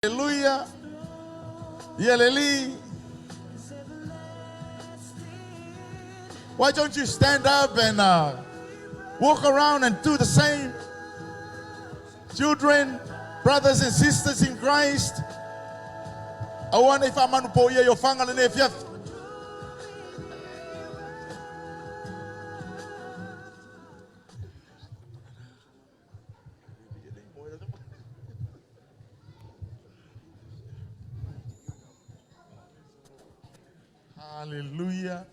Hallelujah. Yeleli. Why don't you stand up and walk around and do the same? Children, brothers and sisters in Christ, aua nei faamanupoia i ofaga lenei afiafi. Hallelujah.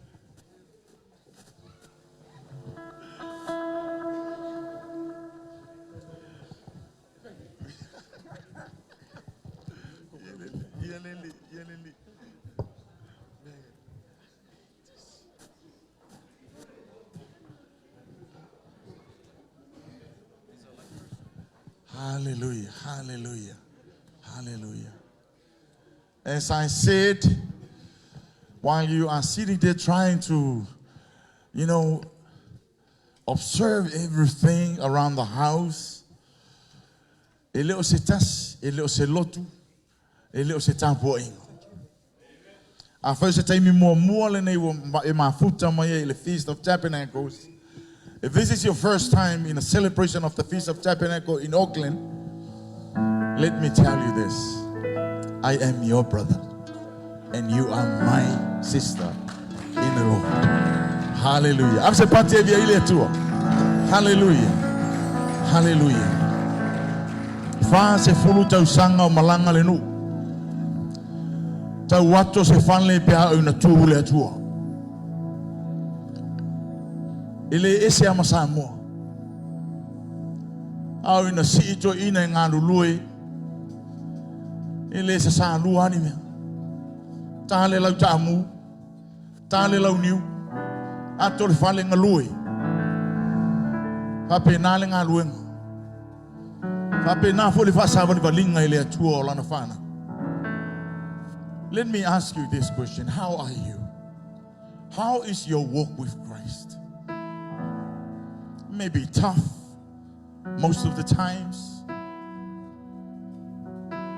Hallelujah, hallelujah, hallelujah. As I said, while you are sitting there trying to, you know, observe everything around the house, e le o se tasi, e le o se lotu, e le o se tapuaiga. Afai o se taimi muamua lenei ua e mafuta mai ai i le Feast of Tabernacles, if this is your first time in a celebration of the Feast of Tabernacle in Auckland, let me tell you this. I am your brother and you are my sister in the Lord. Hallelujah. Ave se pati e via i le Atua. Hallelujah. Hallelujah. 40 tausaga o malaga le nuu. Tau ato se fale pe a au na tu le Atua. E le ese ama Samoa. Au ina sii to ina e ngā lulue. E le sa sa lua ani mea. Tā le lau taamu. Tā le lau niu. Ato le fale galue. Faapena le galuega. Faapena foi le faasavalivaliga i le Atua o lana fanau. Let me ask you this question. How are you? How is your walk with Christ? Maybe tough most of the times.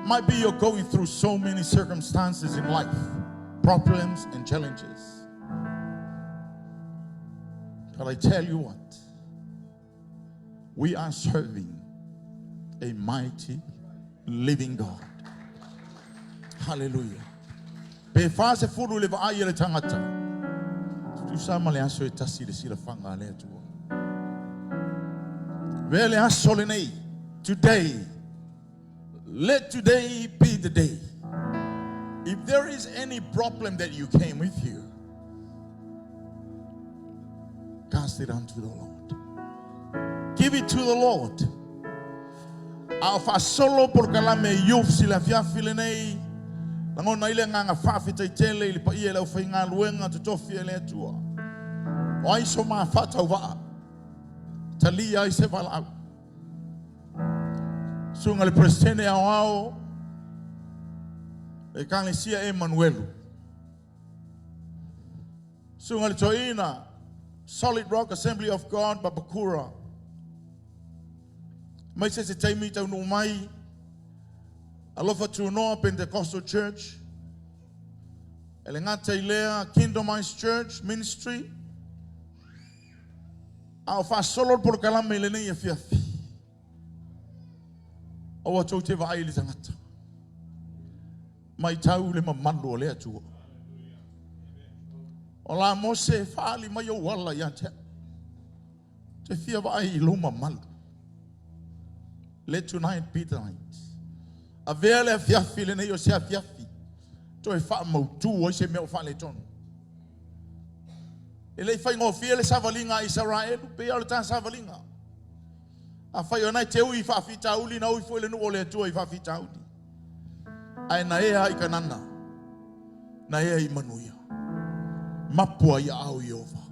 Might be you're going through so many circumstances in life, problems and challenges. But I tell you what, we are serving a mighty living God. Hallelujah. Pe 40 le vaai a le tagata. Tutusa ma le aso e tasi le silafaga a le Atua. Avea le aso lenei. Today. Let today be the day. If there is any problem that you came with you, cast it unto the Lord. Give it to the Lord. A o faasolo polokalame youth si le afiafi lenei, lagona ai le agaga faafetai tele i le paia i le aufaigaluega totofi e le Atua. O ai so ma faatauvaa, talia ai se valaau. Susuga le Peresetene Aoao, le Ekalesia Emanuelu. Susuga le Toeaina, Solid Rock Assembly of God, Papakura. Mai se se taimi taunuu mai, Alofa Tunoa Pentecostal Church, e le gata i lea Kingdom Eyes Church Ministry, a o faasolo le polokalame i lenei afiafi. Aua tou te vaai i le tagata. Matau le mamalu o le Atua. O la Mose e faali mai ou ala ia te au. Te fia vaai i lou mamalu. Let tonight be the night. Avea le afiafi lenei o se afiafi. Toe faamautu ai se mea o faaletonu. E le i faigofie le savaliga a Isaraelu, pei o le ta savaliga. Afai o na e te ui i faafitauli, na ui foi le nuu o le Atua i faafitauli. Ae na ea i Kanana, na ea i manuia. Mapu ai aao Ieova.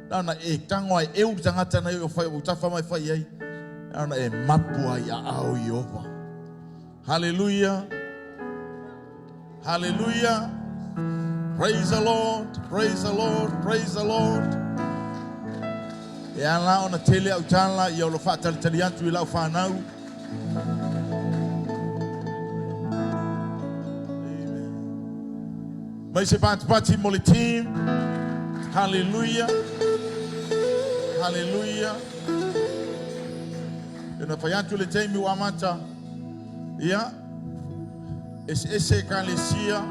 Na ona e tago ai eu le tagata na o fai o tafa mai fai ai. Na ona e mapu ai aao Ieova. Hallelujah. Hallelujah. Praise the Lord. Praise the Lord. Praise the Lord. E ala ona tele au tala ia o lo faatalitali atu i lau whanau. Mai se patipati mo le team. Hallelujah. Hallelujah. E na fai atu le taimi ua amata. Ia, eseese ekalesia,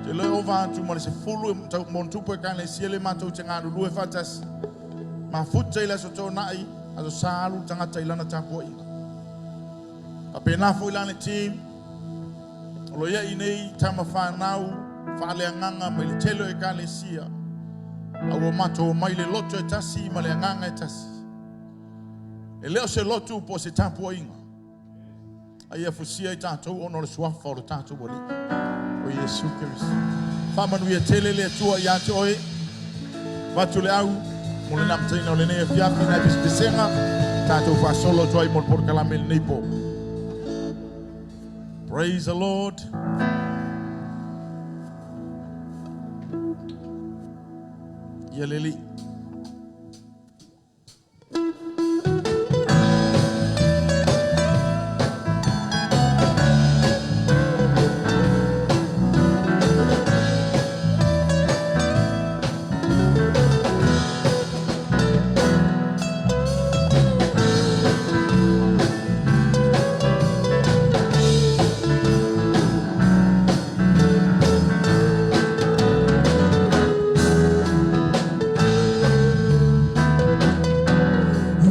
te le ova atu ma le 10 mo tupu ekalesia le matou te galulue faatasi. Mafuta i le aso Toonai, aso Sa alu le tagata i lana tapuaiga. Faapena foi la le team, o lo o i ai nei tama fanau faaleagaga mai le tele o ekalesia, a ua matou omai i le loto e tasi ma le agaga e tasi. E le o se lotu po o se tapuaiga, a ia fusia i tatou ona o le suafa o le tatou Alii, o Iesu Keriso. Faamanuia tele le Atua ia te oe, avatu le au mo le namataina o lenei afiafi nai pesepesega, tatou faasolo atu ai mo le polokalame i lenei po. Praise the Lord. Ia le Alii.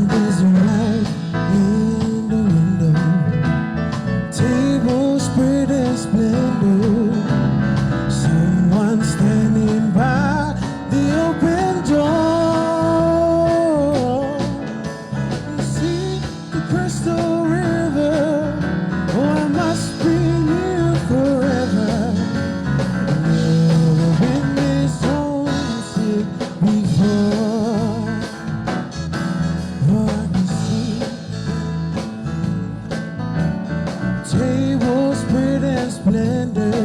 There's a light in the window, table spread in splendor. Someone standing by the open door. I can see the crystal river. Oh, I must be near forever. Never been this homesick before. Oh, I can see table spread in splendor.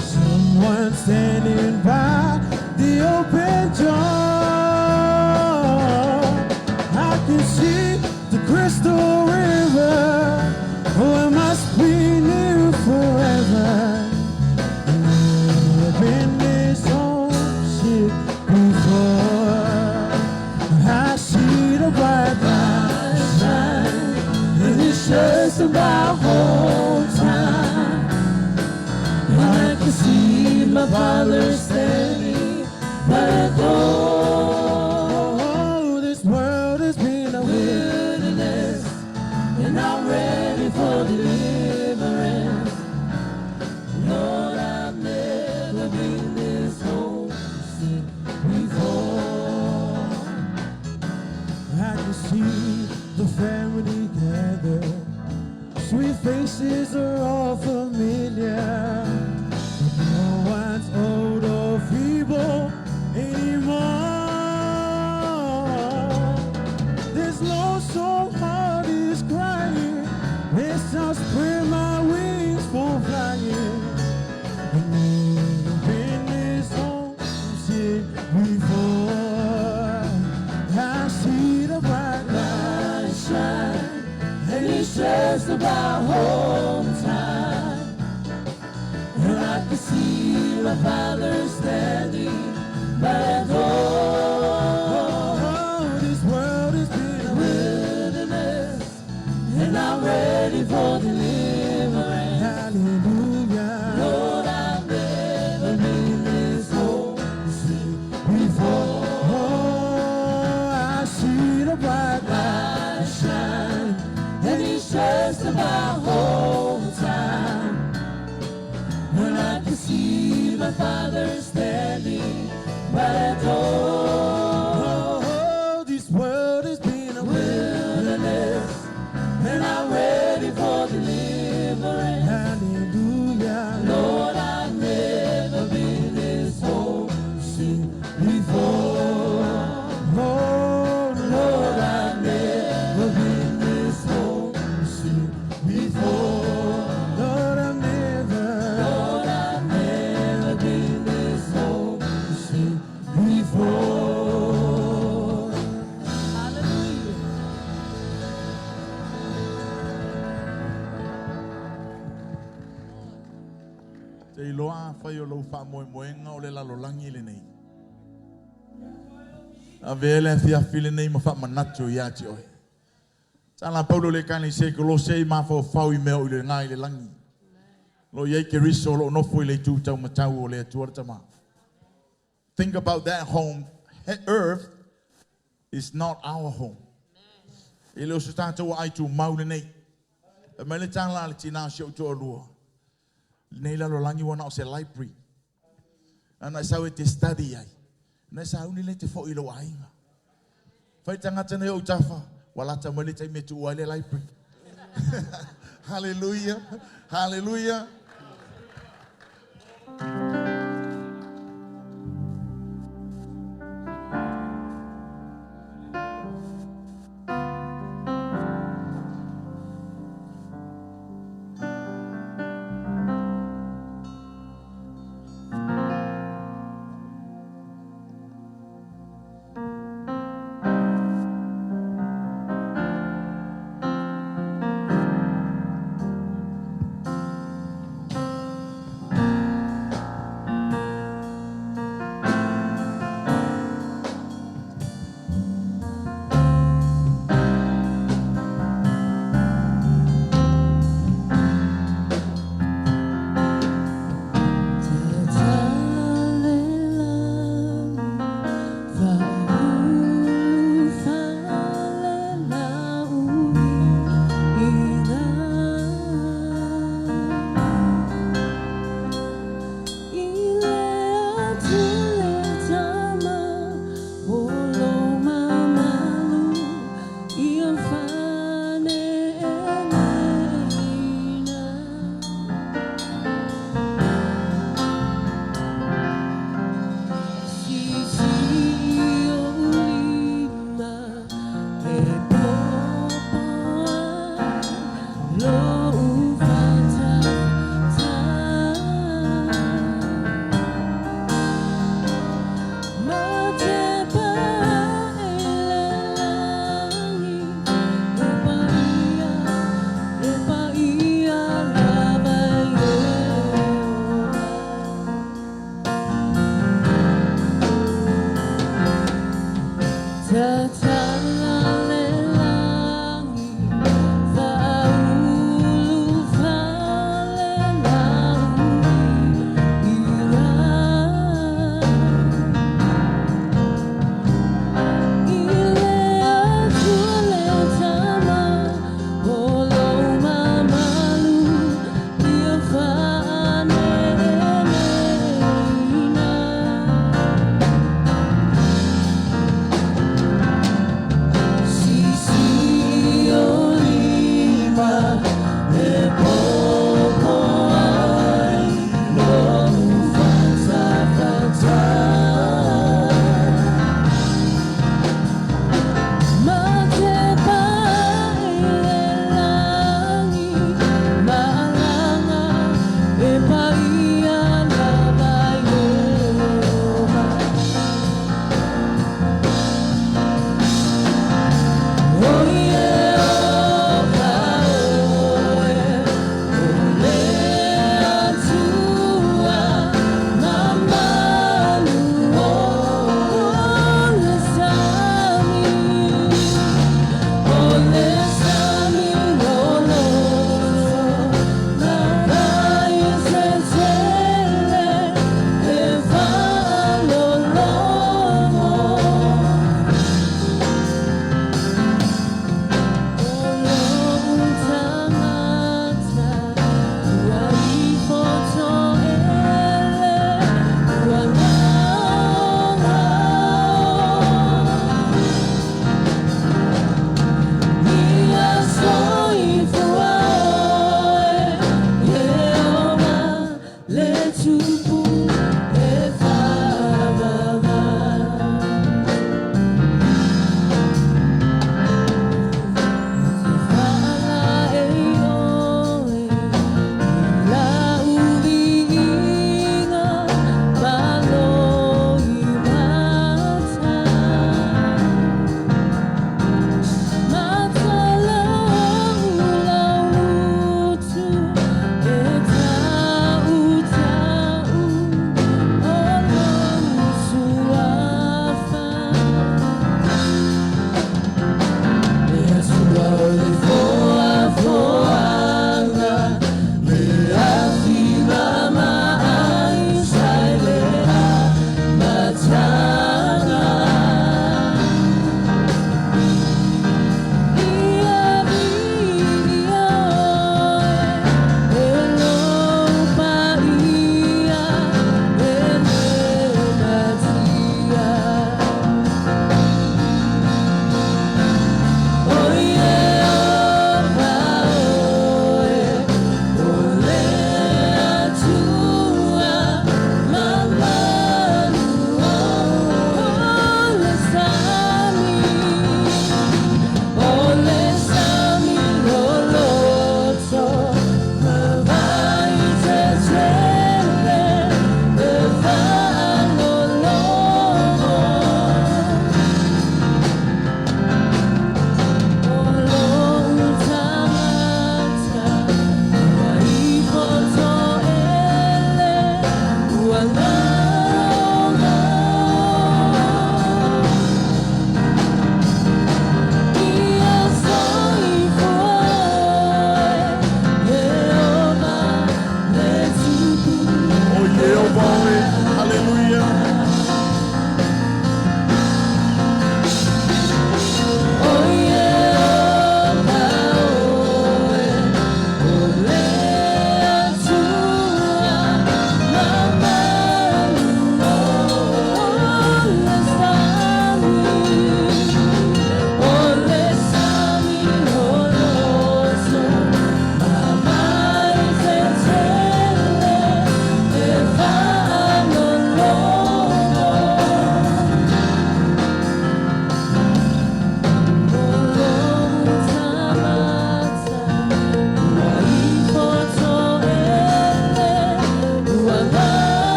Someone standing by the open door. I can see the crystal river. Oh, I must be near forever. Never been this homesick before. I see the bright light shine, and it's just about home time. And I can see my father standing by the door. Oh, this world has been a wilderness, and I'm ready for deliverance. Lord, I've never been this homesick before. I can see the family gather. Sweet faces are all familiar. But no one's old or feeble anymore. This lonesome heart is crying. This I spread my wings for flying. I've never been this homesick before. I see the bright light shine, and it's just about home time. And I can see my father standing by the door. Oh, this world has been a wilderness, and I'm ready for deliverance. Hallelujah. Lord, I've never been this homesick before. Oh, I see the bright light shine, and it's just about home time. When I can see my father standing by the door. Oh, this world has been a wilderness, and I'm ready for deliverance. Te iloa afai o lou faamoemoega o le lalolagi lenei. Avea le afiafi lenei ma faamanatu ia te oe. Tala Paulo le ekalesia i Kolose i mafaufau i mea o i luga i le lagi. Lo i ai Keriso o lo o nofo i le itu taumatau o le Atua le Tama. Think about that home. Earth is not our home. E le o se tatou aai tumau lenei. E mai le tala a le tinā o si ou toalua. Lenei lalolagi ua na o se library. Ana e sau e te study ai. Na e sauni lea e te foi i lou aiga. Fai tagata nei o tafa, ua lata mai le taimi e tuua ai le library. Hallelujah. Hallelujah.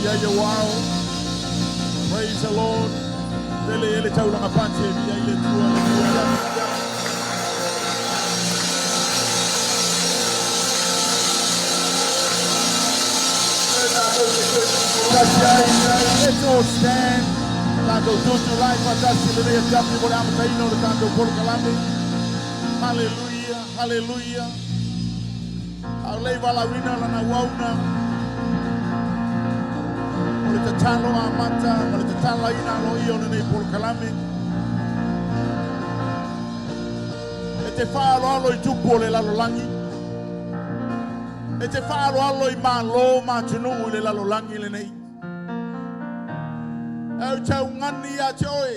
i ai ou ao. Praise the Lord. Pele ele taulaga pati e via i le Atua. Hallelujah. Let's all stand. Tatou tutulai faatasi i lenei afiafi mo le amataina o le tatou polokalame. Hallelujah, hallelujah. A o lei valaauina lana auauna. O le tatalo amata ma le tatalaina aloaia o lenei polokalame. E te faaaloalo i tupu o le lalolagi. E te faaaloalo i malo ma atunuu i le lalolagi lenei. E ou taugani ia te oe.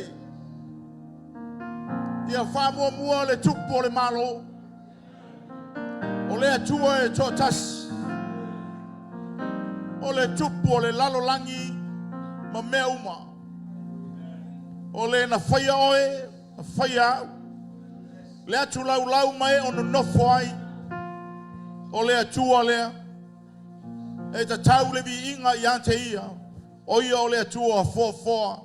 Ia faamuamua le tupu o le Malo. O le Atua e toatasi. O le tupu o le lalolagi ma mea uma. O le na faia oe, na faia au. Le atu laulau ma e o nonofo ai. O le Atua lea. E tatau le viiga ia te ia. O ia o le Atua foafoa.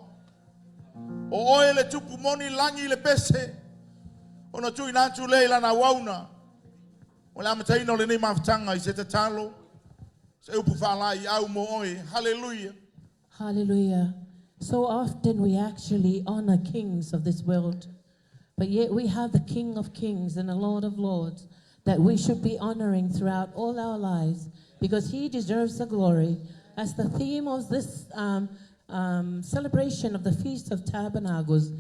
O oe le tupu moni lagi le pese. Ona tuuina atu lea i lana auauna. O le amataina o lenei mafutaga i se tatalo. Se upu faalaeiau mo oe. Hallelujah. Hallelujah. So often we actually honor kings of this world, but yet we have the King of Kings and the Lord of Lords that we should be honoring throughout all our lives because he deserves the glory. As the theme of this celebration of the Feast of Tabernacles,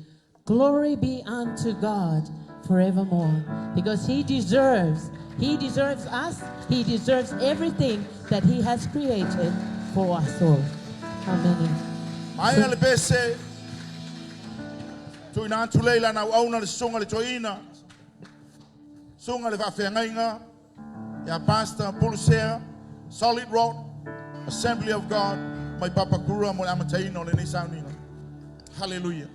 glory be unto God forevermore because he deserves us, he deserves everything that he has created for us all. Amen. Maea le pese. Tuuina atu lea i lana auauna le susuga le toeaina. Susuga le faafeagaiga. Ia Pastor Pulusea. Solid Rock. Assembly of God. Mai Papakura mo le amataina o lenei sauniga. Hallelujah.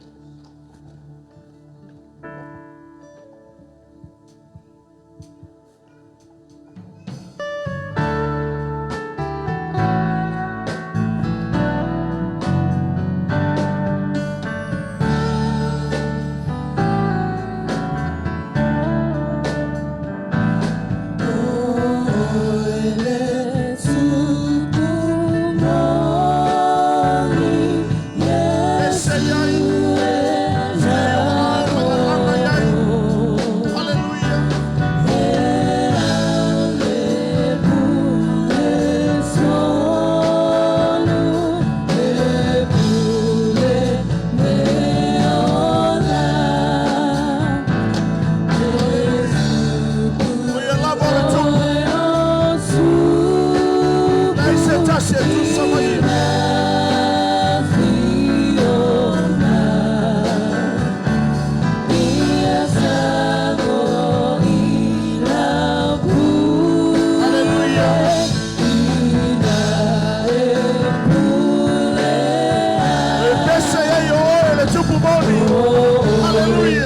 Pese ai. E o au e lalaga i ai. Hallelujah. O ia lava o le tupu. Leai se tasi e tusa ma ia. Hallelujah. E pese ai o oe le tupu moni. Hallelujah.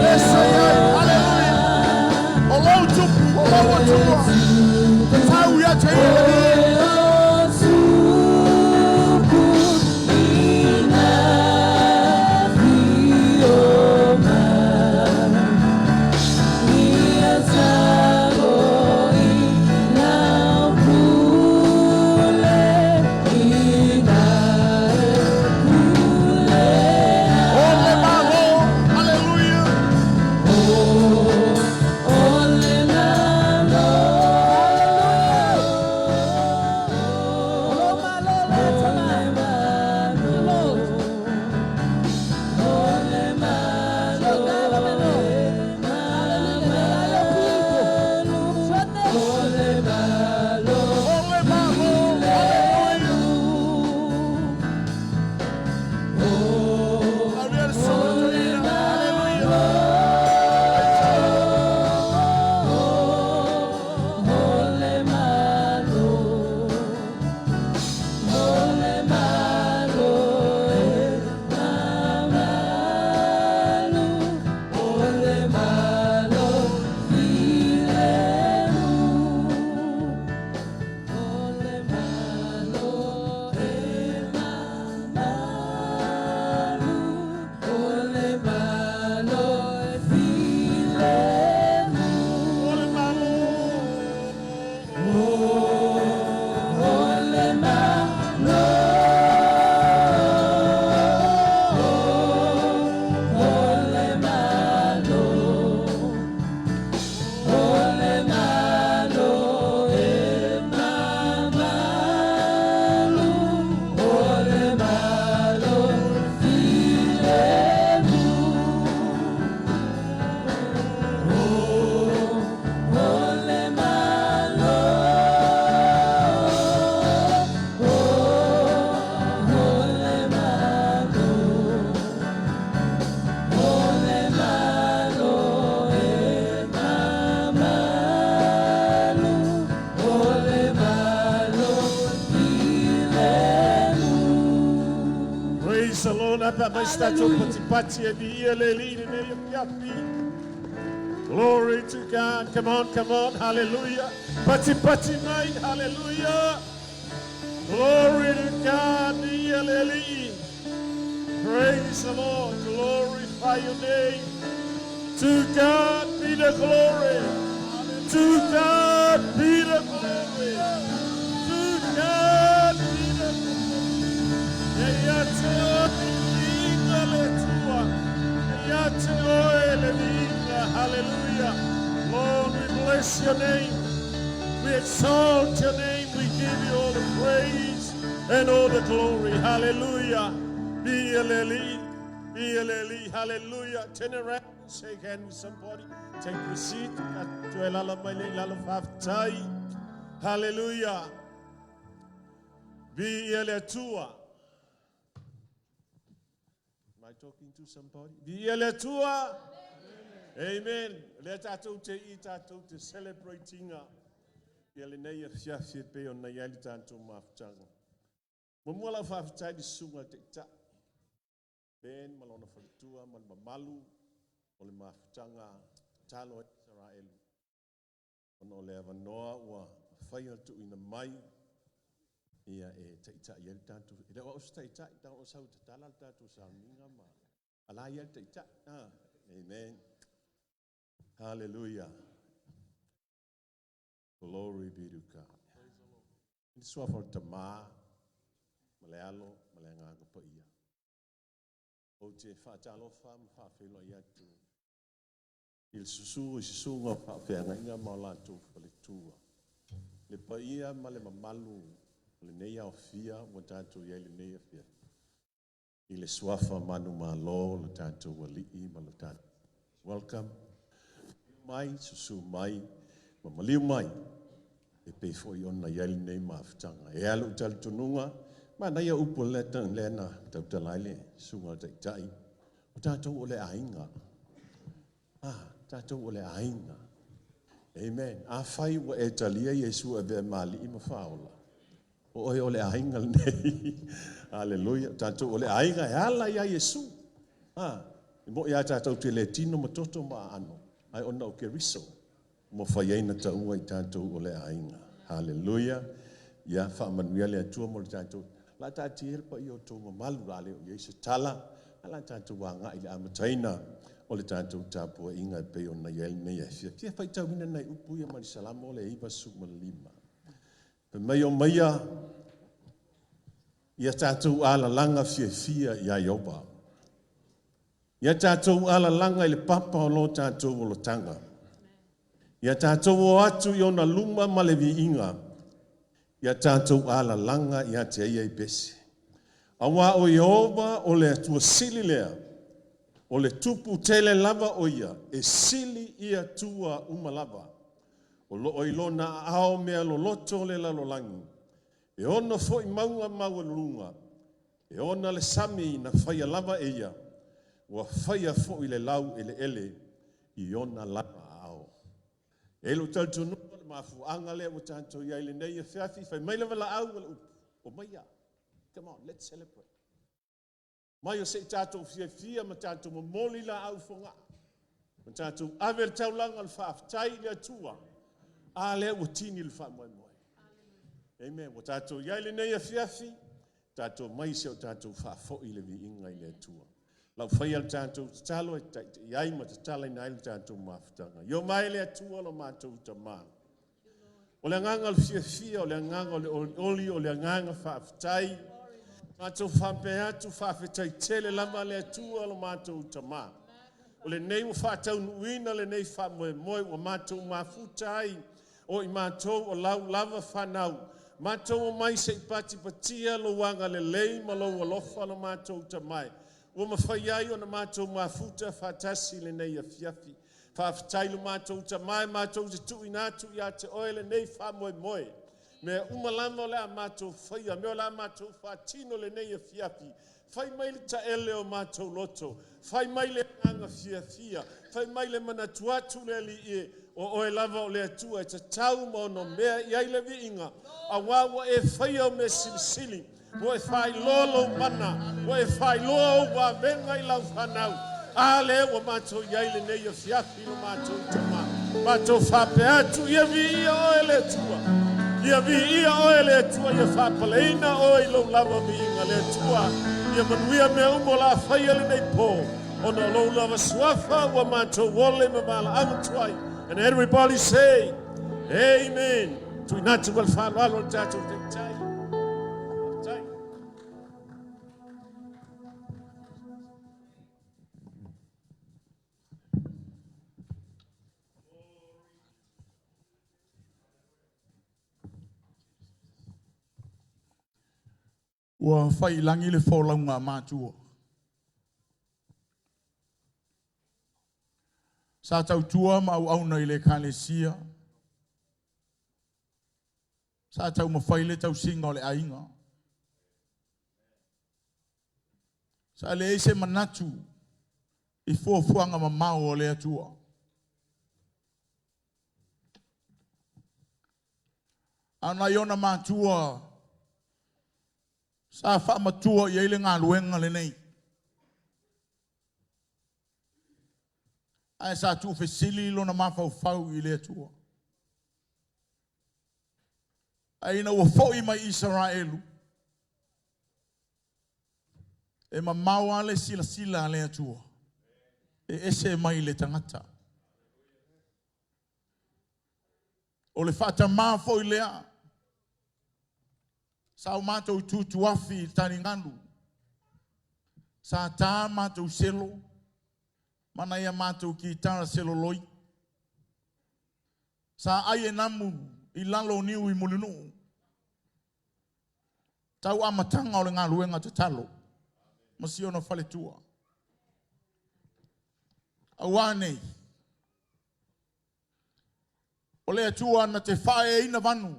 Pese ai. Hallelujah. O lou tupu, o lou Atua. Tau ia te ia le viiga. Lala pe aumai se tatou patipati e viia le Alii i lenei afiafi. Glory to God. Come on, come on. Hallelujah. Patipati mai. Hallelujah. Glory to God. Viia le Alii. Praise the Lord. Glorify your name. To God be the glory. To God be the glory. To God be the glory. E ia te oe le viiga le Atua. E ia te oe le viiga. Hallelujah. Lord, we bless your name. We exalt your name. We give you all the praise and all the glory. Hallelujah. Viia le Alii. Viia le Alii. Hallelujah. Turn around and shake hand with somebody. Take your seat. Toe alaala mai lea i lalo faafetai. Hallelujah. Viia le Atua. Am I talking to somebody? Viia le Atua. Amen. Lea tatou te i tatou te celebrate ina ia lenei afiafi e pei ona i ai le tatou mafutaga. Muamua lau faafetai i le susuga i le Taitai Ben ma lona faletua ma le mamalu o le mafutaga tatalo a Isaraelu ona o le avanoa ua mafai ona tuuina mai ia e taitai ai le tatou. E le o au se taitai, tau o sau tatala le tatou sauniga ma ala ia le taitai. Ah, amen. Hallelujah. Glory be to God. I le suafa o le Tamā ma le Alo ma le Agaga Paia. Ou te faatalofa ma faafeiloai atu i le susu i susuga o faafeagaiga ma o latou faletua. Le paia ma le mamalu o lenei aofia ua tatou i ai lenei afiafi. I le suafa manumalo o le tatou Alii ma le tatou. Welcome. Mai, susu mai, ma maliu mai. E pei foi ona i ai lenei mafutaga. E alu talitonuga, manaia upu o lea na tautala ai le susuga o le Taitai. O tatou o le aiga. Ah, tatou o le aiga. Amen. Afai ua e talia Iesu e avea ma Alii ma Faaola, o oe o le aiga lenei. Hallelujah. Tatou o le aiga e ala ia Iesu. Ah, e mo ia tatou te le tino ma toto ma aano, ai ona o Keriso. Ua mafai ai ona taua i tatou o le aiga. Hallelujah. Ia faamanuia le Atua mo le tatou. La taatia le paia o tou mamalu la le o i ai se tala, a la tatou agai i le amataina o le tatou tapuaiga e pei ona i ai lenei afiafi. Fia faitauina nai upu ia mai le Salamo le 95. Fai mai o maia ia tatou alalaga fiafia ia Ieova. Ia tatou alalaga i le papa o lo tatou olataga. Ia tatou o atu i ona luma ma le viiga. Ia tatou alalaga ia te ia i pese. Auā o Ieova o le Atua sili lea, o le Tupu tele lava o ia, e sili i Atua uma lava. O loo i lona aao mea loloto o le lalolagi, e ono foi mauga maualuluga, e ona le sami na faia lava e ia, ua faia foi le laueleele i ona lava aao. E i ai lou talitonuga o le mafuaaga lea ua tatou i ai i lenei afiafi, fai mai le valaau a le upu, o maia. Come on, let's celebrate. Mai o se i tatou fiafia ma tatou momoli laau fogaa, ma tatou ave le taulaga o le faafetai i le Atua, a lea ua tini le faamoemoe. Amen. Ua tatou i ai lenei afiafi, tatou mai se o tatou faafoi le viiga i le Atua. Lau faia le tatou tatalo e taita'i ai ma tatalaina ai le tatou mafutaga. Io mai le Atua lo matou Tamā. O le agaga o le fiafia, o le agaga o le olioli, o le agaga faafetai. Matou faapea atu, faafetai tele lava le Atua lo matou Tamā. O lenei ua faataunuuina lenei faamoemoe ua matou mafuta ai o i matou o lau lava fanau. Matou omai se i patipatia lou agalelei ma lou alofa lo matou Tamai. Ua mafai ai ona matou mafuta faatasi lenei afiafi. Faafetai lo matou Tamai, matou te tuuina atu ia te oe lenei faamoemoe. Mea uma lava o le a matou faia, mea o le a matou faatino lenei afiafi. Fai mai le taele o matou loto, fai mai le agaga fiafia, fai mai le manatu atu le Alii e, o oe lava o le Atua e tatau ma ono mea i ai le viiga, auā ua e faia o mea silisili. Ua e faailoa lou mana, ua e faailoa ou vavega i lau fanau. A lea ua matou i ai lenei afiafi lo matou tama. Matou faapea atu, ia viia oe le Atua. Ia viia oe le Atua, ia faapaleina oe i lou lava viiga le Atua. Ia manuia mea uma o le a faia lenei pō. Ona o lou lava suafa ua matou ole ma valaau atu ai. And everybody say, Amen. Tuuina atu ma le faaaloalo le tatou taitai. Faafetai. Ua faiilagi le folauga a matua. Sa tautua ma auauna i le ekalesia. Sa taumafai le tausiga o le aiga. Sa leai se manatu i fuafuaga mamao a le Atua. A o nai ona matua sa faamatua i ai le galuega lenei. Ae sa tuufesili lona mafaufau i le Atua. Ae ina ua foi mai Isaraelu, e mamao lava le silasila a le Atua, e ese mai le tagata. O le faatamā foi lea sa o matou tutuafi i taligalu, sa ta matou selo ma nai a matou kitara seloloi. Sa ai e namu i lalo o niu i Mulinuu, tau amataga o le galuega tatalo ma si ona faletua. Aua nei, o le Atua na te faaeaina vanu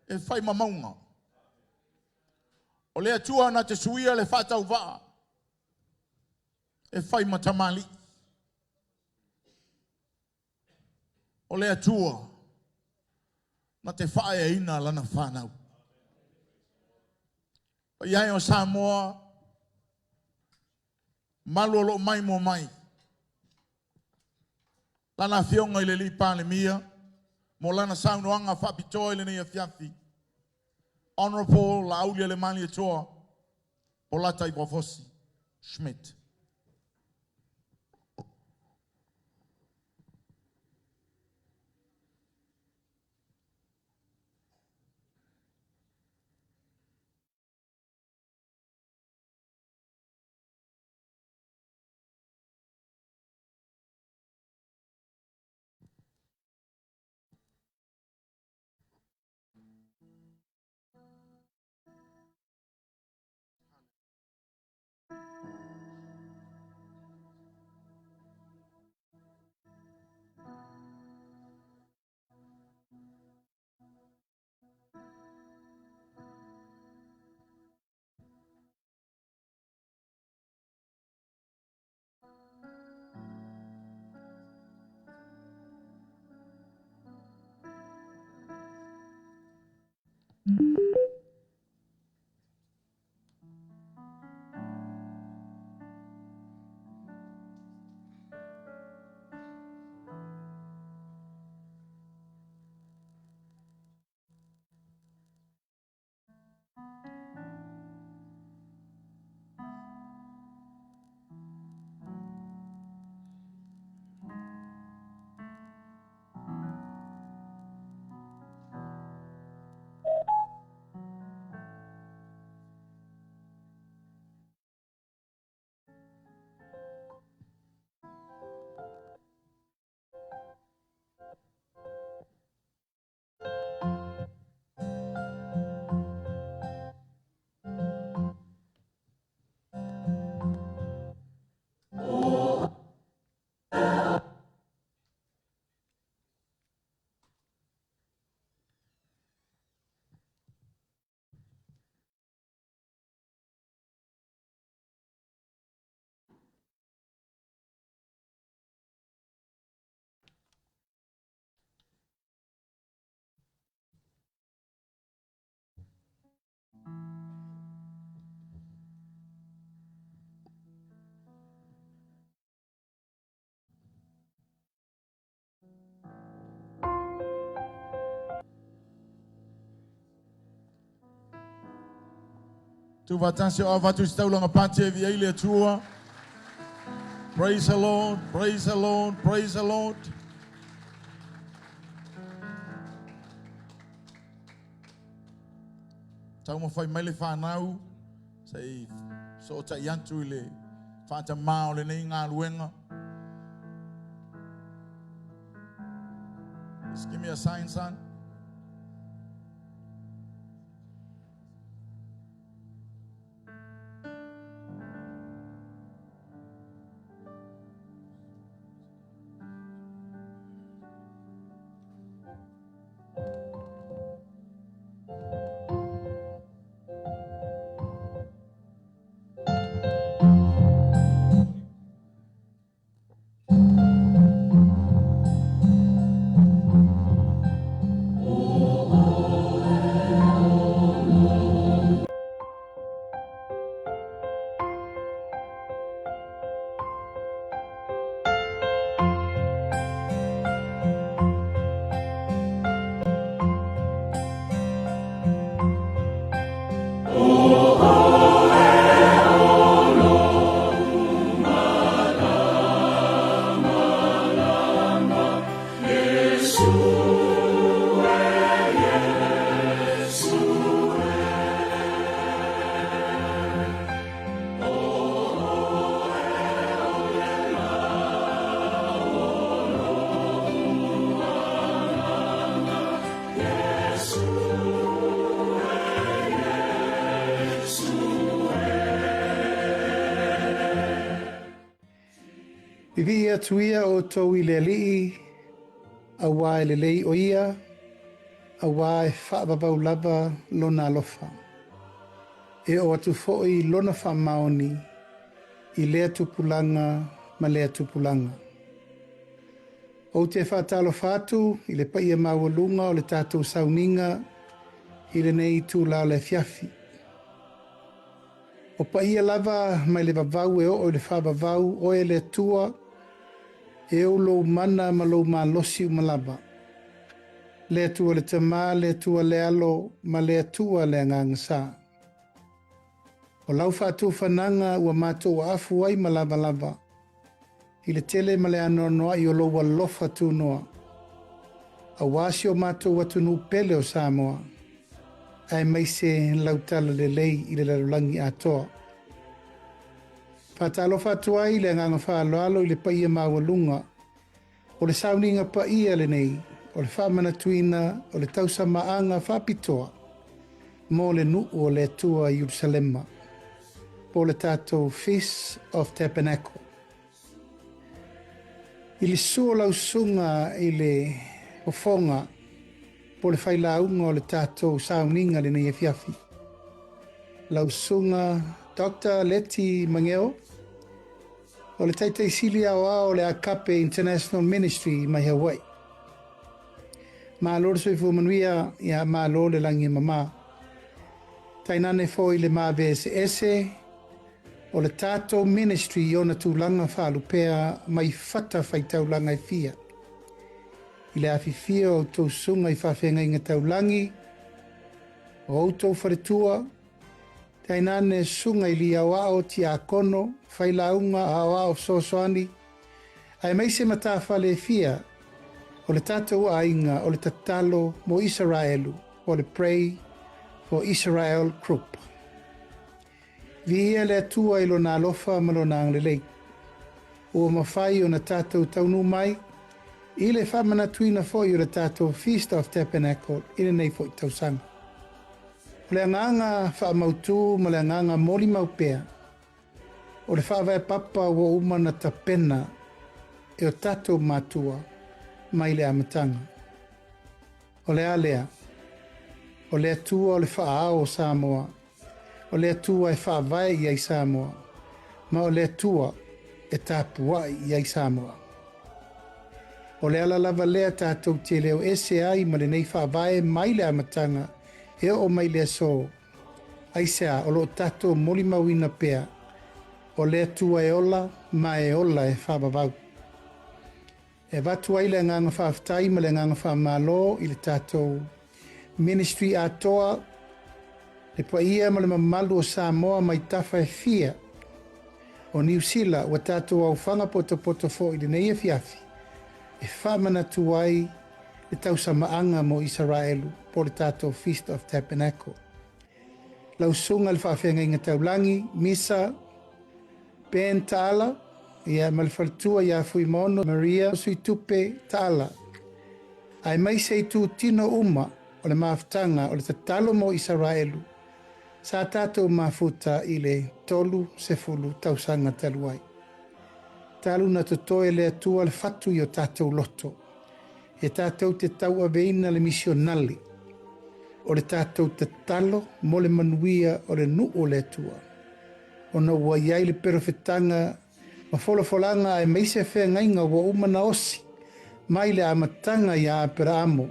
e fai ma mauga. O le Atua na te suia le faatauvaa e fai ma tamalii. O le Atua na te faaeaina lana fanau. Paia e o Samoa, malu o loo maimoa mai. Lana afioga i le alii Palemia mo lana saunoaga faapitoa i lenei afiafi. Honorable Laaulialemalietoa Bolata Ipafosi Schmidt. Tuufaatasi o avatu se taulaga pati e viia ai le Atua. Praise the Lord, praise the Lord, praise the Lord. Taumafai mai le fanau se i fesootai atu i le faatamā o lenei galuega. Just give me a sign, son. Vivii atu ia outou i le Alii, auā e lelei o ia, auā e faavavau lava lona alofa. E oo atu foi lona faamaoni i lea tupulaga ma lea tupulaga. Ou te faatalofa atu i le paia maualuga o le tatou sauniga i lenei itula o le afiafi. O paia lava mai le vavau e oo i le faavavau, oe le Atua, e ou lou mana ma lou malosi uma lava. Le Atua le Tama, le Atua le Alo, ma le Atua le Agaga Sa. O lau faatufanaga ua matou aafu ai ma lavalava, i le tele ma le anoanoai o lou alofa tunoa, aua si o matou atunuu pele o Samoa, aemaise lau talalelei i le lalolagi atoa. Faatalofa atu ai le agaga faaaloalo i le paia maualuga o le sauniga paia lenei o le faamanatuina o le tausamaaga faapitoa mo le nuu o le Atua i Ierusalema, po o le tatou Feast of Tabernacle. I le susu o lau susuga i le fofoga po o le failauga o le tatou sauniga lenei afiafi, lau susuga Doctor Leti Mageo, o le Taitaisili Aoao o le Agape International Ministry mai Hawaii. Malo le soifua manuia, ia malo le lagi e mama. Tainane foi le maave eseese o le tatou ministry i ona tulaga faalupea mai fata faitaulaga e fia. I le afifio o outou susuga i faafeagaiga taulagi, o outou faletua, tainane susuga i liaoao, tiakono, failauga, aoao fesoasoani, aemaise matafale e fia o le tatou aiga o le tatalo mo Isaraelu po le Pray for Israel Group. Viia le Atua i Lona alofa ma Lona agalelei, ua mafai ona tatou taunuu mai i le faamanatuina foi o le tatou Feast of Tabernacle i lenei foi tausaga. O le agaga faamautu ma le agaga molimau pea, o le faavae papa ua uma ona tapena e o tatou matua mai le amataga. O le a lea? O le Atua o le faaao o Samoa, o le Atua e faavae i ai Samoa, ma o le Atua e tapuai i ai Samoa. O le ala lava lea tatou te leo ese ai ma lenei faavae mai le amataga e oo mai le aso. Aisea o lo o tatou molimauina pea o le Atua e ola ma e ola e faavavau. E avatu ai le agaga faafetai ma le agaga faamalo i le tatou ministry atoa. Le paia ma le mamalu o Samoa mai tafa e fia o Niu Sila ua tatou aofaga potopoto foi i lenei afiafi e faamanatu ai le tausamaaga mo Isaraelu po o le tatou Feast of Tabernacle. Lau Susuga i le Faafeagaiga Taulagi, Misa Ben Taala, ia ma le faletua ia Fuimaono Maria Suitupe Taala, aemaise itutino uma o le mafutaga o le tatalo mo Isaraelu sa tatou mafuta i le 30 tausaga talu ai. Talu na totoe le Atua le fatu i o tatou loto, e tatou te tauaveina le misionale o le tatou tatalo mo le manuia o le nuu o le Atua, ona ua i ai le perofetaga ma folafolaga aemaise feagaiga ua uma na osi mai le amataga iā Aperaamo,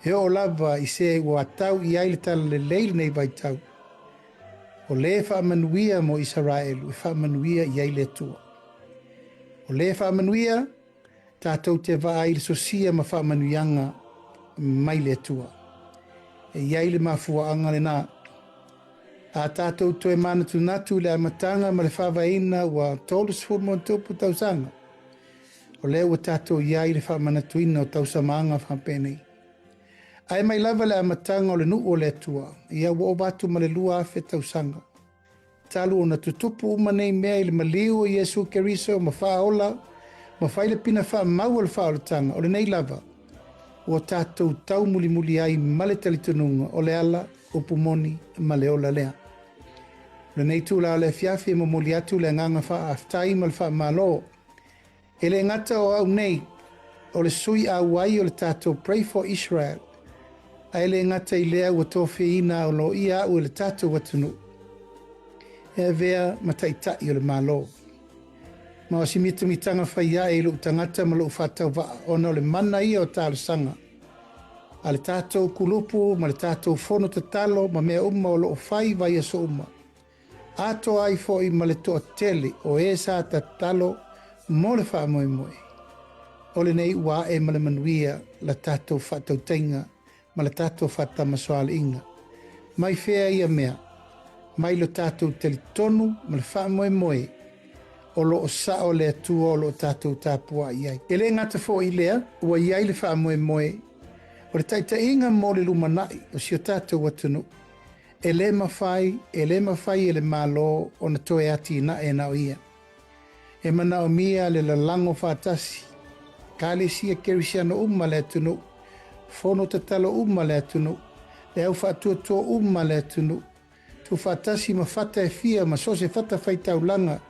e oo lava i se ua tau i ai le talalelei lenei vaitau. O le faamanuia mo Isaraelu e faamanuia i ai le Atua. O le faamanuia, tatou te vaai i le sosia ma faamanuiaga mai le Atua. E i ai le mafuaaga lena. A tatou toe manatunatu i le amataga ma le faavaeina ua 30+ tausaga, o lea ua tatou i ai i le faamanatuina o tausamaaga faapenei. Ae mai lava le amataga o le nuu o le Atua, ia ua ova atu ma le 2000 tausaga. Talu ona tutupu uma nei mea i le maliu o Iesu Keriso ma faaola ma fai le pina faamau o le faaolataga, o lenei lava ua tatou taumulimuli ai ma le talitonuga o le ala, upu moni ma le ola lea. O lenei itula o le afiafi e momoli atu le agaga faafetai ma le faamalo. E le gata o au nei o le sui auai o le tatou Pray for Israel, ae le gata i lea ua tofiaina aloaia au e le tatou atunuu e avea ma taitai o le Malo. Ma o si mitamitaga fai ae i lou tagata ma lou faatauvaa ona o le mana ia o talosaga a le tatou kulupu ma le tatou fono tatalo ma mea uma o loo fai vaiaso uma. Atoa ai foi ma le toatele o e sa tatalo mo le faamoemoe. O lenei ua ae ma le manuia la tatou faatautaiga ma le tatou faatamasoaliiga. Mai fea ia mea? Mai lo tatou talitonu ma le faamoemoe o lo o sao le Atua o lo o tatou tapuai ai. E le gata foi i lea, ua i ai le faamoemoe o le taitaiga mo le lumanai o si o tatou atunuu. E le mafai, e le mafai e le Malo ona toe atinae na o ia. E manaomia le lalago faatasi, Ekalesia Kerisiano uma le atunuu, fono tatalo uma le atunuu, le au faatuatua uma le atunuu, tuufaatasi ma fata e fia ma so o se fatafaitaulaga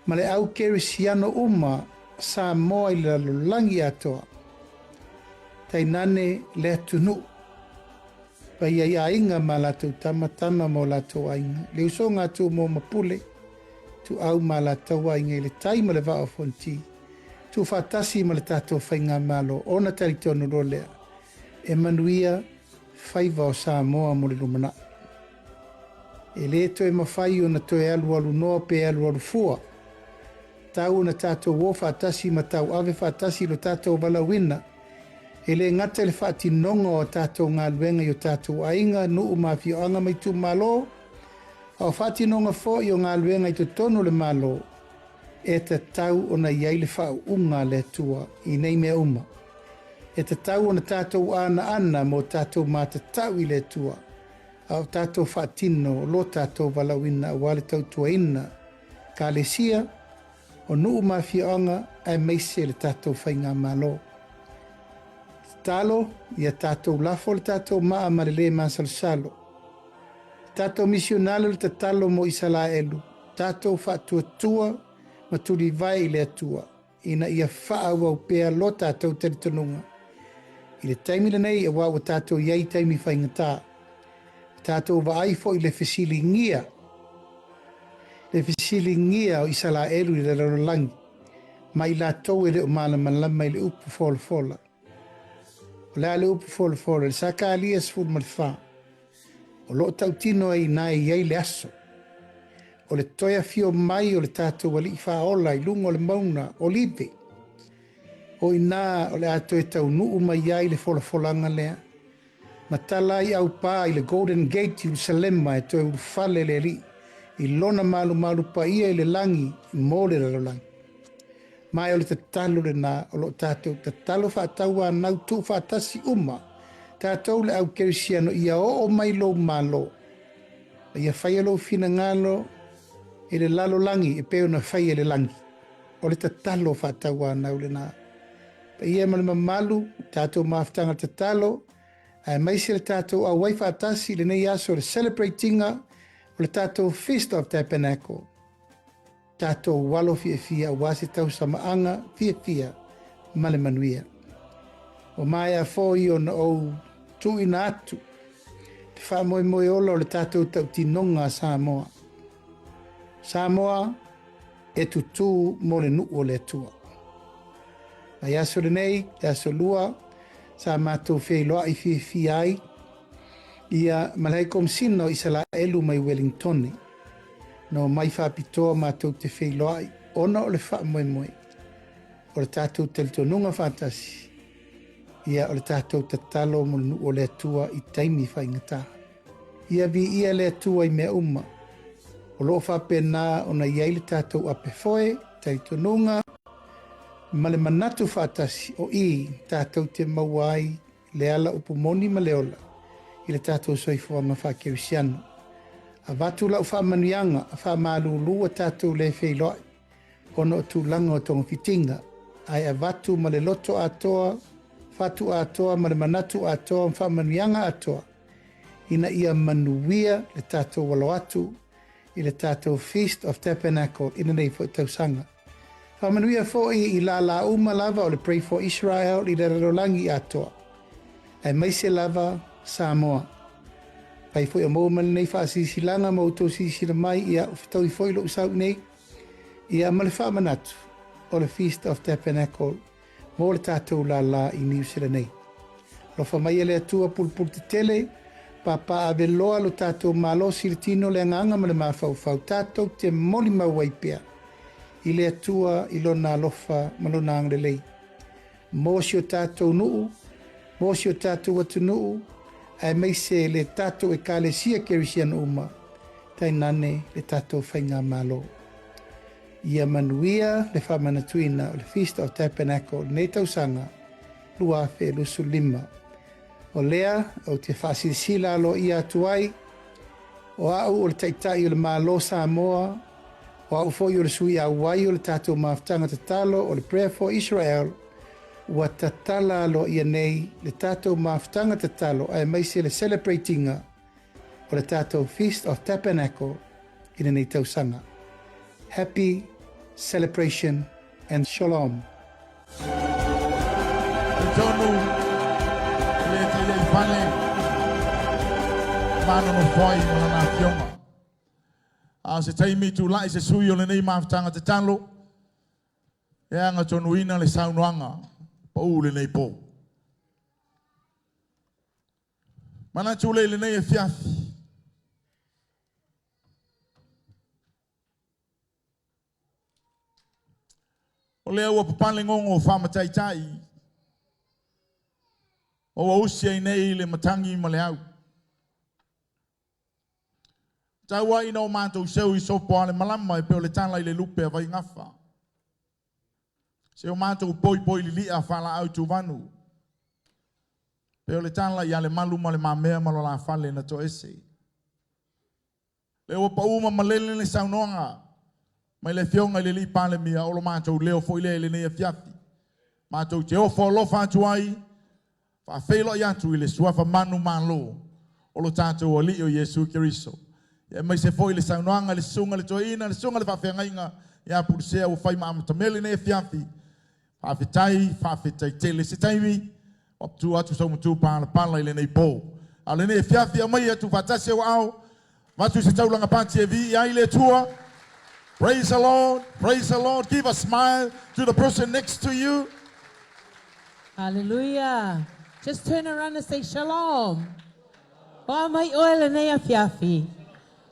ma le au Kerisiano uma Samoa i le lalolagi atoa, tainane le atunuu. Paia i aiga ma latou tama, tama ma o latou aiga, le usoga a Tumua ma Pule, Ituau ma latou aiga i le tai ma le vaa o Fonoti, tuufaatasi ma le tatou faigamalo ona talitonu loa lea e manuia faiva o Samoa mo le lumanai. E le toe mafai ona toe alualu noa pe alualu fua. Tau ona tatou o faatasi ma tauave faatasi lo tatou valaauina, e le gata i le faatinoga o a tatou galuega i o tatou aiga, nuu ma afioaga ma itumalo, a o faatinoga foi o galuega i totonu o le Malo, e tatau ona i ai le faauuga a le Atua i nei mea uma. E tatau ona tatou anaana mo tatou matatau i le Atua, a o tatou faatino lo tatou valaauina aua le tautuaina Ekalesia, o nuu ma afioaga aemaise le tatou faigamalo. Tatalo ia tatou lafo le tatou maa ma le lē masalosalo. Tatou misionale o le tatalo mo Isalaelu, tatou faatuatua ma tulivae i le Atua ina ia faaauau pea lo tatou talitonuga i le taimi lenei aua ua tatou i ai i taimi faigata. Tatou vaai foi i le fesiligia le fesiligia o Isalaelu i le lalolagi ma i latou e le o malamalama i le upu folafola. O le a le upu folafola? I le Sakalia 14, o lo o tautino ai inā e i ai le aso o le toe afio mai o le tatou Alii Faaola i luga o le mauna Olive. O i inā o le a toe taunuu mai ai le folafolaga lea. Ma tala ai aupā i le Golden Gate i Ulusalema e toe ulufale le Alii i Lona malumalu paia i le lagi mo le lalolagi. Ma e o le tatalo lena o lo o tatou tatalo faatauanau tuufaatasi uma tatou le au kerisiano ia oo mai lou Malo, ma ia faia lou finagalo i le lalolagi e pei ona faia i le lagi. O le tatalo faatauanau lena. Paia ma le mamalu, tatou mafutaga tatalo, aemaise le tatou auai faatasi i lenei aso o le celebrate-iga o le tatou Feast of Tabernacle. Tatou alo fiafia aua se tausamaaga fiafia ma le manuia. Ua maea foi ona ou tuuina atu le faamoemoe ola o le tatou tautinoga a Samoa. Samoa e tutū mo le nuu o le Atua. Mai aso lenei, le aso lua, sa matou feiloai fiafia ai ia ma le Hai Komesina o Isalaelu mai Welingtone. Na omai faapitoa matou te feiloai ona o le faamoemoe o le tatou talitonuga faatasi, ia o le tatou tatalo mo le nuu o le Atua i taimi faigata. Ia viia le Atua i mea uma. O lo o faapena ona i ai le tatou ape foe, talitonuga, ma le manatu faatasi o i tatou te maua ai le ala upu moni ma le ola i le tatou soifuaga faakerisiano. Avatu lau faamanuiaga a faamalulu a tatou le feiloai ona o tulaga o togafitiga, ae avatu ma le loto atoa, fatu atoa ma le manatu atoa ma faamanuiaga atoa ina ia manuia le tatou alo atu i le tatou Feast of Tabernacle i lenei foi tausaga. Faamanuia foi i lālā uma lava o le Pray for Israel i le lalolagi atoa, aemaise lava Samoa. Fai foi o maua mai lenei faasilasilaga ma outou silasila mai, ia ua fetaui foi lou sau nei, ia ma le faamanatu o le Feast of Tabernacle mo le tatou lālā i Niu Sila nei. Alofa mai e le Atua pulupulu tetele, pāpā ave loa lo tatou malosi i le tino, le agaga ma le mafaufau, tatou te molimau ai pea i le Atua i lona alofa ma lona agalelei. Mo si o tatou nuu, mo si o tatou atunuu, aemaise le tatou ekalesia kerisiano uma, tainane le tatou faigamalo. Ia manuia le faamanatuina o le Feast of Tabernacle i lenei tausaga 2025. O lea ou te faasilasila aloaia atu ai, o au o le Taitai o le Malo Samoa, o au foi o le sui auai o le tatou mafutaga tatalo o le Prayer for Israel, ua tatala aloaia nei le tatou mafutaga tatalo aemaise le celebrate-iga o le tatou Feast of Tabernacle i lenei tausaga. Happy celebration and shalom. Talitonu e le Taiaifale ma nonofo ai ma lana afioga. A o se taimi tulai se sui o lenei mafutaga tatalo e agatonuina le saunoaga pau lenei po. Manatu le i lenei afiafi. O lea ua papale gogo faamataitai ma ua usi ai nei le matagi ma le au. Tau ai ina o matou seu i sopo a le malama e pei o le tala i le lupe a Vaigafa. Se o matou poipoi lilia faalaau tuvanu. Pei o le tala ia le malu ma le mamea ma lo la fale na toese. Le ua pau ma malele le saunoaga mai le afioga i le alii Palemia o lo matou leo foi lea i lenei afiafi. Matou te ofo alofa atu ai, faafeiloai atu i le suafa manu malo o lo tatou alii o Iesu Keriso. Ia aemaise foi le saunoaga le susuga le toeaina, le susuga le faafeagaiga ia Pulusea ua fai ma amatamea lenei afiafi. Faafetai, faafetai tele. Se taimi, ua tu atu sau matu palapala i lenei po. A o lenei afiafi aumai atu faatasi au aao, avatu se taulaga pati e viia ai le Atua. Praise the Lord, praise the Lord. Give a smile to the person next to you. Hallelujah. Just turn around and say shalom. Wa mai oe lenei afiafi.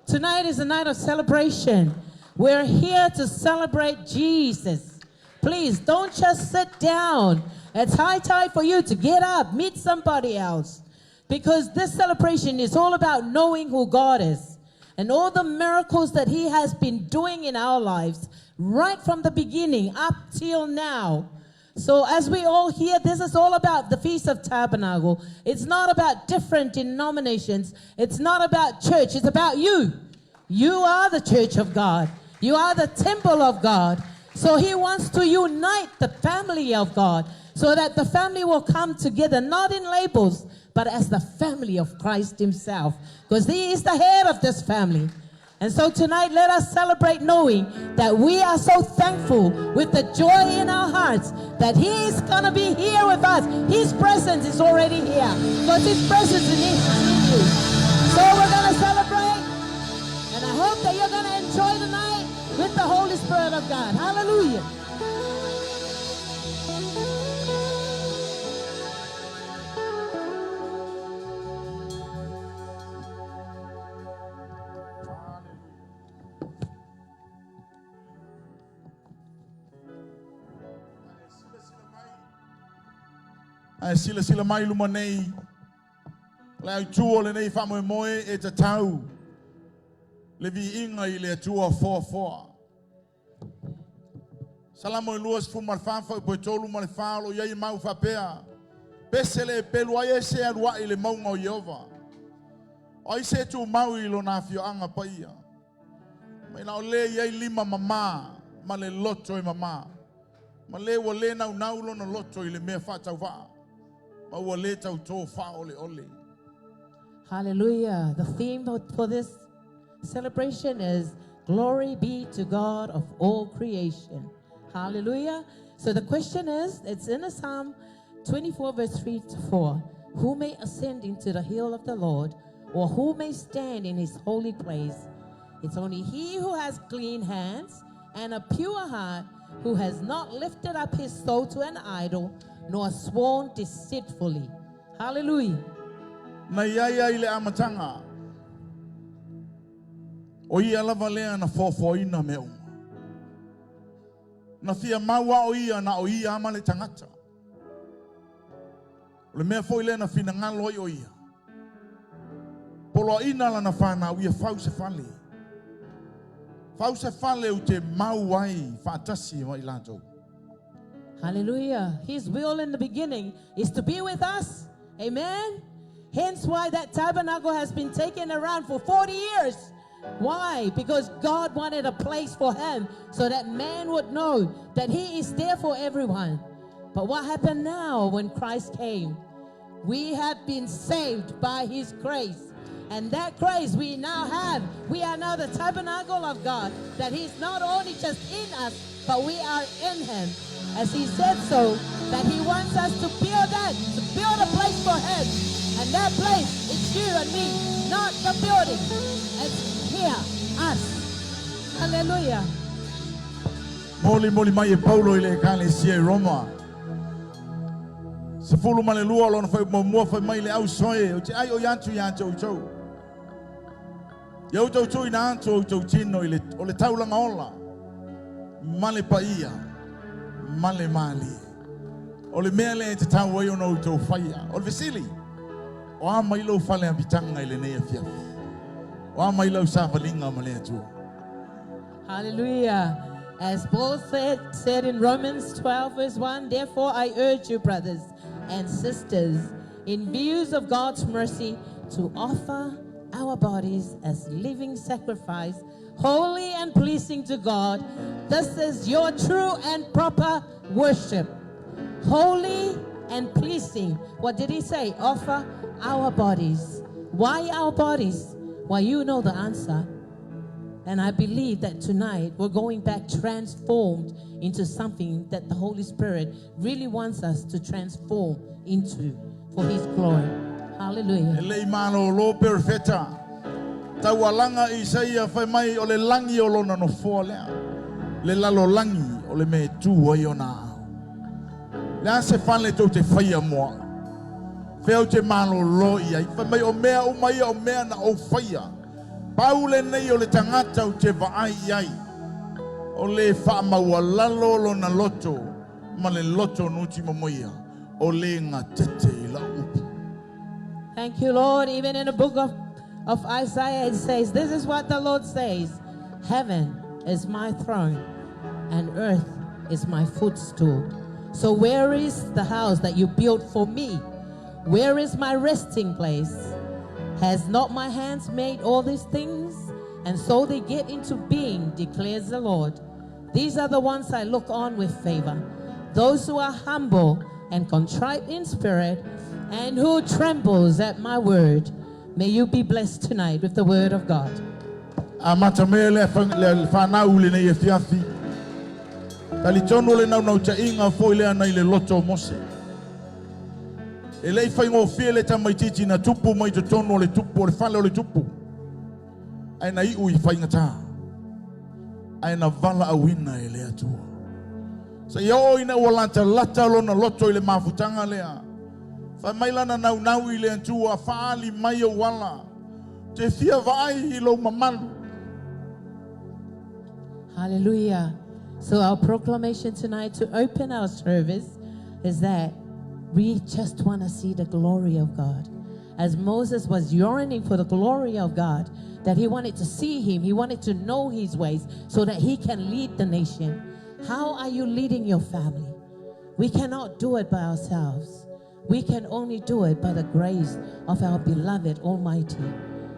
Tonight is a night of celebration. We're here to celebrate Jesus. Please don't just sit down. It's high time for you to get up, meet somebody else. Because this celebration is all about knowing who God is and all the miracles that He has been doing in our lives right from the beginning up till now. So, as we all hear, this is all about the Feast of Tabernacle. It's not about different denominations, it's not about church, it's about you. You are the church of God, you are the temple of God. So, He wants to unite the family of God so that the family will come together, not in labels, but as the family of Christ Himself, because He is the head of this family. And so tonight, let us celebrate knowing that we are so thankful with the joy in our hearts that He is going to be here with us. His presence is already here because His presence is in you. So we're going to celebrate. And I hope that you're going to enjoy the night with the Holy Spirit of God. Hallelujah. Ae silasila mai luma nei, le autū o lenei faamoemoe e tatau le viiga i le Atua foafoa. Salamo e 24 fuaiupu e 3 ma le 4 o lo o i ai mau faapea, Pese le pelu ai e se alu ae i le mauga o Ieova. O ai se tumau i lona afioaga paia. Mai na o le i ai lima mamā ma le loto e mamā. Ma le ua le naunau lona loto i le mea faatauvaa. Ma ua le tautō faaoleole. Hallelujah. The theme for this celebration is Glory be to God of all creation. Hallelujah. So the question is, it's in a Psalm 24, verse 3 to 4. Who may ascend into the hill of the Lord, or who may stand in his holy place? It's only he who has clean hands and a pure heart, who has not lifted up his soul to an idol, nor sworn deceitfully. Hallelujah. Na ia ia i le amataga. O ia lava lea na foafoaina mea uma. Na fia mau lava o ia na o ia ma le tagata. O le mea foi lea na finagalo ai o ia. Poloaiga lana fanau ia fau se fale. Fau se fale ou te mau ai faatasi ma i latou. Hallelujah. His will in the beginning is to be with us. Amen. Hence why that tabernacle has been taken around for 40 years. Why? Because God wanted a place for him so that man would know that he is there for everyone. But what happened now when Christ came? We have been saved by his grace. And that grace we now have, we are now the tabernacle of God, that he's not only just in us, but we are in him. As he said so, that he wants us to build that, to build a place for him. And that place is you and me, not the building. It's here, us. Hallelujah. Molimoli mai e Paulo i le ekalesia i Roma. 12 lona fuaiupu muamua fai mai le auso e, ou te ʻaiʻo atu iā te outou. Ia outou tuuina atu o outou tino i le, o le taulaga ola, ma le paia, ma le mālie. O le mea lea e tatau ai ona outou faia. O le fesili, o a mai lou fale amitaga i lenei afiafi? O a mai lau savaliga ma le Atua? Hallelujah. As Paul said in Romans 12, verse 1, therefore I urge you, brothers and sisters, in views of God's mercy, to offer our bodies as living sacrifice, holy and pleasing to God. This is your true and proper worship. Holy and pleasing. What did he say? Offer our bodies. Why our bodies? Well, you know the answer. And I believe that tonight we're going back transformed into something that the Holy Spirit really wants us to transform into for His glory. Hallelujah. E le i malōlō perofeta. Taualaga Isaia fai mai o le lagi o lona nofoa lea. Le lalolagi o le mea e tu ai ona aao. O le a se fale tou te faia mo au? Fea ou te malōlō i ai? Fai mai o mea uma ia o mea na ou faia. Pau lenei o le tagata ou te vaai i ai, o le faamaualalo lona loto ma le loto nutimomoia, o le gatete i lau upu. Thank you, Lord. Even in the book of Isaiah, it says, This is what the Lord says Heaven is my throne, and earth is my footstool. So, where is the house that you built for me? Where is my resting place? Has not my hands made all these things? And so they get into being, declares the Lord. These are the ones I look on with favor, those who are humble and contrite in spirit, and who trembles at my word. May you be blessed tonight with the word of God. Amata mea le le whanau le nei e fiafi. Talitonu le naunau tainga foi lea nai le loto o Mose. E lei whaingofie le tamaititi na tupu mai totonu o le tupu, o le fale o le tupu. Ae na iu i whaingata. Ae na valaauina e le Atua. Sa ia o ina ua lata lata lona loto i le mafutanga lea. Fai mai lana naunau i le Atua, faali mai ou ala. Te fia vaai i lou mamalu. Hallelujah. So, our proclamation tonight to open our service is that we just want to see the glory of God. As Moses was yearning for the glory of God, that he wanted to see him, he wanted to know his ways so that he can lead the nation. How are you leading your family? We cannot do it by ourselves. We can only do it by the grace of our beloved Almighty.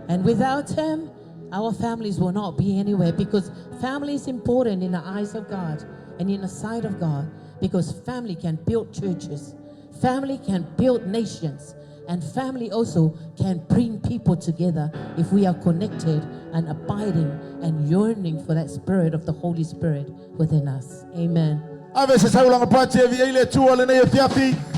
And without Him, our families will not be anywhere, because family is important in the eyes of God and in the sight of God, because family can build churches, family can build nations, and family also can bring people together if we are connected and abiding and yearning for that spirit of the Holy Spirit within us. Amen. Ave se saulanga pati e vi le Atua lenei afiafi.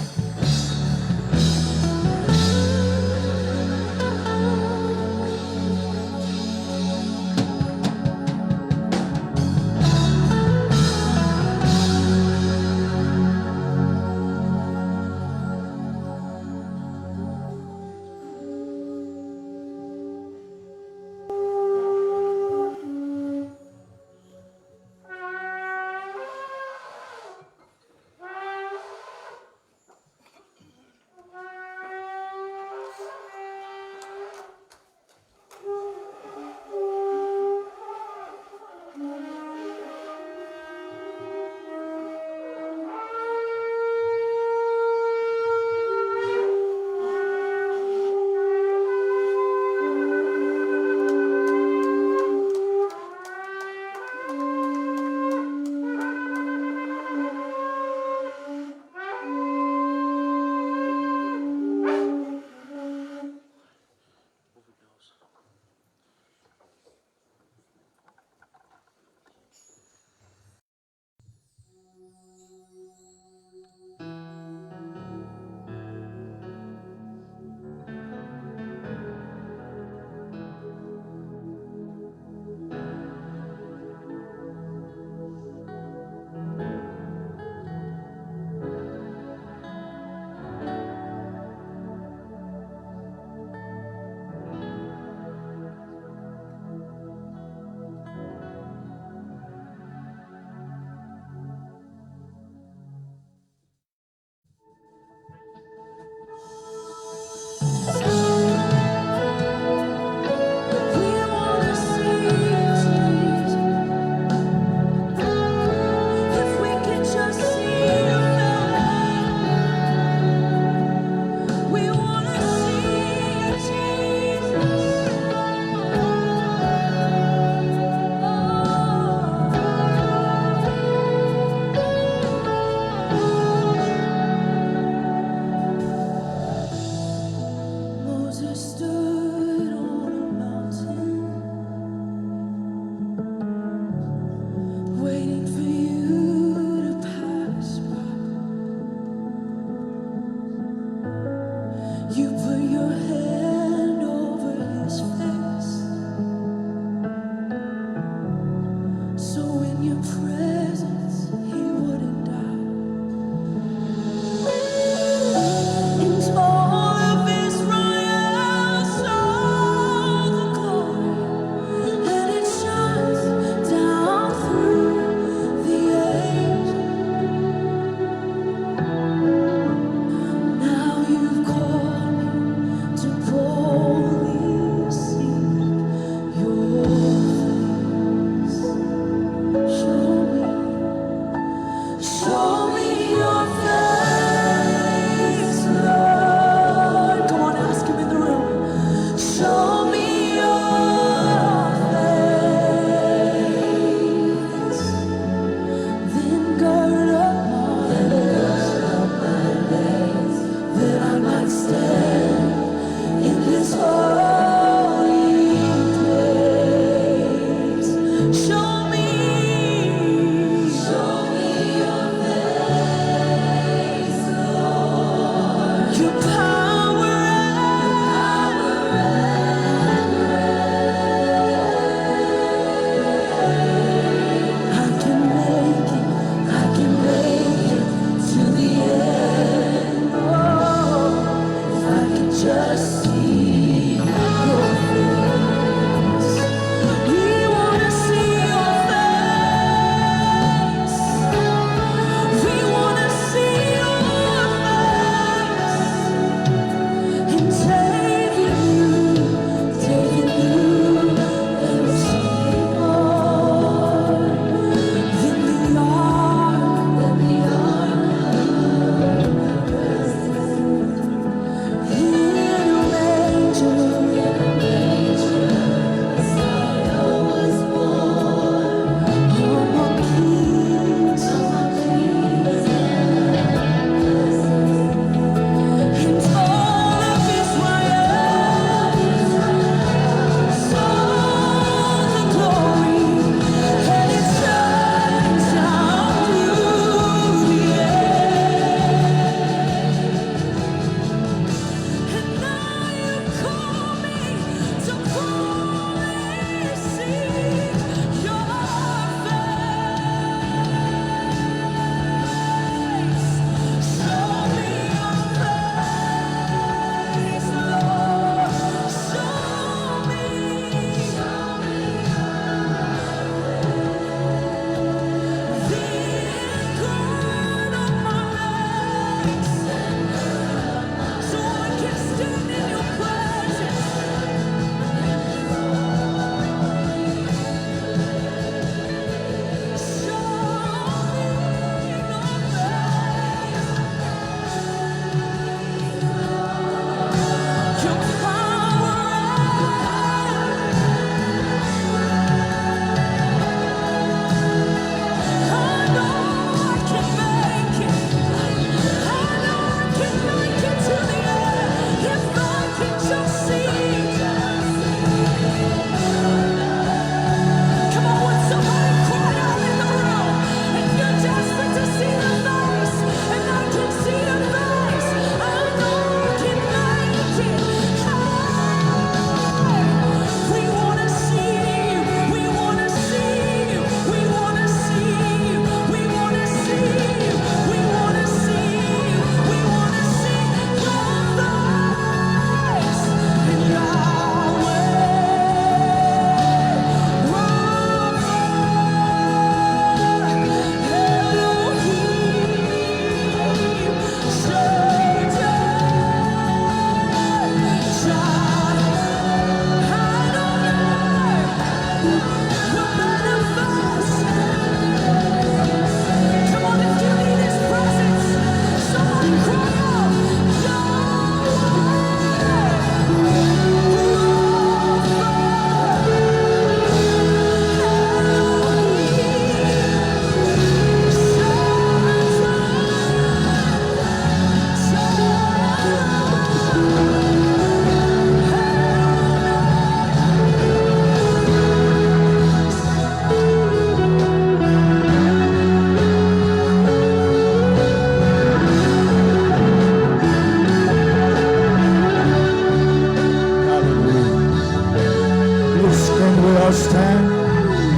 all stand.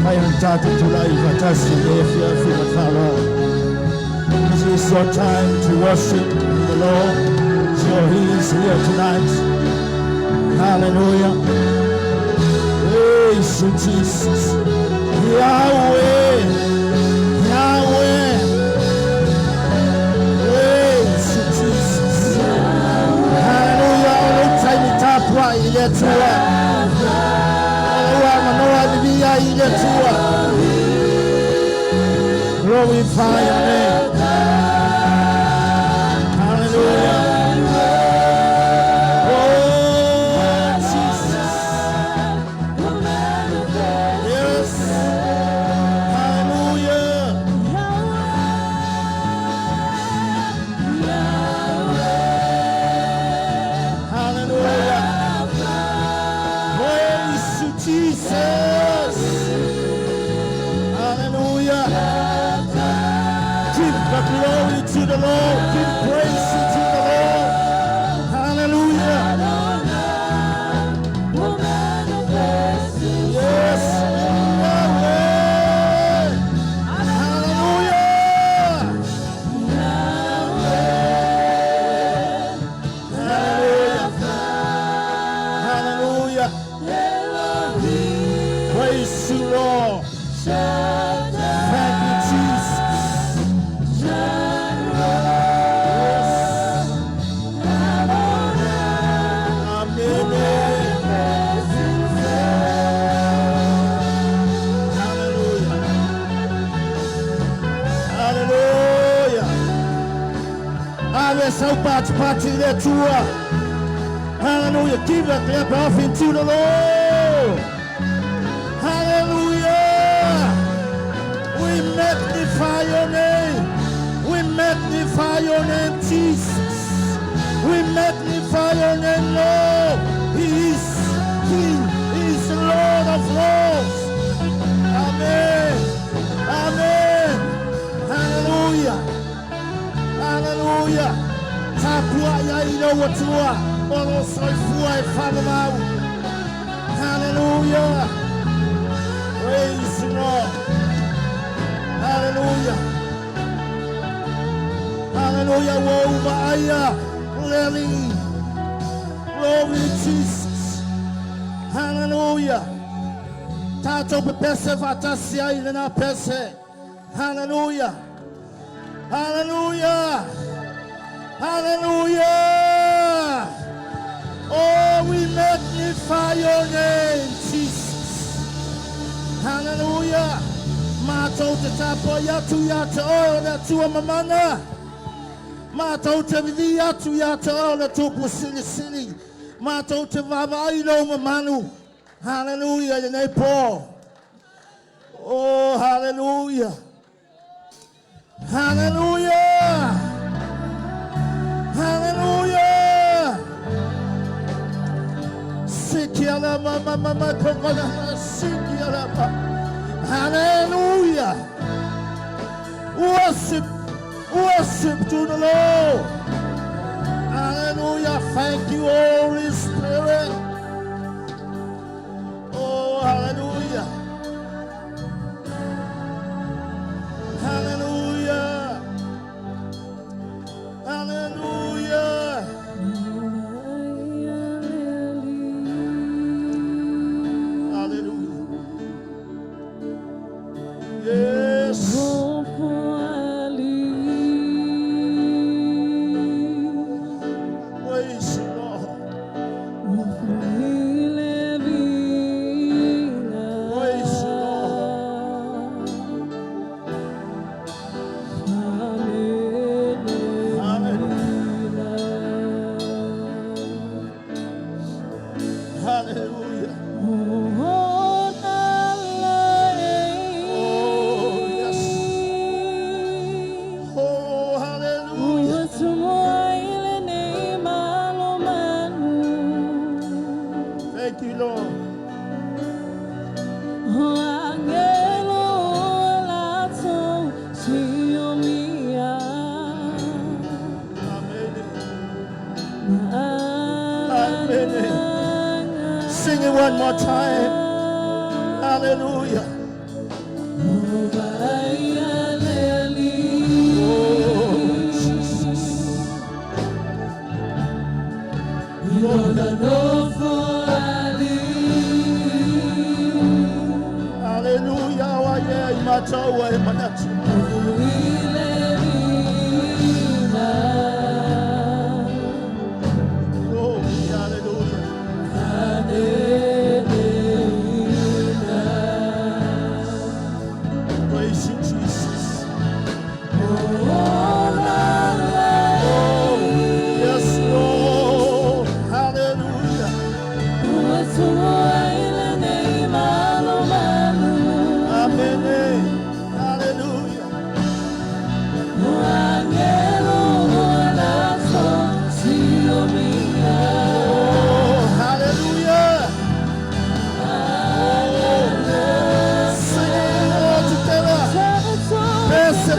Fai ona tatou tulai faatasi i lenei afiafi ma le faaaloalo. This is your time to worship the Lord. So He is here tonight. Hallelujah. Praise you, Jesus. Yahweh. Yahweh. Praise you, Jesus. Hallelujah. O lou taimi tapuai i le Atua. O lou avanoa e viviia ai i le Atua. Glorify your name. Hallelujah. Oh, Jesus. Yes. Hallelujah. Hallelujah. Praise you, Jesus. Hallelujah. Give the glory to the Lord. Give praise to the Lord. Hallelujah. Yes. Yahweh. Hallelujah. Hallelujah. Hallelujah. Praise you, Lord. Thank you, Jesus. Yes. Amen. Hallelujah. Hallelujah. Ave sau patipati i le Atua. Hallelujah. Give a clap offering to the Lord. Hallelujah. We magnify your name. We magnify your name, Jesus. We magnify your name, Lord. He is King. He is the Lord of Lords. Amen. Amen. Hallelujah. Hallelujah. Tapuai ai i lou Atua. O lou soifua e faamamau. Hallelujah. Praise the Lord. Hallelujah. Hallelujah. Ua ou vaaia le Alii. Glory Jesus. Hallelujah. Tatou pepese faatasi ai lenā pese. Hallelujah. Hallelujah. Hallelujah. Oh, we magnify your name, Jesus. Hallelujah. Matou te tapuai atu ia te oe o le Atua mamana. Matou te vivi'i atu ia te oe o le Tupu Silisili. Matou te vaavaai i lou mamalu. Hallelujah. I lenei pō. Oh, hallelujah. Hallelujah. Hallelujah. Sikiala mama mama kokona sikiala ma. Hallelujah. Worship, worship to the Lord. Hallelujah. Thank you, Holy Spirit. Oh, hallelujah. Hallelujah. Hallelujah. Hallelujah. Yes. Praise the Lord. Hallelujah. Oh, Jesus. Hallelujah. Wa ye imata wa e manatu. Glory. Hallelujah. Praise you, Jesus. Oh, yes, Lord. Hallelujah. Amen. Hallelujah. Oh, hallelujah. Oh, singing all together. Pese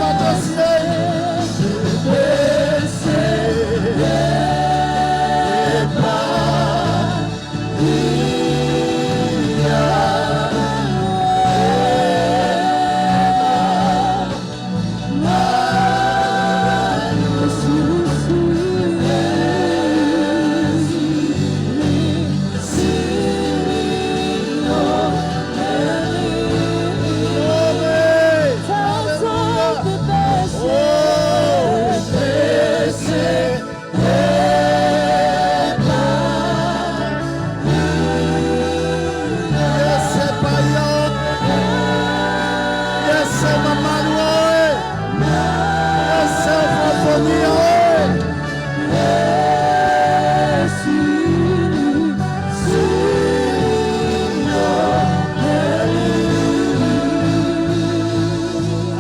Glory. Hallelujah. Oh, pese Yes, payo. Yes, mamalu oe. Yes, fafonia oe.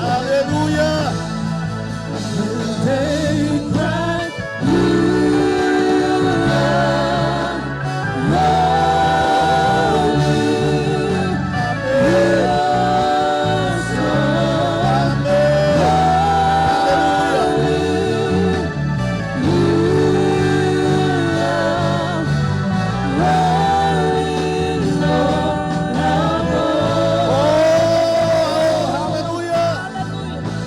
Hallelujah. They cry, you are holy. Amen. Amen. Hallelujah. Oh, hallelujah.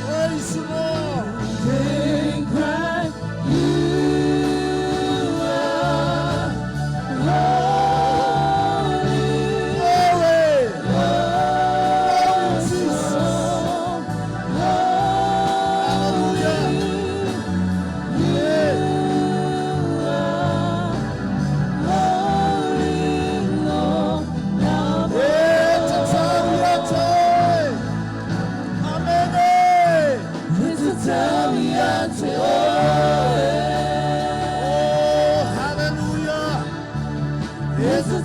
Praise the Lord. They cry, you are holy. Glory. Glory, Jesus. Hallelujah. Yeah. Yeah, tatariate. Amen. Oh, hallelujah. It's a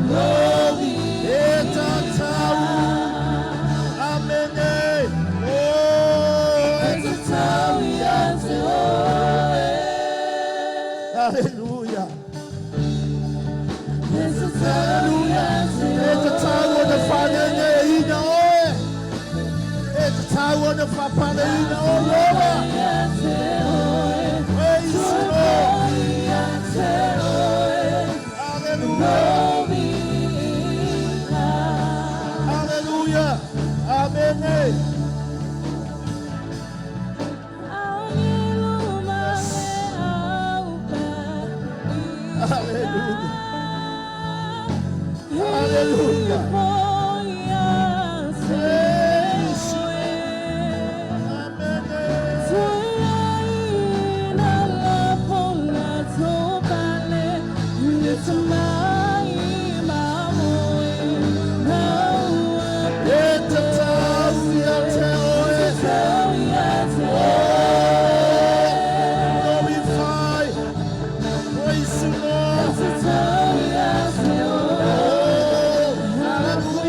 Glory. Etatau. Amen. Oh, it's hallelujah. Hallelujah. Etatau o na whanenge ina oe. Etatau o na whapane ina o Lord. Praise the Lord. Hallelujah. Hallelujah. Amen. Hallelujah. Hallelujah. Praise Amen. Etatau ia te oe. Oh, glorify. Praise the Lord. Oh, hallelujah.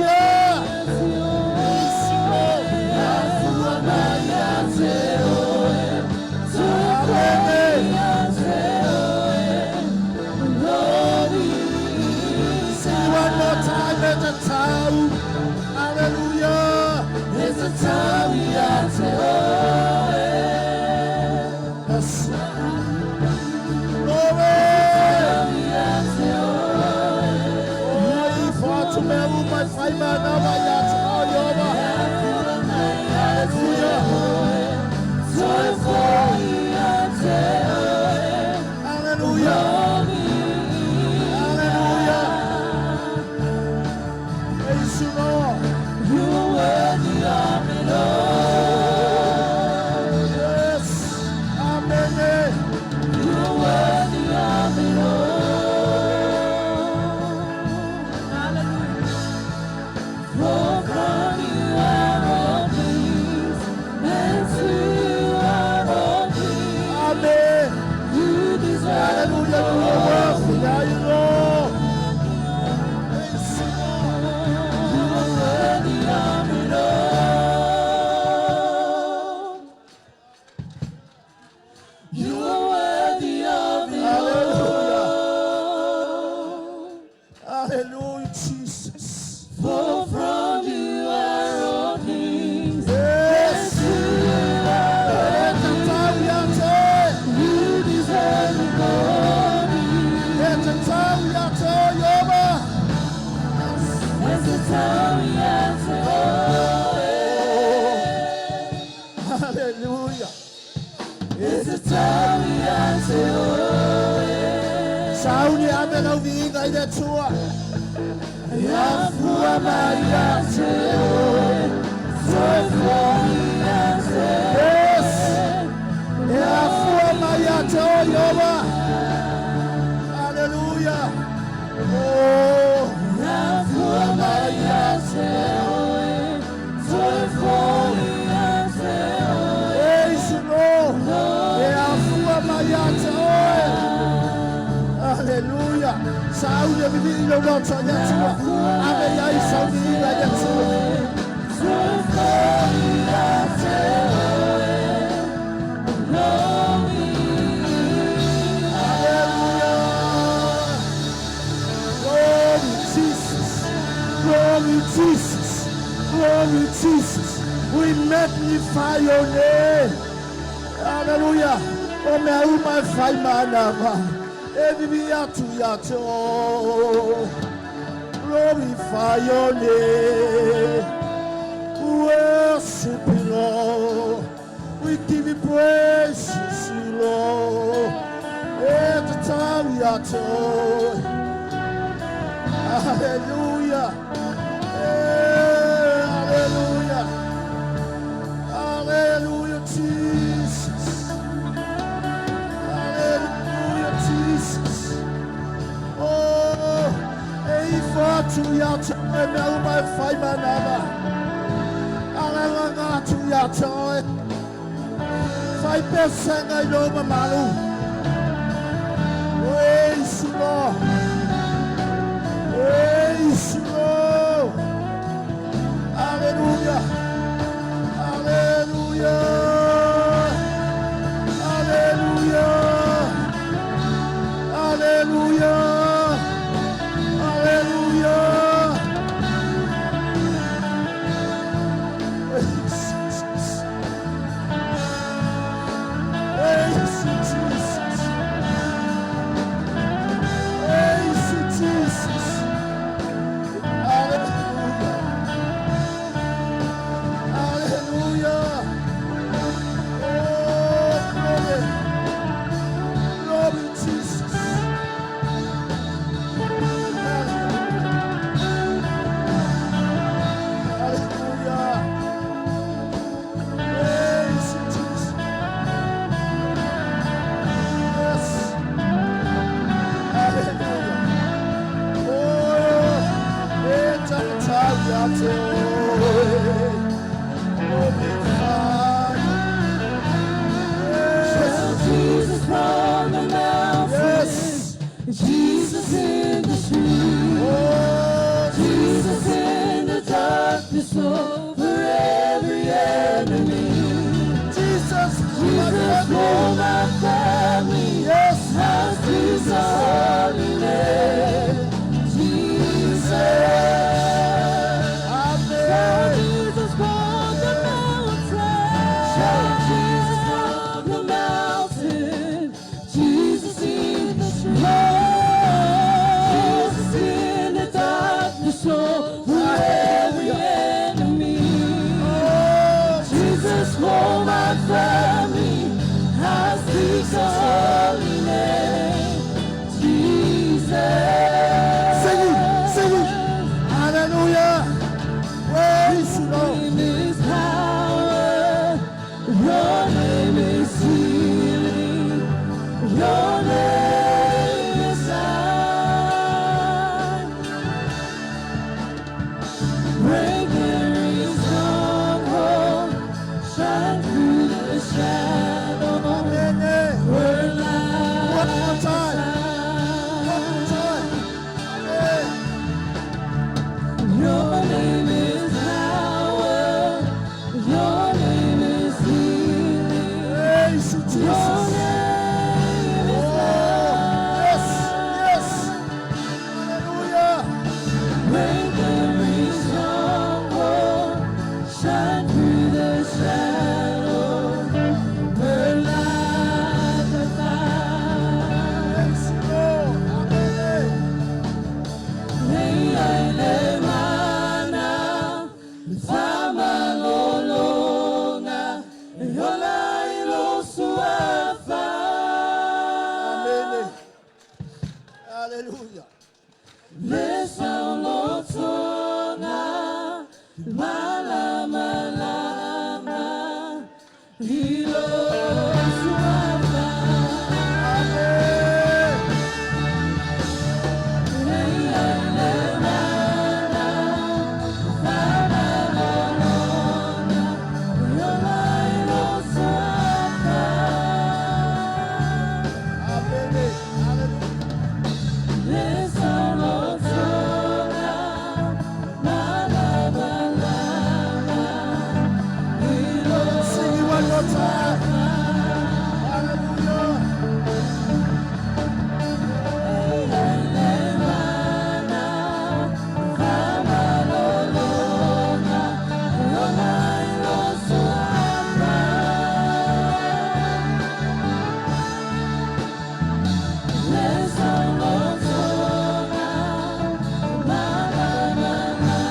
Whamalolonga E ola i lo suafa. Amen. Hallelujah. Le saulotoga Malamalama I lo suafa. Amen. E ai le mana Whamalolonga E ola i lo suafa. Amen. Hallelujah. Le saulotoga Malamalama I lo Sing it one more time. Hallelujah. Le mana Whamalolonga E ola i lo suafa. Le saulotoga Malamalama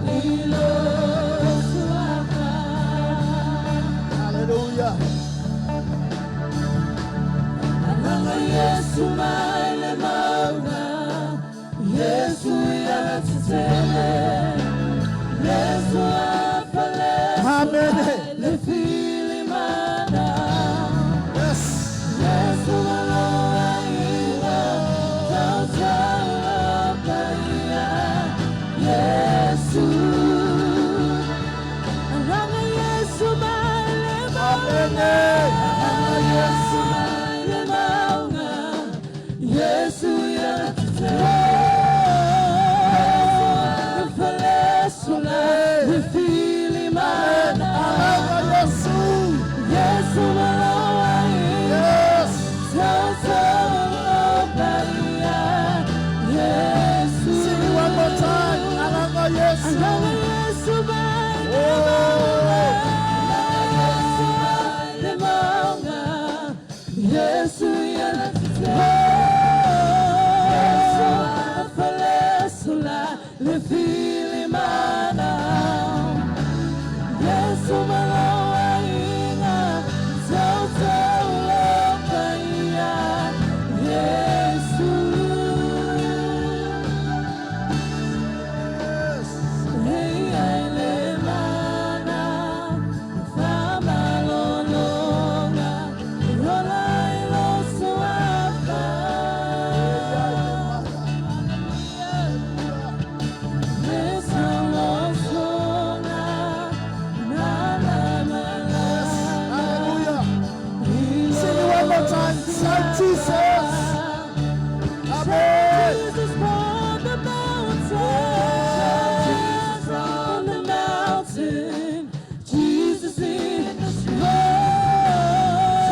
I lo suafa. Hallelujah. Alaga Yesu mai le mauga, Yesu ia tetele, Yesu afale Amen. le fili mana. Yes. Yesu aloa ina tau paia Yesu. Alaga Yesu mai le mauga, Alaga Yesu mai le mauga, Yesu ia tetele, le fili mana. Alaga Yesu. Yesu aloa ina Yes. tau paia Yesu. Sing it one more time. Alaga Yesu. Alaga Yesu mai le Yesu mai le mauga, Yesu ia Yesu afalesula le fili mana. Yesu maloa ina tau paia Yesu. Yes. Hey, ai le mana, whamalolonga, e ola i lo suafa. Le saulotoga, malamalama, Hallelujah. i lo Sing it one more time. Shout Jesus. Amen. Jesus from the mountain, Jesus from the mountain, Jesus in the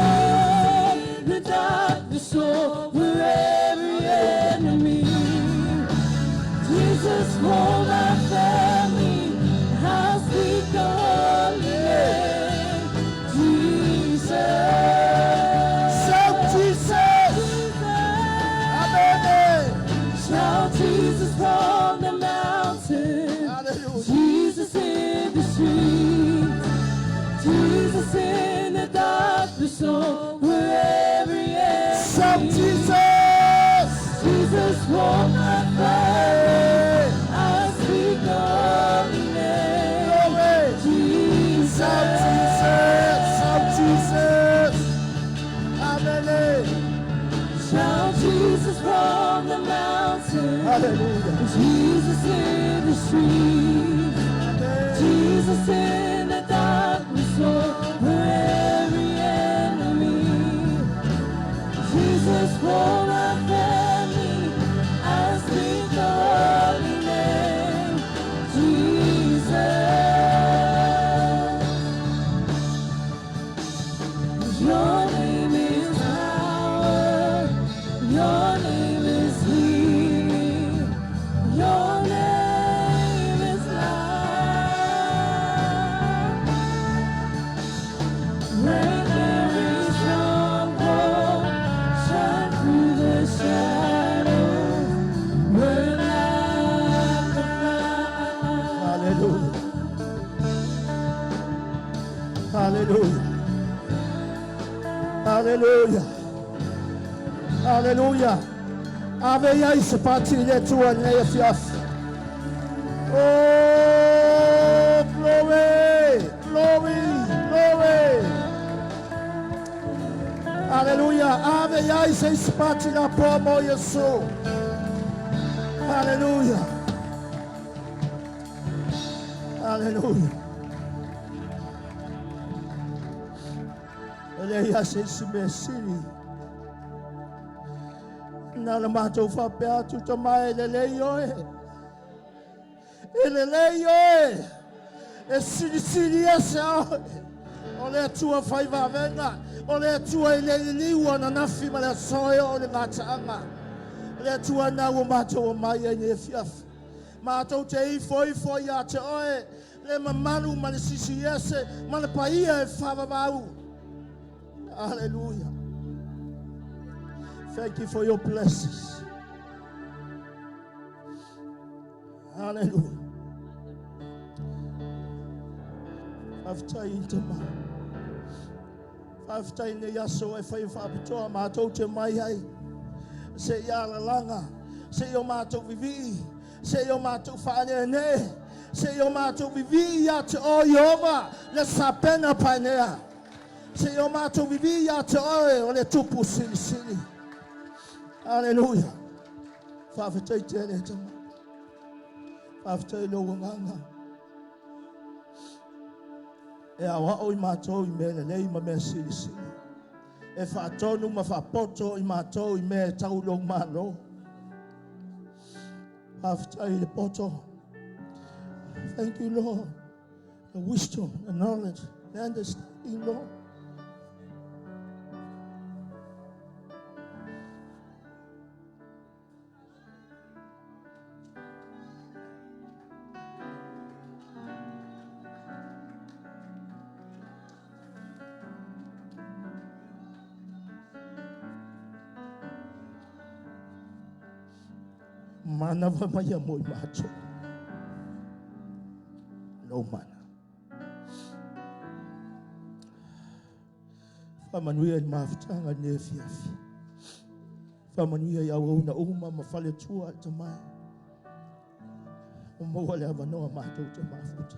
storm, the darkness over every enemy. Jesus for my family, I speak the holy name, Jesus. Shout Jesus. Amen. Shout Jesus from the mountain, Hallelujah. Jesus in the street, Jesus in the darkness over every enemy. Shout Jesus. Jesus for my family, I speak the holy name, Glory. Jesus. Shout Jesus. Shout Jesus. Amen. Shout Jesus from the mountain, Hallelujah. Jesus in the street. Amen. Jesus in the darkness over every enemy. Jesus for my family, I speak the holy name, Jesus. Your name is power, your name is healing, your name is life. Hallelujah. Hallelujah. Hallelujah. Ave i ai se pati i le Atua i lenei afiafi. Oh, glory, glory, glory. Hallelujah. Ave i ai se isi pati lapoa mo Iesu. Hallelujah. Hallelujah. E leai lava se isi mea sili. Na ona matou faapea atu, Tama e lelei oe. E lelei oe. E silisili ese oe. O le Atua fai vavega. O le Atua e le liliu ananafi ma le aso e oo i le gataaga. O le Atua lena ua matou omai ai nei afiafi. Matou te ifoifo ia te oe le mamalu ma le sisi ese ma le paia e faavavau. Hallelujah. Thank you for your blessings. Hallelujah. Faafetai i Tama. Faafetai nei aso e fai faapitoa matou te mai ai. Se i alalaga, se i o matou vivii, se i o matou faaneanee, se i o matou vivii ia te oe Ieova le sapena paenea. Se i o matou vivii ia te oe o le Tupu Silisili. Aleluia. Faafetai tele Tama. Faafetai lou agaga. E aoao i matou i mea lelei ma mea silisili. E faatonu ma faapoto i matou i mea e tau i lou Malo. Faafetai i le poto. Thank you, Lord. The wisdom, the knowledge, the understanding, Lord. Manava mai a mo i matou. Lou mana. Faamanuia i le mafutaga i lenei afiafi. Faamanuia i auauna uma ma faletua a le Tama. Ua maua le avanoa matou te mafuta.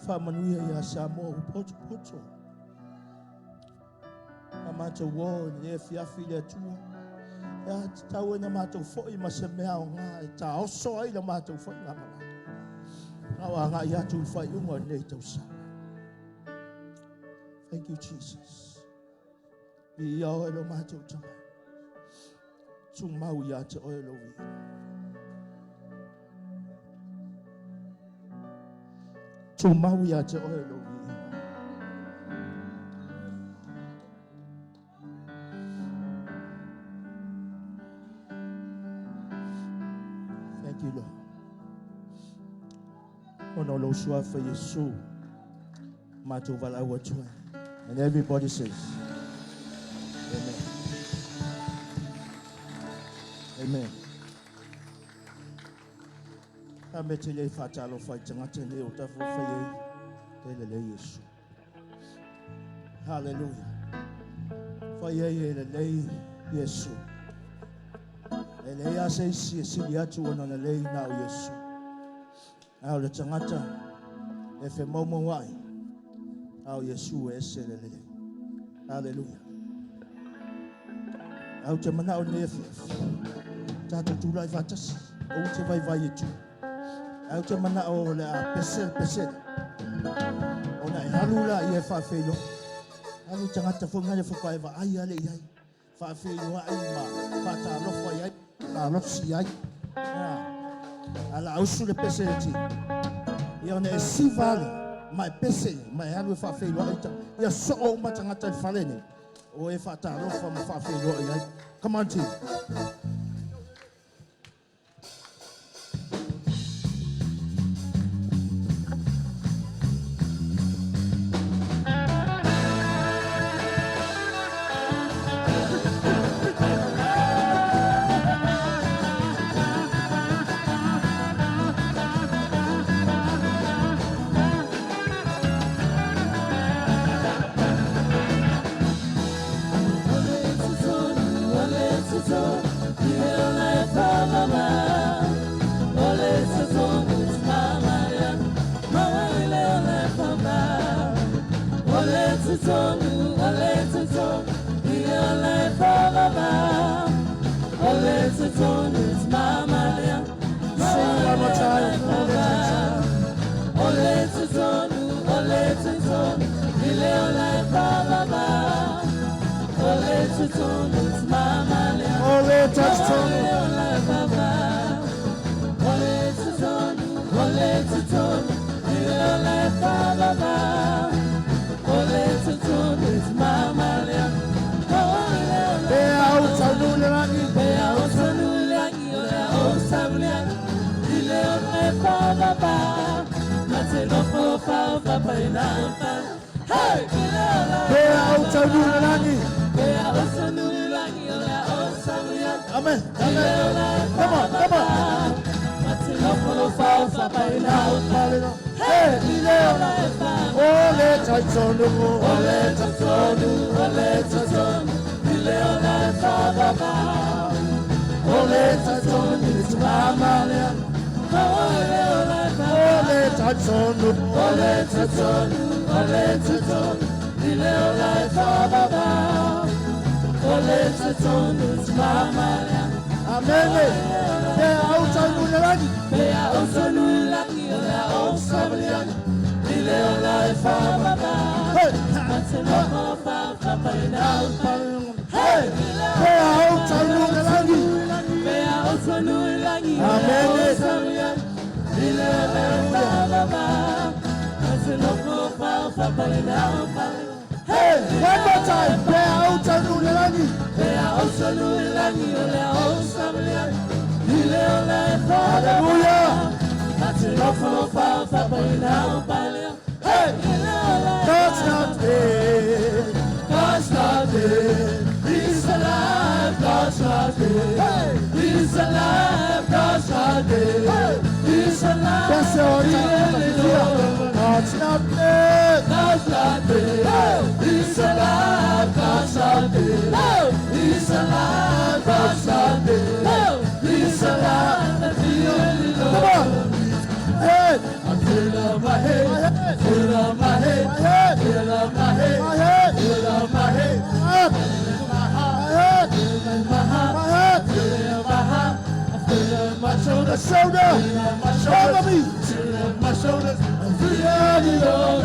Faamanuia ia Samoa ua potopoto. A matou o i lenei afiafi i le Atua. E tatau ona matou foi ma se mea aoga e taoso ai la matou faigamalaga. A o agai atu i le faaiuga o lenei tausaga. Thank you, Jesus. Viia oe lo matou Tama. Tumau ia te oe lou viiga. Tumau ia te oe lou viiga. Thank you, Lord. Ona o lou suafa Iesu, matou valaau atu ai. And everybody says, Amen. Amen. A me te lei whātalo whai tangata nei o tafu whai ei, te le lei Iesu. Hallelujah. Whai ei e le lei Iesu. E lei a se isi e sili atu ona le lei nā o Iesu. A o le tagata e femaumaua'i, a o Iesu e ese le lelei. Aleluia. Ae ou te manao i lenei afiafi, tatou tulai faatasi, aua te vaivai i tua. Ae ou te manao o le a pese le pesega, ona e alu laia e faafeiloai. Alu tagata foi ngale faatoa e vaai ale i ai. Faafeiloai ma faatalofa i ai, malosi ai. A la ausu le pese le ti. Ia ona e siva ale, ma e pese, ma e alu e faafeiloai. Ia soo uma tagata i le fale nei. O e faatalofa ma faafeiloai ai. Come on team. Pea au taunu le langi. Amen. Amen. Come on, come on. Hey, Ole taitonu, ole taitonu, ole taitonu, ile ola e whababa. Ole taitonu, ile tumama lea. Ole taitonu, ole taitonu, ole taitonu, ile ola e whababa. Ole taitonu, tumama lea. Amen. Pea au taunu le langi. Pea au taunu le langi, ole au sabliani. Ile ola e whababa. Hey. Hey. Pea au taunu le langi. Amen. Hey, one more time. Pea au taunu le langi. Hallelujah. Hey, God's not dead. God's not dead. He's alive. God's not dead. Hey, he's alive. God's not dead. He's alive. God's not dead. God's not dead. He's alive. God's not dead. He's alive. God's not dead. He's alive. Come on. Head. I feel on my head. Feel on my head. My head. Feel on my head. My head. Feel on my head. Up. My head. My heart. My head. Feel my heart. I feel on my shoulder. Shoulder. My shoulder. Over me. Feel on my shoulders. I feel it all.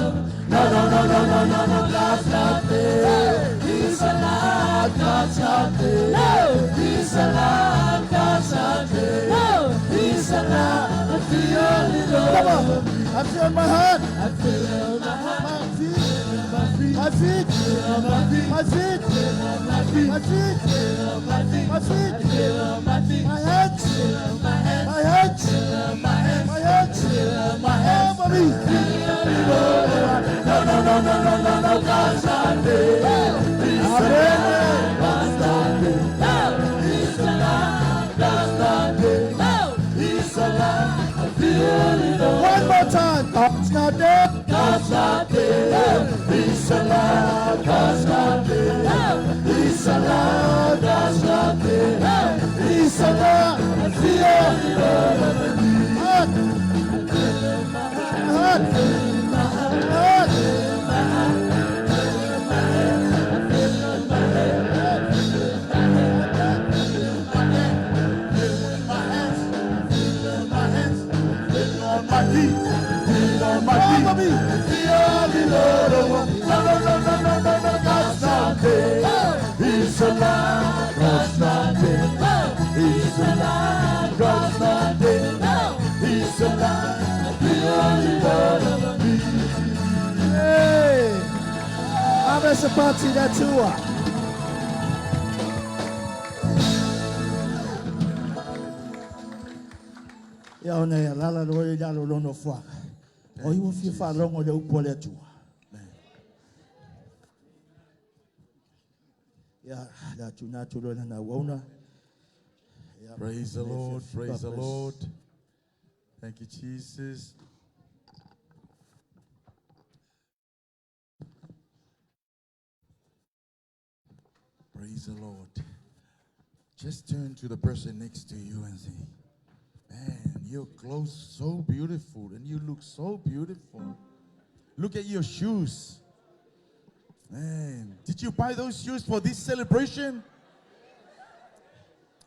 No, no, no, no, no, no, no. God's not dead. He's alive. God's not dead. No. He's alive. God's not dead. No. He's alive. I feel it all. Come on. I feel my heart. I feel my heart. My feet. My feet. My feet. My feet. My feet. My feet. My feet. My feet. My feet. My hands. My hands. My hands. My hands. My hands. My hands. Over me. No, no, no, no, no, no, no. God's not dead. He's alive. God's not dead. He's alive. God's not dead. He's alive. I feel it all. One more time. God's not dead. God's not dead. He's alive. God's not dead. He's alive. God's not dead. He's alive. I feel it all. Heart. Heart. Heart. He's alive. God's not dead. He's alive. God's not dead. He's alive. I feel it all over me. Hey. Ave se pati le Atua. Ia ona ia lala lo i lalo lono fuaga. O iwa fia whaalongo le upo le Atua. Ia, le atu nā tu loa na wauna. Ia, Praise the le Lord. fia- Praise God the bless. Lord. Thank you, Jesus. Praise the Lord. Just turn to the person next to you and say, man, your clothes so beautiful and you look so beautiful. Look at your shoes. Man, did you buy those shoes for this celebration?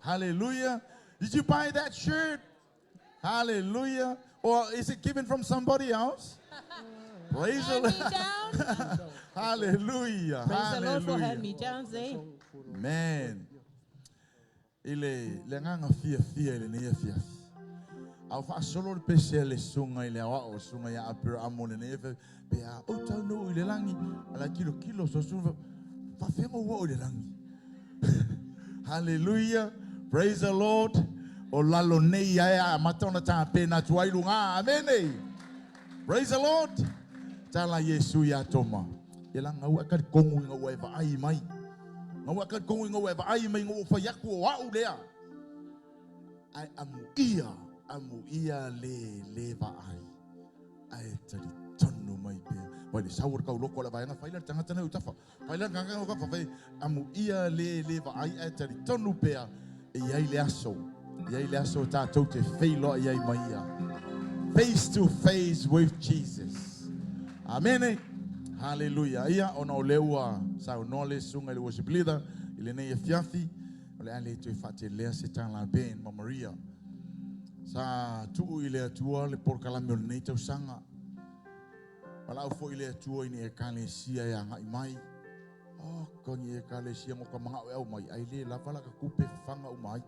Hallelujah. Did you buy that shirt? Hallelujah. Or is it given from somebody else? Praise the Hand Lord. me down. Hallelujah. Praise the Lord for Hallelujah. hand me downs, eh? Man. Ile le nganga fia fia ile nei fia. Au fa solo le pese le sunga ile awa o sunga ya apero amo le nei fe pe a o tau no ile langi ala kilo kilo so su fa fengo wo ile langi. Hallelujah. Praise the Lord. O lalo nei ae a amata ona tapena atu ai luga. Amene. Praise the Lord. Tala Iesu iā Toma, Ia la gaua e talitonu ina ua e vaai mai. Gaua e talitonu ina ua e vaai mai ina ua ou fai atu o au lea. Ae amuia, amuia le le vaai, ae talitonu mai pea. Vai le sau o le tauloko a le vaega, fai la le tagata nei o tafa. Fai la le tagata nei o tafa, fai amuia le le vaai ae talitonu pea e i ai le aso, e i ai le aso tatou te feiloai ai ma ia. Face to face with Jesus. Amene. Haleluia. Ia, ona o lea ua saunoa le susuga i le worship leader i lenei afiafi, O le a le toe faatelea se tala a Ben ma Maria. Sa tuu i le Atua le polokalame o lenei tausaga. Valaau foi le Atua i ni ekalesia e agai mai. Oh, ka ni ekalesia ngo ka mangao e au mai, ai le lava la ka tupe fafaga uma ai.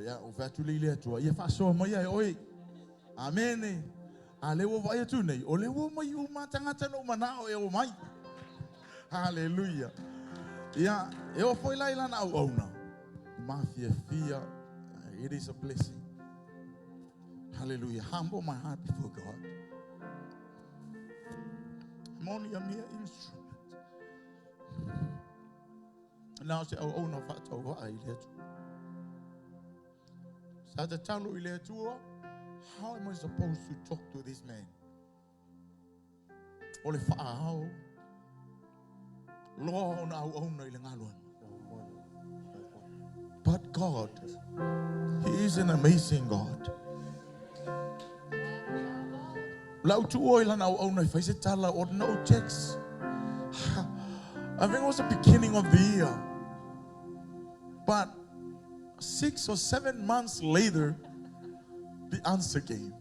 Ia, o fai atu le i le Atua, ia faasoa mai ai oe. Amene. A le ua vaai atu nei, o le ua mai uma tagata na o manao e o mai. Haleluia. Ia, e oo foi la i lana auauna, mafiafia, it is a blessing. Hallelujah. Humble my heart before God. I'm only a mere instrument. Na o se auauna faatauvaa i le Atua. Sa tatalo i le Atua, how am I supposed to talk to this man? O le faaao loa ona auauna i le galuega. But God, He is an amazing God. Lau tuua i lana auauna i fai se tala or no text. I think it was the beginning of the year. But 6 or 7 months later, the answer came.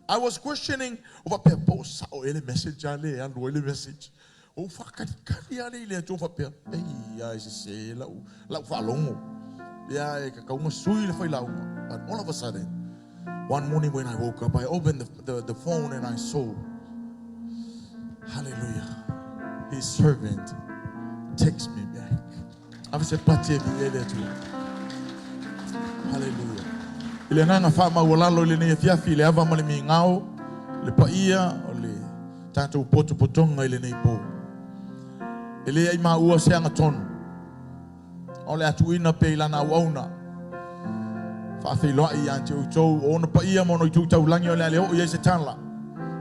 I was questioning, o faapea po o sao ea le message a le alu ai le message. O whakalikali ale i le Atua faapea, ei ai se se lau, lau faalogo. Ia e kakaunga sui le failauga. But all of a sudden, one morning when I woke up, I opened the phone and I saw, hallelujah, his servant text me back. Ave se pati e vi e le Atua. Hallelujah. I le agaga faamaualalo i lenei afiafi, i le ava ma le migao, le paia o le tatou potopotoga i lenei po. E le ai maua se agatonu. O le atuina pe i lana auauna. Faafeiloai ia te outou o ona paia ma ona itu taulagi o le a le oo i ai se tala.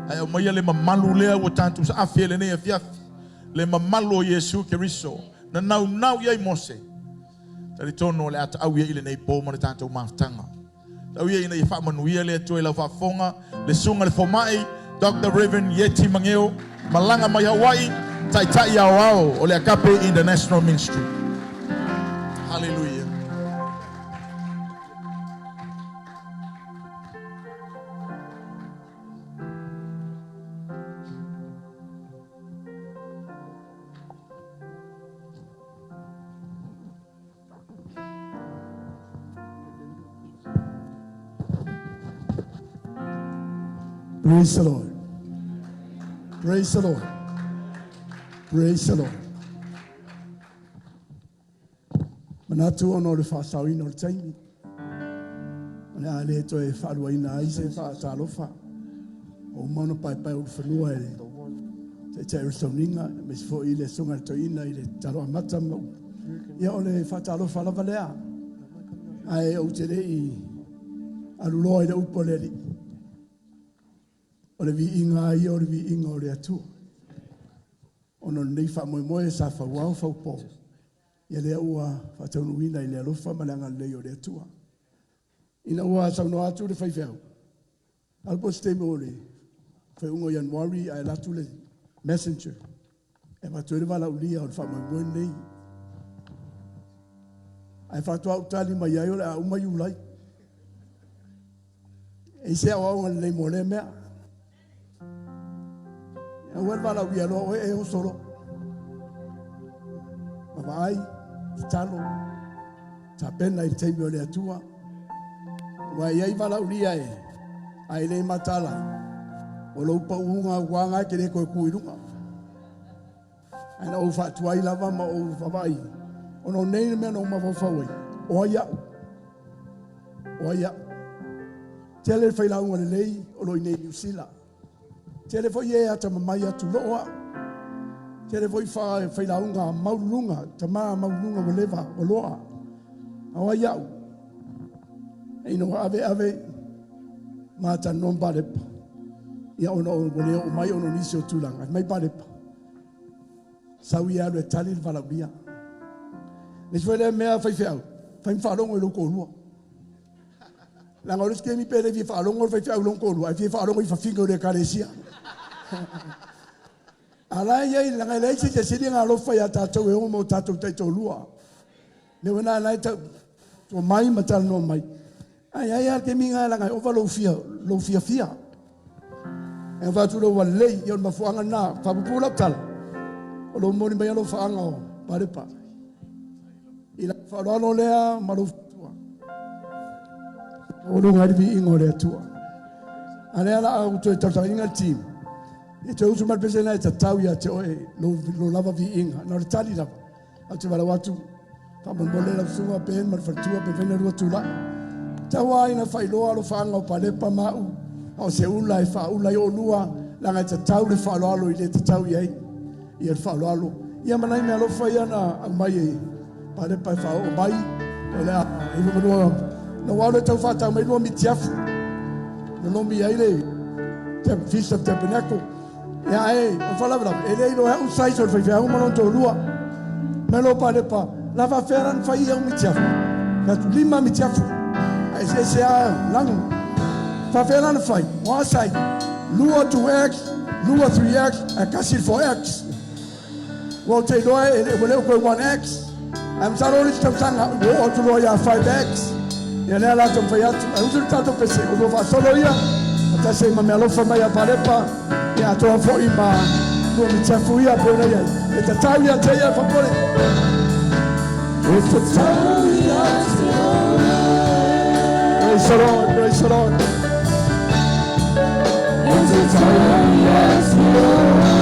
Ae aumaia le mamalu lea ua tatou saafi e lenei afiafi. Le mamalu o Iesu Keriso. Na naunau i ai Mose. Talitonu o le a taau ia i lenei po ma le tatou mafutaga. Tau ia ina ia faamanuia le Atua i lau faafofoga, le susuga le fomai, Dr. Reverend Ieti Mageo, malaga mai Hawaii, taitai aoao o le Agape International Ministry. Hallelujah. Praise the Lord. Praise the Lord. Praise the Lord. Manatu ona o le faasaoina o le taimi. O le a le toe faaluaina ai se faatalofa. O uma ona paepae ulufanua e le taitai o le sauniga, aemaise foi i le susuga i le toeaina i le talo amata ma ia o le faatalofa lava lea. Ae ou te le i aluloa i le upu a le Alii. O le viiga ia o le viiga o le Atua. Ona o lenei faamoemoe sa fauao faupo. Ia lea ua faataunuuina i le alofa ma le agalelei o le Atua. Ina ua saunoa atu le faifeau, alu po se taimi o le faaiuga o Ianuari ae alu atu le messenger e avatu ai le valaaulia o le faamoemoe lenei. Ae faatoa ou tali mai ai o le a uma Iulai. E i se aoaoga lelei mo lea mea. Aua le valaaulia loa oe e oso loa. Vaavaai, tatalo, tapena i le taimi o le Atua. Ua i ai valaaulia e a e le matala. O lou pauuga uaga e te le toe tu i luga. Ae na ou faatuai lava ma ou vaavaai. Ona o nei le mea na ou mafaufau ai. O ai au. O ai a'u. Tele le failauga lelei o lo o i inei i Niu Sila. Tele foi e atamamai atu loo a'u. Tele foi failauga maululuga, tamā maululuga ua leva ua loa. A o ai a'u? Ina ua ave ave ma talanoa ma Palepa, ia ona ua le oo mai ona o nisi o tulaga. Fai mai Palepa, sau ia alu e tali le valaaulia. Le isi foi lea mea faifeau, fai ma faalogo i lou toalua. Leaga o le isi taimi pe le fia faalogo le faifeau i lona toalua, ae fia faalogo i fafine o le ekalesia. A la e i ai, leaga e leai se isi e sili ona alofa ia tatou e o ma o tatou taitoalua. Le uena la e tau tua mai ma talanoa mai. Ai ai lava le taimi lena leaga e ova lou fia, lou fiafia. E fai atu lou lelei, ia o le mafuaaga lena. Faapuupuu lau tala, o lou momoli mai alofaaga o Palepa. I lau faaaloalo lea ma lou fautua. O luga i le viiga o le Atua. A lea la au toe talosagaina le team. E toe usu mai le pese lena e tatau ia te oe lo lava viiga. Na o le tali lava. Au te valaau atu, faamolemole lau susuga Ben ma le faletua pe mafai ona lua tulai. Tau lava ina faailoa alofaaga o Palepa ma au, a o se ula e faaula ai oulua, leaga e tatau le faaaloalo i le tatau i ai ia le faaaloalo. Ia ma nai meaalofa ia na aumai e Palepa e faaoo mai, o le a iwa malua, na ua alu e tau faatau mai lua mitiafu, lolomi ai le Feast of Tabernacle. Ia ae, o faalavelave, e le iloa e au size o le faifeau ma lona toalua. Mai loa Palepa, la faafefea la ona fai au mitiafu? Fai atu, 5 mitiafu, ae eseese lava lago. Faafefea la ona fai? O a size? 2 2X, 2 3X, ae tasi le 4X. Ua ou te iloa e ua le o toe 1X. Ae masalo o le isi tausaga ua oo atu loa ia 5X. Ia lea la taumafai atu. Ae usu le tatou pese, o lua faasolo ia. Faatasi ai ma meaalofa mai a Palepa. Ia atoa foi ma lua mitiafu ia pei ona i ai. E tatau ia te ia faamolemole. E tatau ia te oe. Praise the Lord, praise the Lord. E tatau ia te oe.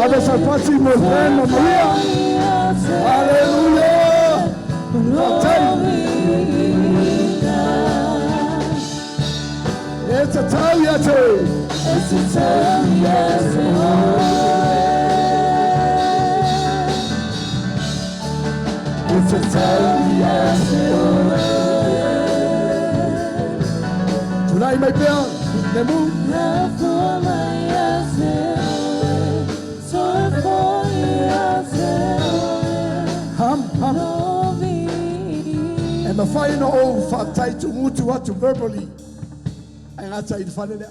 Ave sa pati mo Ben ma Maria. Hallelujah. Faafetai. E tatau ia te oe. E tatau ia te oe. E tatau ia te oe. Tulai mai pea, Nemu. Afua mai ia te oe. Toe ia te oe. Ham, ham. E mafai ona ou faafetai tuumutu atu verbally. Ae gata i le fale lea.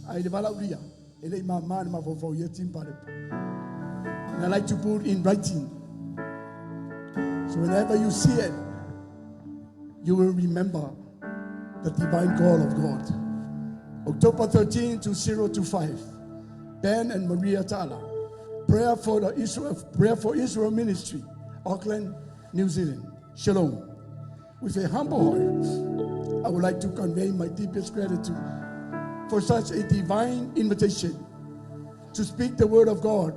Ai le valaaulia, e le i māmā le mafaufau ia team Palepa. And I like to put in writing. So whenever you see it, you will remember the divine call of God. October 13 to 025, Ben and Maria Tala. Prayer for the Israel, Prayer for Israel Ministry, Auckland, New Zealand. Shalom. With a humble heart, I would like to convey my deepest gratitude for such a divine invitation to speak the word of God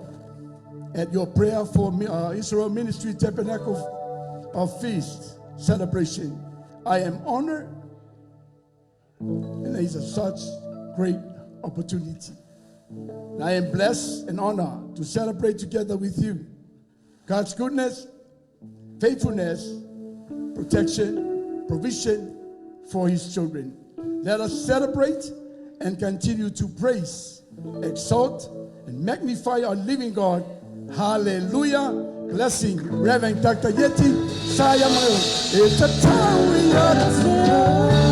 at your Prayer for Israel Ministry Tabernacle of Feast celebration. I am honored and it is a such great opportunity. And I am blessed and honored to celebrate together with you God's goodness, faithfulness, protection, provision for His children. Let us celebrate and continue to praise, exalt, and magnify our living God. Hallelujah. Blessing, Reverend Dr. Ieti Sayamago. E tatau ia te oe.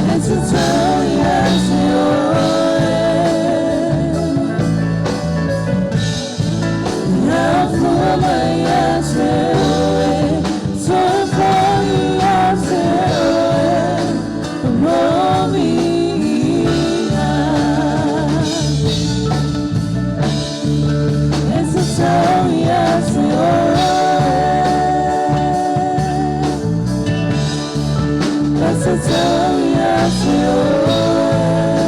E tatau ia te oe. Afua mai ia te oe. Toe ia te oe. Lou viiga. E tatau ia te oe. E tatau ia te oe.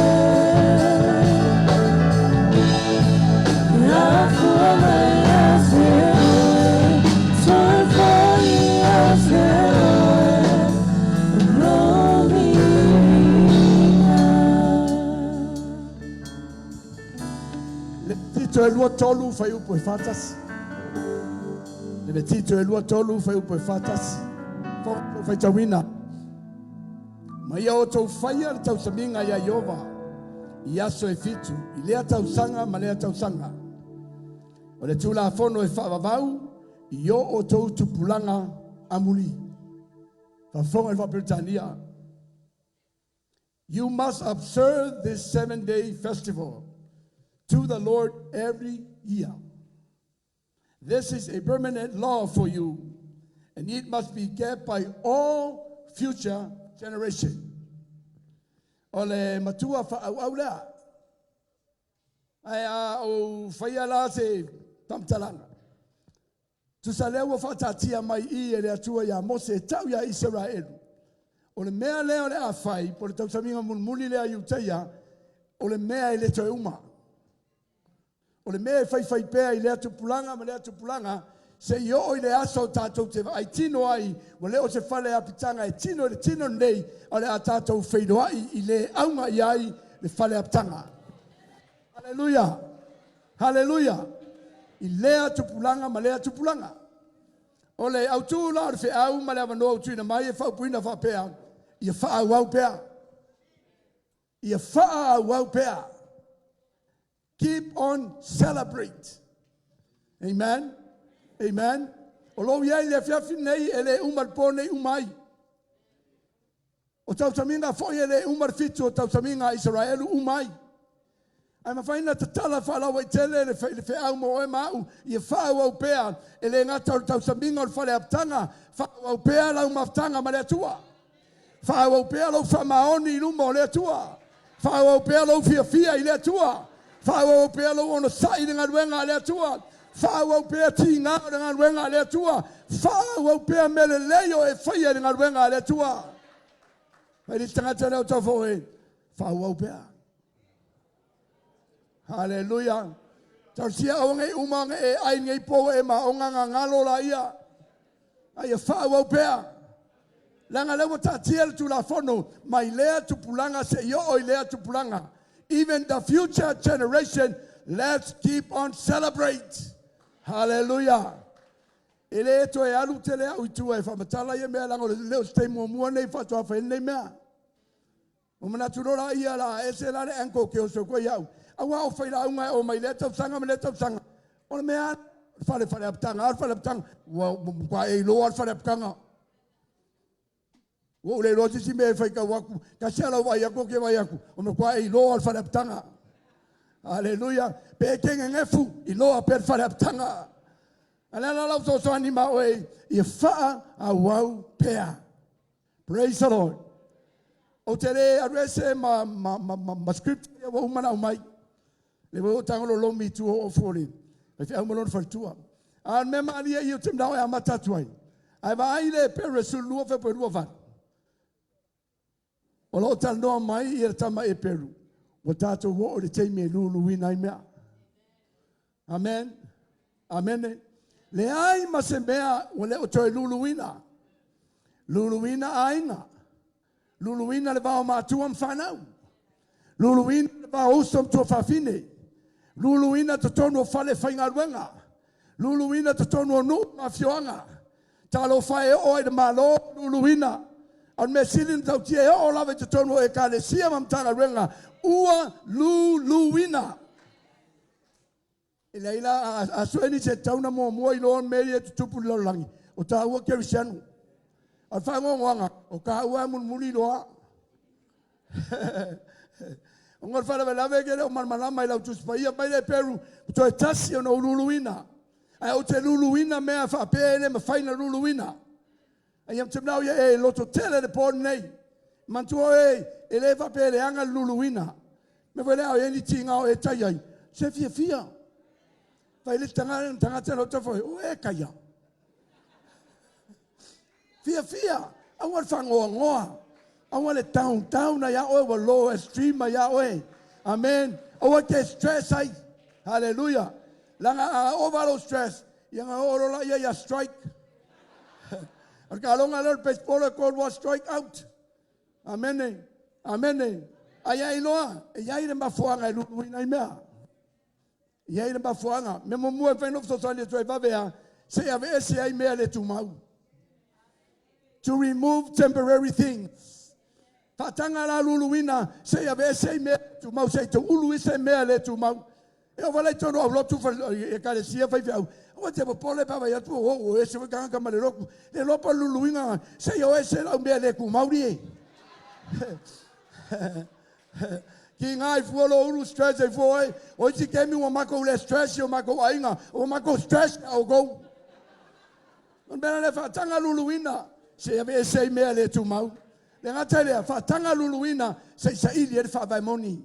Le Tito e 2:3 fuaiupu e 41. Levitito e 23 fuaiupu e 41. Fofoga faitauina. Ma ia outou faia le tausamiga iā Ieova i aso e 7 i lea tausaga ma lea tausaga. O le tulafono e faavavau i o outou tupulaga amuli. Faafofoga i le faa-Peretania. You must observe this 7-day festival to the Lord every year. This is a permanent law for you, and it must be kept by all future generations. O le matua faaauau lea. Ae a ou faia la se faamatalaga. Tusa lea ua faataatia mai i e le Atua ia Mose e tau iā Isaraelu. O le mea lea o le a fai, po o le tausamiga mulimuli lea a Iutaia, o le mea e le toe uma. O le mea e faifai pea i lea tupulaga ma lea tupulaga, seia oo i le aso tatou te vaai tino ai, ua le o se fale apitaga e tino i le tino lenei, o le a tatou feiloai i le auga i ai le fale apitaga. Haleluia! Haleluia! I lea tupulaga ma lea tupulaga. O le autū la o le feau ma le avanoa ua tuuina mai e faaupuina faapea, ia faaauau pea. Ia faaauau pea. Keep on celebrate. Amen. Amen. O lou iai le afiafi nei e le uma le po nei uma ai. O tausamiga foi e le uma le 7 o tausamiga a Isaraelu uma ai. Ae mafai na tatala faalauaitele le feau mo oe ma au, ia faaauau pea e le gata o le tausamiga o le fale apitaga, faaauau pea lau mafutaga ma le Atua. Faaauau pea lou faamaoni i luma o le Atua. Faaauau pea lou fiafia i le Atua. Faaauau pea lou onosai i le galuega a le Atua. Faaauau pea tiga o le galuega a le Atua. Faaauau pea mea lelei o e faia i le galuega a le Atua. Fai le tagata lea o tau foi, faaauau pea. Haleluia. Tausia aua nei uma na e ai nei po e ma onga ngā ngalo la ia. A ia faaauau pea. Leaga lea ua taatia le tulafono mai lea tupulaga seia oo i lea tupulaga. Even the future generation, let's keep on celebrate. Hallelujah. E le toe alu tele au i tua e faamatala ia mea leaga o le leo se taimi muamua nei faatoa fai nei mea. O manatu loa la ia la ese la le ankle ke o so koe iau. Aua o whai launga e o mai lea tausaga ma lea tausaga. O le mea fale fale apitaga, al fale apitaga. Ua kwa e iloa al fale apitaga. Ua ou le iloa se isi mea e faitau atu, tasi lava lau vaai atu ou te vaai atu, o matua e iloa le fale apitaga. Aleluia. Pe e te nenefu, iloa pea le fale apitaga. A le ala lau fesoasoani ma oe, ia faaauau pea. Praise the Lord. Ou te le alu ese ma script ia ua uma ona aumai. Le ua tago lolomi i tua o ofu o le faifeau ma lona faletua. A o le mea malie ia ou te manao e amata atu ai. Ae vaai le Eperu e 12 fuaiupu e 28. O lo o talanoa mai ia le tama Eperu, ua tatou oo i le taimi e luluina ai mea. Amen. Amene. Leai ma se mea ua le o toe luluina. Luluina aiga. Luluina le va o matua ma fanau. Luluina le va o uso ma tuafafine. Luluina totonu o fale faigaluega. Luluina totonu o nuu ma afioaga. Talofa e oo ai i le Malo, luluina. A o le mea sili ona tautia e oo lava i totonu o Ekalesia ma Matagaluega, ua luluina. E leai la, a sue nisi e tatau ona muamua iloa mea ia e tutupu i le lalolagi, o taua kerisiano. A o le faanoanoaga, o taua e mulimuli iloa. Ona o le faalavelave e te le o malamalama i lau Tusi Paia mai le Eperu, toe tasi ona ou luluina. Ae ou te luluina mea faapea e le mafai ona luluina. Ae ou te manao ia e lototele le po lenei. Manatua oe, e le faapea e leaga le luluina. Mea foi lea a o i ai ni tiga o e tai ai, se fiafia. Fai le tagata lau tafo, o e taia. Fiafia, aua le faanoanoa. Aua le down down ai a oe, ua low esteem ai a oe. Amen. Aua te stress ai. Hallelujah. Leaga a ova lou stress, ia na oo loa laia ia strike. O le taaloga lea o le baseball e 3 strike out. Amene. Amene. Ai ai loa, e iai le mafuaaga e luluina ai mea. I ai le mafuaaga. Mea muamua e mafai ona ou fesoasoani atu ai vave lava, se i aveese ai mea le tumau. To remove temporary things. Faataga la luluina se i aveese ai mea le tumau, se i ulu se mea le tumau. E oo foi la i totonu o aulotu i ekalesia faifeau, aua e te popole pe a vaai atu ua o ese foi tagata ma le lotu. Le iloa po o le luluina se i o ese lau mea le tumau lie. Kiga ai fua lou ulu stress ai fua oe. O isi taimi ua matou le stress i o matou aiga, ua matou stress ia outou. O le mea lea faataga luluina se i aveese ai mea le tumau. Le gata i lea, faataga luluina se i saili ai le faavae moni.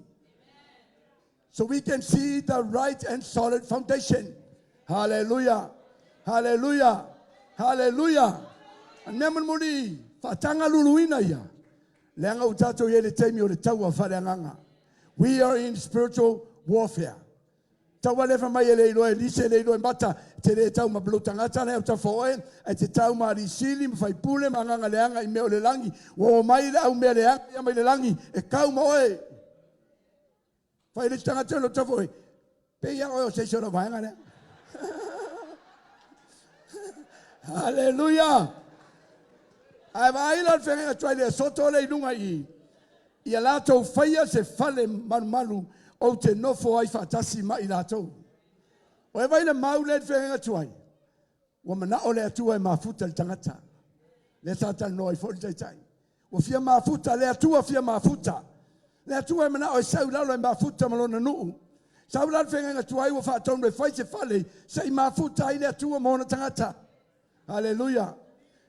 So we can see the right and solid foundation. Hallelujah. Hallelujah. Hallelujah. A mea mulimuli, faataga luluina ia. Leaga ua tatou i ai i le taimi o le taua faaleagaga. We are in spiritual warfare. Taua lea fai mai e le iloa e lise, e le iloa e mata, e te le tau ma lou tagata la e autafa o oe, ae te tau ma alii sili ma faipule ma agaga leaga i mea o le lagi. Ua omai le au mea leaga ia mai le lagi e kau ma oe. Fai le isi tagata i lou autafa o oe, pei lava oe o se isi o lau vaega lea. Haleluia! Ae vaai la le feagaiga tuai le soto lea i luga i i, ia latou faia se fale malumalu ou te nofo ai faatasi ma i latou. O e vai le mau lea i le feagaiga tuai, ua manao le Atua e mafuta i le tagata. Lea sa talanoa ai foi le taitai. Ua fia mafuta, le Atua fia mafuta. Le Atua e manao e sau i lalo e mafuta ma lona nuu. Sau la le feagaiga tuai ua faatonu e fai se fale se i mafuta ai le Atua ma ona tagata. Haleluia!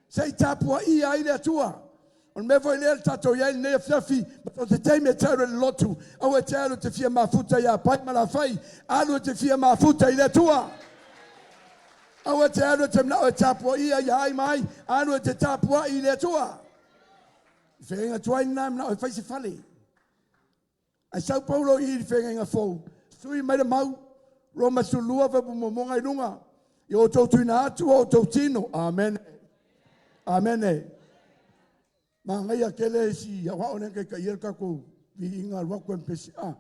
Se i tapuaia ai le Atua. O le mea foi lea le tatou i ai lenei afiafi, ma o se taimi e te alu i le lotu, aua e te alu e te fia mafuta ia Pai ma Lafai, alu e te fia mafuta i le Atua. Aua e te alu e te manao e tapuaia ia ai ma ai, alu e te tapuai i le Atua. Feagaiga tuai lena e manao e fai se fale. Ae sau Paulo i i le feagaiga fou, sui mai le mau, Roma 12, fuaiupu muamua i luga, i o outou tuuina atu o outou tino. Amene. Amene. Manaia tele isi aoao lea na taitaia le tatou viiga alu atu MPCA.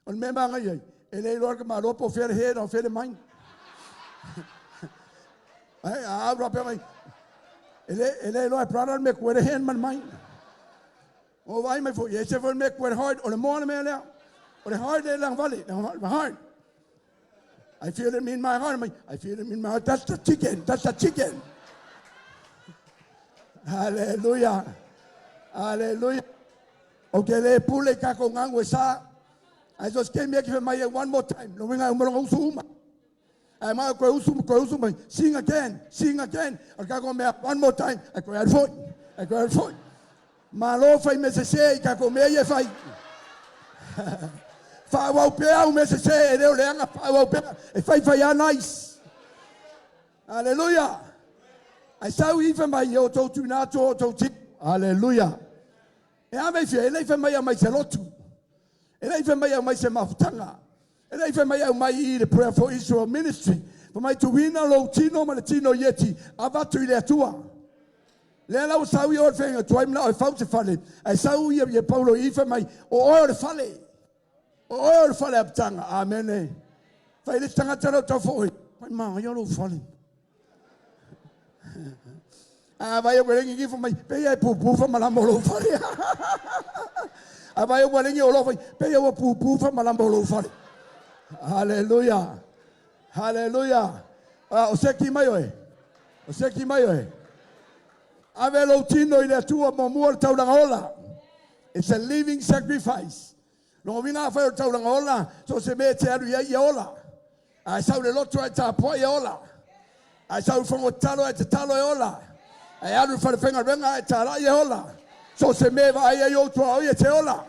O le mea e manaia ai, e le iloa e le tamaloa po o fea le head a o fea le mind. Ai, a au rapea mai, e le iloa e brother le mea e le head ma le mind. O vaai mai foi, e ese foi le mea e le heart, o le moa le mea lea. O le heart e lagavale, le heart. I feel it in my heart. I feel it in my heart. That's the chicken. That's the chicken. Hallelujah. Hallelujah. O te le pule i kako ngangu e sa. Ai so se mea ki mai one more time. Lo winga umalonga usu uma. Ai mai koe usu koe usu mai. Sing again. Sing again. O kako mea one more time. Ai koe alu foi. Ai koe alu foi. Malo fai me sese i kako mea ia fai. Whaawau pea au me sese e leo leanga whaawau pea e whai whai a nice. Hallelujah. Ai sau i whai mai o tau tuna atu o tau tino. Hallelujah. E a mei fia, e lei whai mai au mai se lotu. E lei whai mai au mai se mafutanga. E lei whai mai au mai i le Prayer for Israel Ministry. Whai mai tuina lou tino ma le tino ieti, avatu i le Atua. Lea la ua sau ia o le whenga tuai mana o e fau se fale. Ai sau ia ia Paulo i whai mai, o oe o le fale. O oe o le fale apatanga. Amene. Whai le tangata rau tau foi. Whai maa ia lou fale. A vai o lengi ki mai pe ia pupu fa malama o lou fale. A vai o lengi o lou fale pe ia pupu fa malama o lou fale. Hallelujah. Hallelujah. O se ki mai oe. O se ki mai oe. Ave lou tino i le Atua muamua le taulaga ola. It's a living sacrifice. Longa uiga afai o le taulaga ola, so se mea e te alu i ai ia ola. Ae sau le lotu ae tapuai e ola. Ae sau i fongo tatalo ae tatalo e ola. Ae alu i le falefaigaluega ae talai e ola. So se mea e vaai ai ou tuaoi e te ola.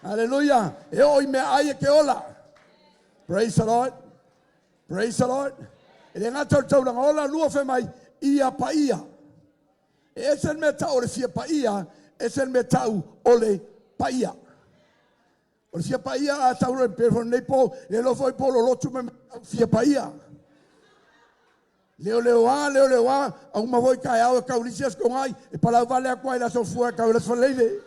Hallelujah. E oo i mea ai e ke ola. Praise the Lord. Praise the Lord. E le gata o le taulaga ola, lua fai mai, ia paia. E ese le mea tau o le fia paia, ese le mea tau o le paia. O le fia paia a tau le pe nei po, le lo foi po lo lotu me fia paia. Leo leo a, leo leo a, au ma foi kai au e kaulisi as kongai, e palau vale a kwai la sofua kau la sfaleile.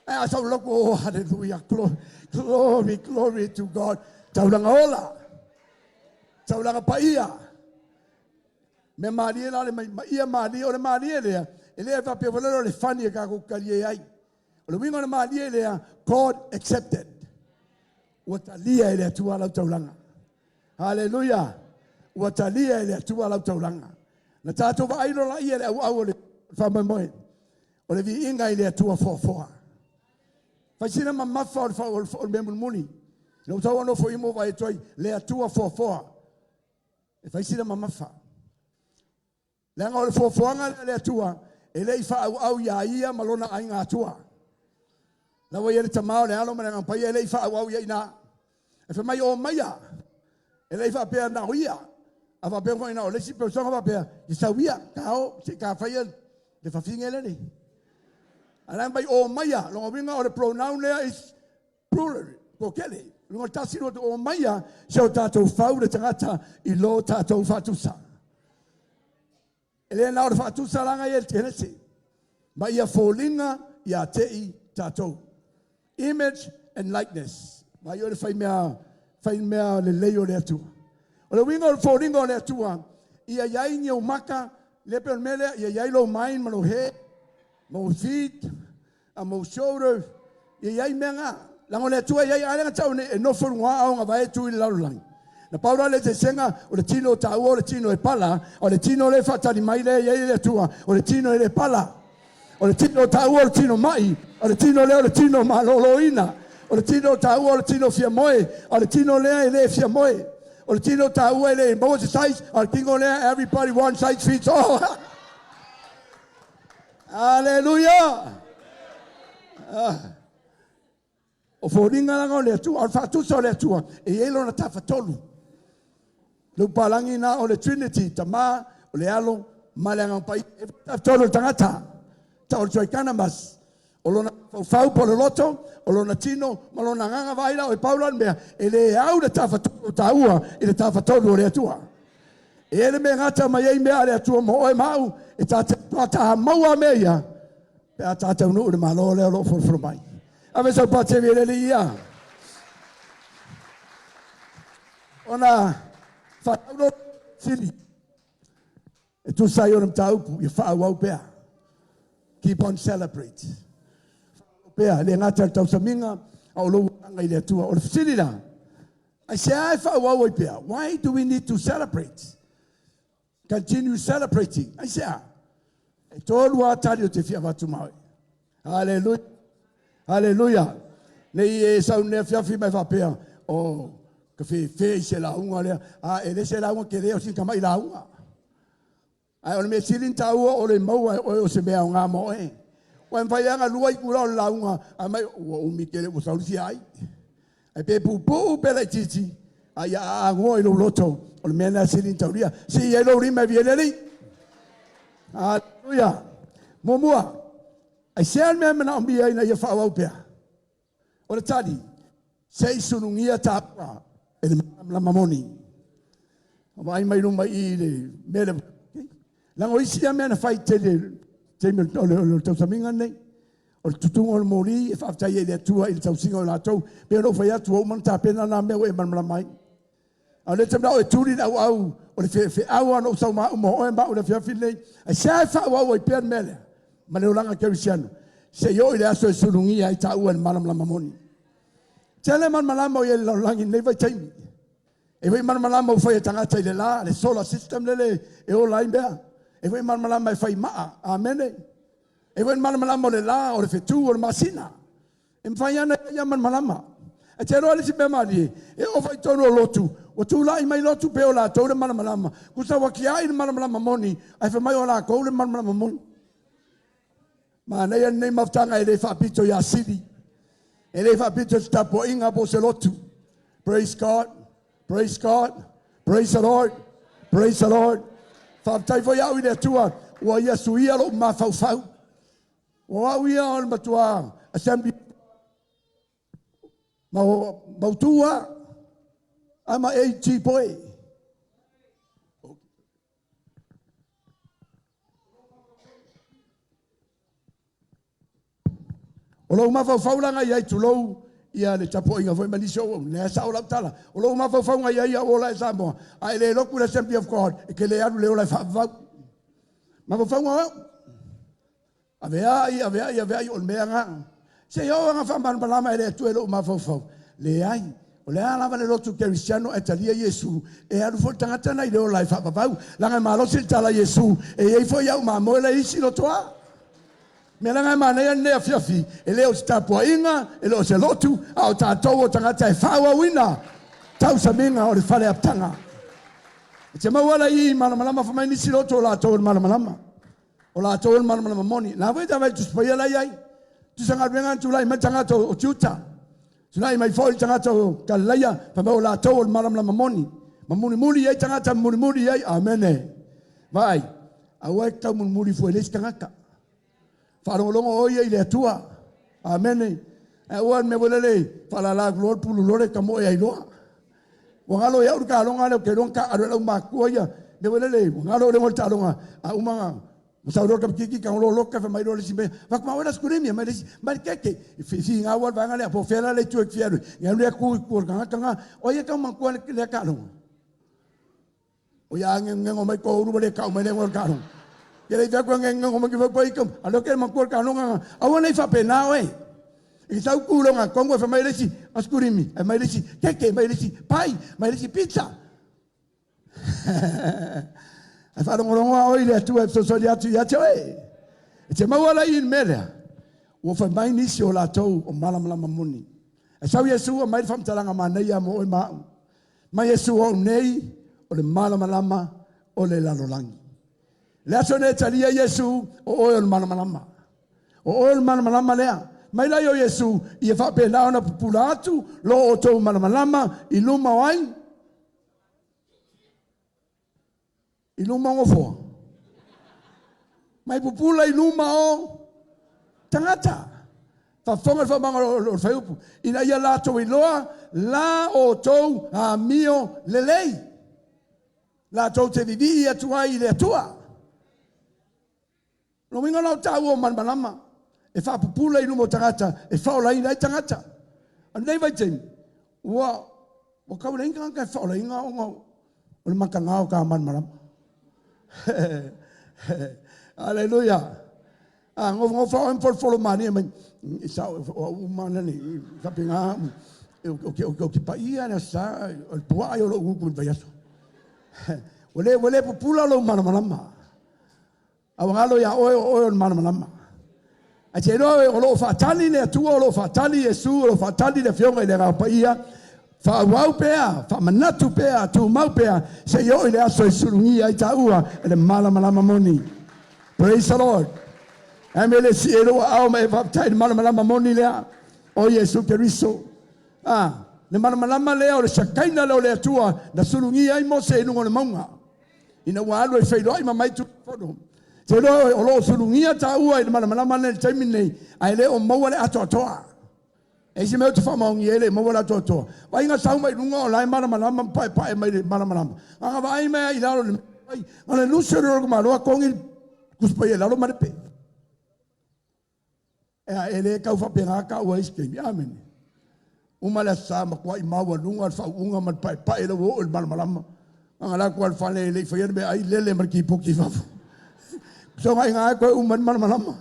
Ae a sau loku, oh, hallelujah, glory, glory, glory to God. Taulaga ola, taulaga paia. Mea malie la le mai, ma ia malie, o le malie lea, e le faapea foi lea o le fani e kākou talie ai. O le uiga o le malie lea, God accepted. Ua talia e le Atua lau taulaga. Hallelujah. Ua talia e le Atua lau taulaga. Na tātou vaai loa laia i le auau o le faamoemoe. O le viiga i le Atua foafoa. Faisina mamafa o le, o le, o le mea mulimuli. Na ou tau nofo i mo vai atu ai, le Atua foafoa. E faisina mamafa. Leaga o le foafoaga lea a le Atua, e le i faaauau iā ia ma lona aiga Atua. La ua ia le Tama o le Alo ma le Agaga Paia e le i faaauau i ai i ina. E fai mai o maia, e le i faapea na o ia, a faapea foi na o le isi peusona faapea, i sau ia, ka o, se ka faia le fafine lele. A la mai o maia, longa uiga o le pronoun lea is plural, toatele. Luga tasi lua o maia, se o tātou fau le tagata i lo tātou faatusa. E le na o le faatusa laga ia i le Kenese. Ma ia foliga ia te i tātou. Image and likeness. Ma ia o le fai mea, fai mea lelei o le Atua. O le uiga o le foliga o le Atua, ia iai ni ou maka, le pe o le mea lea, ia iai lou mind ma lou head, ma ou feet, a ma ou shoulder, ia iai mea nga. Leaga o le Atua e iai, a lea na tau nei, e nofo i luga ao na vae tu i le lalolagi. Na pau la le eseesega, o le tino o taua o le tino e pala, o le tino lea e faatali mai lea e i ai le Atua, o le tino e le pala. O le tino o taua o le tino mai, o le tino lea o le tino maloloina. O le tino o taua o le tino fia moe, o le tino lea e le fia moe. O le tino o taua e le maua se size, o le tino lea everybody one size fits all. Hallelujah! Ah. O foliga laga o le Atua, o le faatusa o le Atua, e i ai lona tafatolu. Le upalagi na o le Trinity, Tama, o le Alo, ma le Agaga Paia. E tafatolu o le tagata. Ta o le Tuaikanamas, o lona faufau po o le loto, o lona tino, ma lona agaga vaai la o e pau la le mea, e le au le tafatolu o taua i le tafatolu o le Atua. E i ai le mea e gata mai ai mea a le Atua mo oe ma au, e ta te matua maua mea ia, pe a ta taunuu i le Malo lea o lo o folofolo mai. Ave sau patevi e le Alii ia. Ona faataulo sili e tusa ai ona mataupu ia faaauau pea. Keep on celebrate. Faaauau pea, le gata i le tausamiga, a o lou agaga i le Atua. O le fesili la, aisea e faaauau ai pea? Why do we need to celebrate? Continue celebrating. Aisea? E tolu lava tali o te fia avatu ma oe. Hallelujah. Hallelujah. Nei e sau nei afiafi mai faapea, o ka fefe i se lauga lea. A e le se lauga ke lea o sin tamai lauga. Ae o le mea sili na taua o le maua e oe o se mea aoga mo oe. Ua e mafai lava ona lua itula o le lauga, ae mai ua umi tele ua sau le fia ai. Ae pe puupuu pe laitiiti, a ia aagoa i lou loto, o le mea lena e sili ona taulia. Sii ai lou lima e viia ai le Alii. Haleluia. Muamua, aisea le mea e manaomia ina ia faaauau pea? O le tali, se i sulugia taua e le malamalama moni. Vaai mai luma i i le mea lea. Leaga o isi ia mea na fai tele taimi o le tausamiga lenei. O le tutuga o le moli e faafetai ai i le Atua i le tausiga o latou. Pei ona ou fai atu, ua uma ona tapena na mea ua e malamalama ai. A o lea e te manao e tuli le auau o le feau lava na ou sau ma au ma oe ma au i le afiafi lenei. Aisea e faaauau ai pea le mea lea ma le olaga kerisiano? Se i oo i le aso e sulugia ai taua e le malamalama moni. Tele malamalama o i ai i le lalolagi i lenei vaitaimi. E foi malamalama ua fai e tagata i le la, le solar system lele e ola ai mea. E foi malamalama e fai maa. Amene. E foi malamalama o le la, o le fetu, o le masina. E mafai lava ona ia malamalama. Ae te iloa le isi mea malie, e oo foi i totonu o lotu, ua tulai mai lotu pei o latou le malamalama. Tusa ua tiai le malamalama moni, ae fai mai o latou le malamalama moni. Manaia lenei mafutaga e le faapito ia Sili, e le faapito i se tapuaiga po o se lotu. Praise God, praise God, praise the Lord, praise the Lord. Faafetai foi au i le Atua ua ia suia lou mafaufau. O au ia o le matua assembly mautu lava. I'm a AG boy. O lou mafaufau la i ai tulou ia le tapuaiga foi ma nisi o auauna, lea sao lau tala. O lou mafaufauga i ai au ola e Samoa, a e le lotu le Assembly of God, e te le alu le ola e faavavau. Mafaufauga o au. Aveai, aveai, aveai o le mea gā. Se i oo aga faamalamalama e le Atua i lou mafaufau. Leai, o le a lava le lotu kerisiano e talia Iesu, e alu foi le tagata na i le ola e faavavau. Laga e malosi le tala Iesu, e iai foi au mamoe la isi lotoa. Mea laga e manaia lenei afiafi, e le o se tapuaiga, e le o se lotu, a o tatou o tagata e faaauauina tausamiga o le fale apitaga. E te maua la i malamalama fa mai nisi lotu o latou o le malamalama. O latou o le malamalama moni. La foi ta vai Tusi Paia la iai. Tusa galuega na tulai mai tagata o Juta. Tulai mai foi le tagata o Galilaia, fa mai o latou o le malamalama moni. Ma mulimuli ai tagata mulimuli ai. Amene. Vai. Aua e tau mulimuli foi le isi tagata. Faalogologo o ia i le Atua. Amene. Aua le mea foi lele faalala atu loa le pulu loa le tamoe ai loa. Ua galo ia'u le taaloga lea ou te iloa na taaalo e lau matua ia mea foi lele ua galo le igoa o le taaloga a uma ona sau loa le tamaititi tago loa loka fai mai loa le isi mea fai atu maua le asikulimi mai le isi mai le keke figau lava le vaega lea po o fea la le itu e fia alu ai alu lea tu i tua o le tagata lena o ai e tau manatua lea taaloga. O ia anegego mai ko ulu le kau mai le igoa o le taaloga. Ke le i fai atu anegego mai ke fai pai ka a lea ke manatua le taaloga aua nei faapena oe. I sau tu loga kongo e fai mai le isi asikulimi, e mai le isi keke, mai le isi pai, mai le isi pizza. Ae faalogologo a oe i le Atua e fesoasoani atu ia te oe. E te maua la i le mea lea, ua fai mai nisi o latou o malamalama moni. Ae sau Iesu aumai le faamatalaga manaia mo oe ma au. Mai Iesu o au nei o le malamalama o le lalolagi. Le aso nei e talia Iesu o oe o le malamalama. O oe o le malamalama lea. Mai lai o Iesu ia faapena ona pupula atu lo outou malamalama i luma o ai? I luma o nofoa. Mai pupula i luma o tagata. Faafofoga le faamaga o le fuaiupu. Ina ia latou iloa la outou amio lelei. Latou te vivii atu ai i le Atua. Lona uiga la o taua o malamalama e faapupula i luma o tagata e faaolaina ai tagata. A o lenei vaitaimi, ua ua tau leai ni tagata e faaolaina ona o le mataga o ta malamalama. Aleluia. A nofonofo lava oe ma folofolo malie mai, e sao o au uma na nei, faapena, ou te paia le Aso Sa, o le puaa ia o lou gutu i le vaiaso. Ua le pupula lou malamalama. A ua galo iā oe o oe o le malamalama. Ae te iloa oe o lo o faatali le Atua, o lo o faatali Iesu, o lo o faatali le Afioga i le Agaga Paia, faaauau pea, faamanatu pea, tumau pea, seia oo i le aso e sulugia ai taua e le malamalama moni. Praise the Lord. Ae me le sii ai lou aao ma e faafetai i le malamalama moni lea o Iesu Keriso. A, le malamalama lea o le sakaina lea o le Atua na sulugia ai Mose i luga o le mauga. Ina ua alu e feiloai ma mai Tulafono. Te iloa oe o lo o sulugia taua i le malamalama lenei i le taimi lenei, ae le o maua le atoatoa. E isi mea ou te faamaonia ai le maua le atoatoa. Vaaiga sau mai luga o la e malamalama ma paepae mai le malamalama. Na ona vaai mai lava i lalo i le vai, na o le lusi o le lolo malo togi le Tusi Paia i lalo ma le pe. E le tau faapena taua i isi taimi. Amene. Uma le Aso Sa matuai maualuga le faauuga ma le paepae ina ua oo i le malamalama. Na ona alu atu lava i le fale e le i faia le meaai, lele ma le tipoti i fafo. Fesoagaiga lava toe uma ai le malamalama.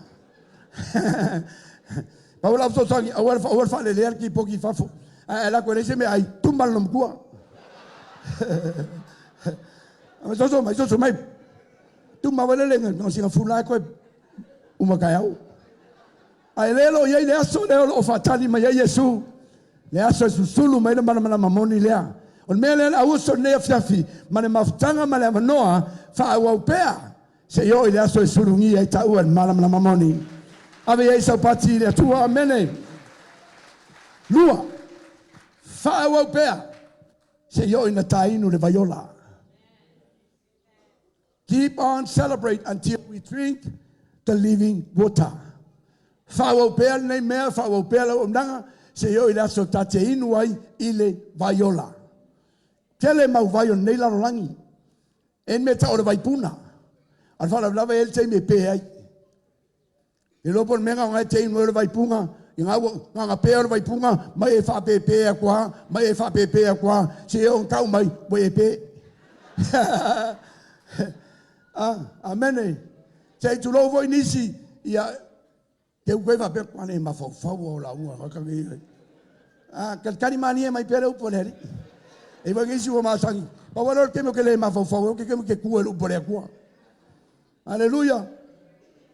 Pau lau fesoasoani, aua le faalelea le tipoti i fafo. Ae alu atu e leai se meaai, tuma le loomatua. Soso mai, soso mai. Tuma foi lele, na o sina fula lava toe uma taeao. Ae le lo i ai le aso lea o lo o faatali mai ai Iesu, le aso e susulu mai le malamalama moni lea. O le mea lea le auuso i lenei afiafi ma le mafutaga ma le avanoa faaauau pea seia oo i le aso e sulugia ai taua i le malamalama moni. Ave i ai sau pati i le Atua. Amene. Lua, faaauau pea seia oo ina tainu le vaiola. Keep on celebrate until we drink the living water. Faaauau pea lenei mea, faaauau pea lau auaunaga, seia oo i le aso ta te inu ai i le vaiola. Tele mau vai o lenei lalolagi. E mea tau o le vaipuna. A o le faalavelave e i ai le taimi e pe ai. E iloa po o le mea lena o na e te inu ai o le vaipuna, I ngā ua nganga pea o le vaipuga ma e faapepe atu lava, ma e faapepe atu lava, seia oo ina tau mai ua e pe. Ah, amene. Se i tulou foi nisi, ia, te uku ai faapea, pane mafaufau o lauga tagata nei. Ah, talitali malie mai pea le upu a le Alii. E iwa nisi ua masani. Pau lea o le taimi ou te le mafaufau ai, ou te taimi ou te tu ai i le upu a le Atua. Aleluia.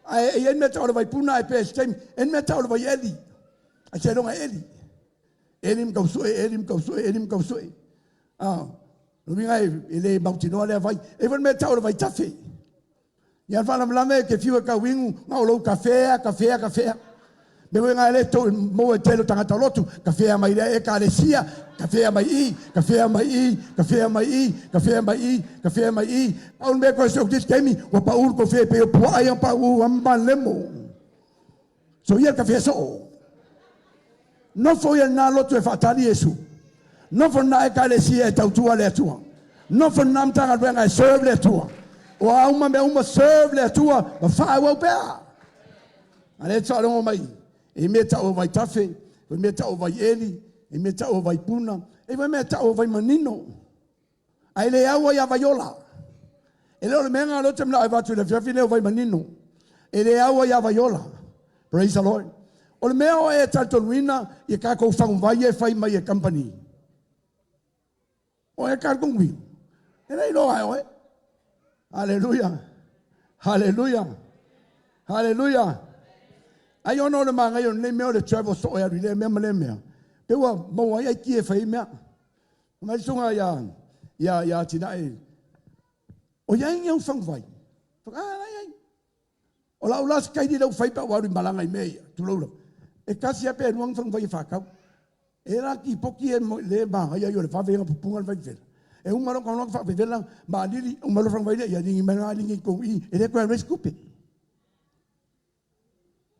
Ae e i ai le mea tau o le vaipuna ae pea i se taimi. E i ai le mea tau o le vaieli. Ae seiloga e eli. Eli ma tausue, eli ma tausue, eli ma tausue. Ah, o le uiga e le mautinoa lea vai. E i ai foi le mea tau o le vaitafe. Ia le faalavelave e te fiu e tauinu, na o lou tafea, tafea, tafea. Mea foi na e le tou maua e tele o tagata lotu, tafea mai lea ekalesia, tafea mai i, tafea mai i, tafea mai i, tafea mai i, tafea mai i. Pau le mea koe se o taimi, ua pau le tofe pei o puaa ia pau a malemo. So ia le tafea soo. Nofo ia lena lotu e faatali Iesu. Nofo lena ekalesia e tautua le Atua. Nofo lena Matagaluega e serve le Atua. O a uma mea uma serve le Atua ma faaauau pea. A lea e te faalogo mai i mea tau o vaitafe, i mea tau o vaieli, i mea tau o vaipuna, i mea tau o vaimanino. Ae le au ai ia Vaiola. E le o le mea lena o lea ou te manao e avatu i le afiafi lenei o Vaimanino. E le au ai ia Vaiola. Praise the Lord. O le mea o e talitonuina i tatou faguvai ia e fai mai e kamupani. O e talitonuina. E le iloa e oe. Haleluia. Haleluia. Haleluia. Ai ona o le manaia o lenei mea o le travel soo e alu i lea mea ma lea mea. Pe ua maua ai aikia e fai ai mea. Fai mai le susuga ia, ia, ia Atinae, o i ai ni au faguvai? Fai, ah, la i ai. O lau la sikaili lea ua fai pe a ua alu i malaga i mea ia, tulou lava. E tasi lava pe lua ni faguvai e faatau. E la tipoti e le manaia ia o le vave ia ona pupuga le vaivevela. E uma loa ona faavevela ma alili, uma loa faguvai lea, ia aligi mai la aligi i tou i, e le toe alu ai se tupe.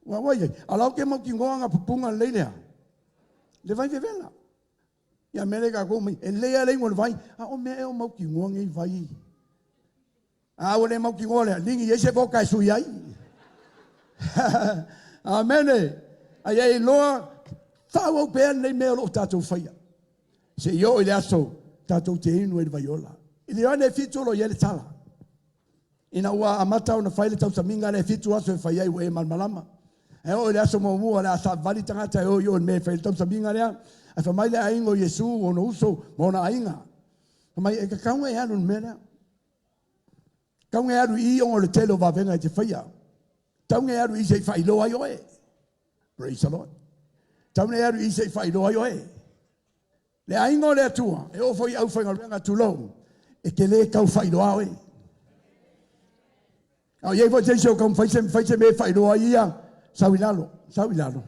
Ua ua i ai, a o la e ou te mautinoa na pupuga lelei lea, le vaivevela. Ia mea lea tatou mai, e lelei lava le inu o le vai, a o mea ea o mautinoa nei vai. A ua le mautinoa lea, ligi i ai se vodka e sui ai. Amene. Ai e iloa, faaauau pea lenei mea o lo o tatou faia. Se i oo i le aso tatou te inu ai le vaiola. I le Ioane 7 o lo o i ai le tala. Ina ua amata ona fai le tausamiga lea e fitu aso e fai ai ua e malamalama. Ae oo i le aso muamua o le a savavali tagata e o i o i le mea e fai ai le tausamiga lea. Ae fai mai le aiga o Iesu, ona uso ma ona aiga, fai mai, E tatau ona e alu i le mea lea. Tatau ona e alu i i ona o le tele o vavega e te faia. Tatau ona e alu i i se i faailoa ai oe. Praise the Lord. Tatau ona e alu i i se i faailoa ai oe. Le aiga o le Atua, e oo foi i aufaigaluega, tulou, e te le tau faailoa oe. A o i ai foi se isi o taumafai se, fai se mea e faailoa ai ia, sau i lalo, sau i lalo.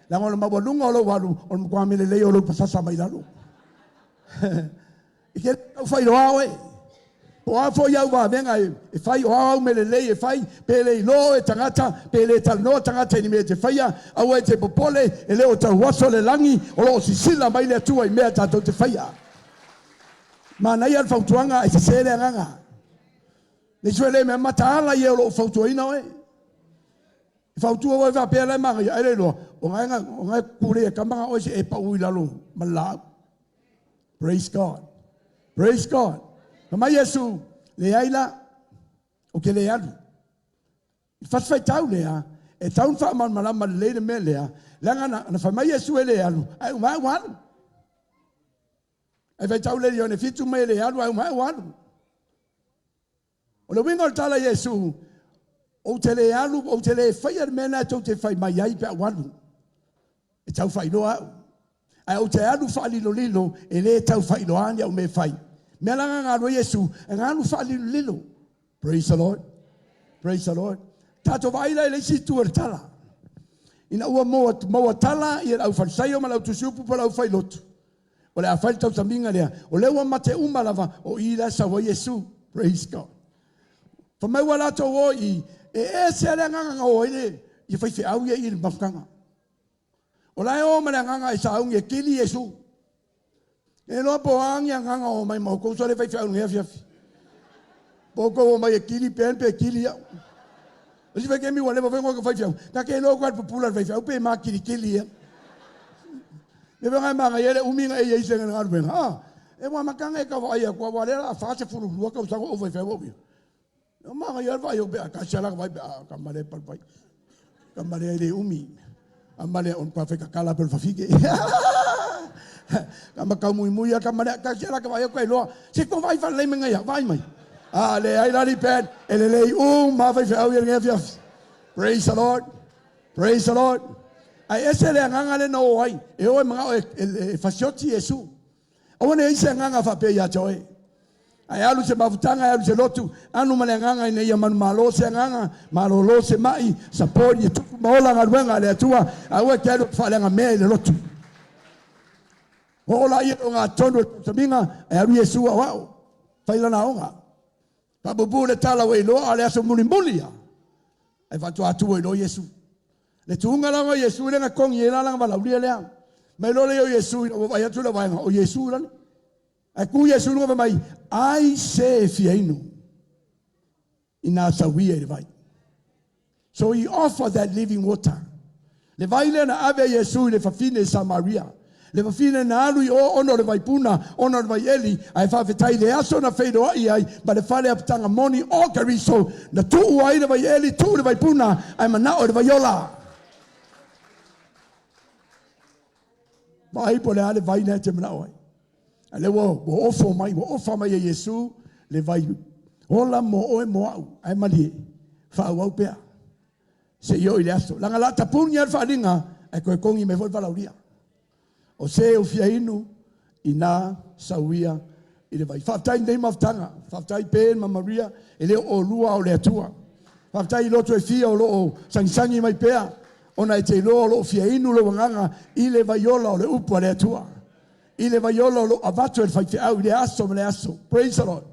Leaga o le maualuga o lou alu, o le matua mea lelei o lou pasasa mai lalo. E te le tau faailoa oe. Po o a foi au vavega e fai, o a au mea lelei e fai, pe le iloa oe e tagata, pe le talanoa tagata i ni mea e te faia, aua e te popole, e le o tauaso le lagi, o lo o sisila mai le Atua i mea tatou te faia. Manaia le fautuaga ae sese le agaga. Le isi foi le mea mataala ia o lo o fautuaina oe. E fautua oe faapea la e manaia, ae le iloa, o na e pule e kama na oe se e pau i lalo ma le laau. Praise God. Praise God. Fai mai Iesu, leai la, ou te le alu. I le fasifaitau lea, e tau ona faamalamalama lelei le mea lea, leaga na, na fai mai Iesu e le alu, ae uma ae ua alu. Ae faitau le Ioane 7 mai e le alu, ae uma ae ua alu. O le uiga o le tala a Iesu, ou te le alu, ou te le faia le mea lena tou te fai mai ai pe a ou alu. E tau faailoa au. Ae ou te alu faalilolilo, e le tau faailoa ni au mea e fai. Mea la na alu ai Iesu, e na alu faalilolilo. Praise the Lord. Praise the Lord. Tatou vaai la i le isi itu o le tala. Ina ua maua tala ia le aufarisaio ma le autusiupu po o le aufailotu, O le a fai le tausamiga lea, o lea ua mate uma lava, o i la e sau ai Iesu. Praise God. Fai mai ua latou o i, e ese le agaga na o ai le, ia faifeau ia i le mafutaga. O la e o ma le agaga e sauni e kili Iesu. E iloa po o a ni agaga o mai ma outou so le faifeau i lenei afiafi. Po outou o mai e kili Ben pe kili au. O si faitaimi ua leva foi ona oka faifeau, ta te iloa koa le pupula o le faifeau pe makilikili ia. Le vaega e manaia le umi na e i ai se galuega. Ah, e ua amataga e tau vaai atu, aua o lea o le a 42 tausaga o ou faifeau au ia. E manaia le vaai o pe a tasi lava vai pe a tama lea palu vai. Tama lea e le umi. Tama lea on pa tatala pe o le fafine. Tama tau muimui a tama lea tasi lava vaai atu iloa. Se ko vaai faalelei mai ngai vaai mai. A leai la li pen e lelei uma faifeau ia lenei afiafi. Praise the Lord. Praise the Lord. Ae ese le agaga lea na o ai, e o e manao e fasioti Iesu. Aua ne i ai se agaga faapea ia te oe. Ae alu i se mafutaga, ae alu i se lotu, alu ma le agaga ina ia manumalo se agaga, malolo se mai, support ia tupu ma ola galuega a le Atua, aua e te alu e faaleaga mea i le lotu. Oo laia i le ogatotonu o le tausamiga, ae alu Iesu aoao, fai lana aoga. Faapuupuu le tala ua iloa a o le aso mulimuli ia, ae faatoa atu ai loa Iesu. Le tuuga la o Iesu lea na togi ai la lana valaaulia lea. Mai loa lea o Iesu ina ua vaai atu le vaega o Iesu lale. Ae tu Iesu i luga fai mai, ai se e fia inu ina sauia i le vai. So he offered that living water. Le vai lea na ave e Iesu i le fafine i Samaria. Le fafine na alu i o ona o le vaipuna, ona o le vaieli, ae faafetai i le aso na feiloai ai ma le fale apitaga moni o Keriso, na tuu ai le vaieli, tuu le vaipuna, ae manao i le vaiola. Vaai po o le a le vai lea e te manao ai. A lea ua ofo mai, ua ofa mai e Iesu le vai ola mo oe mo au. Ae malie, faaauau pea seia oo i le aso. Leaga o le a tapuni lava le faaaliga, ae toe togi mai foi le valaaulia. O se ua fia inu, ina sauia i le vai. Faafetai i lenei mafutaga. Faafetai Ben ma Maria, e le o oulua a o le Atua. Faafetai i loto e fia o lo o sagisagi mai pea, ona e te iloa o lo o fia inu lou agaga i le vaiola o le upu a le Atua. I le vaiola o lo o avatu e le faifeau i lea aso ma lea aso. Praise the Lord.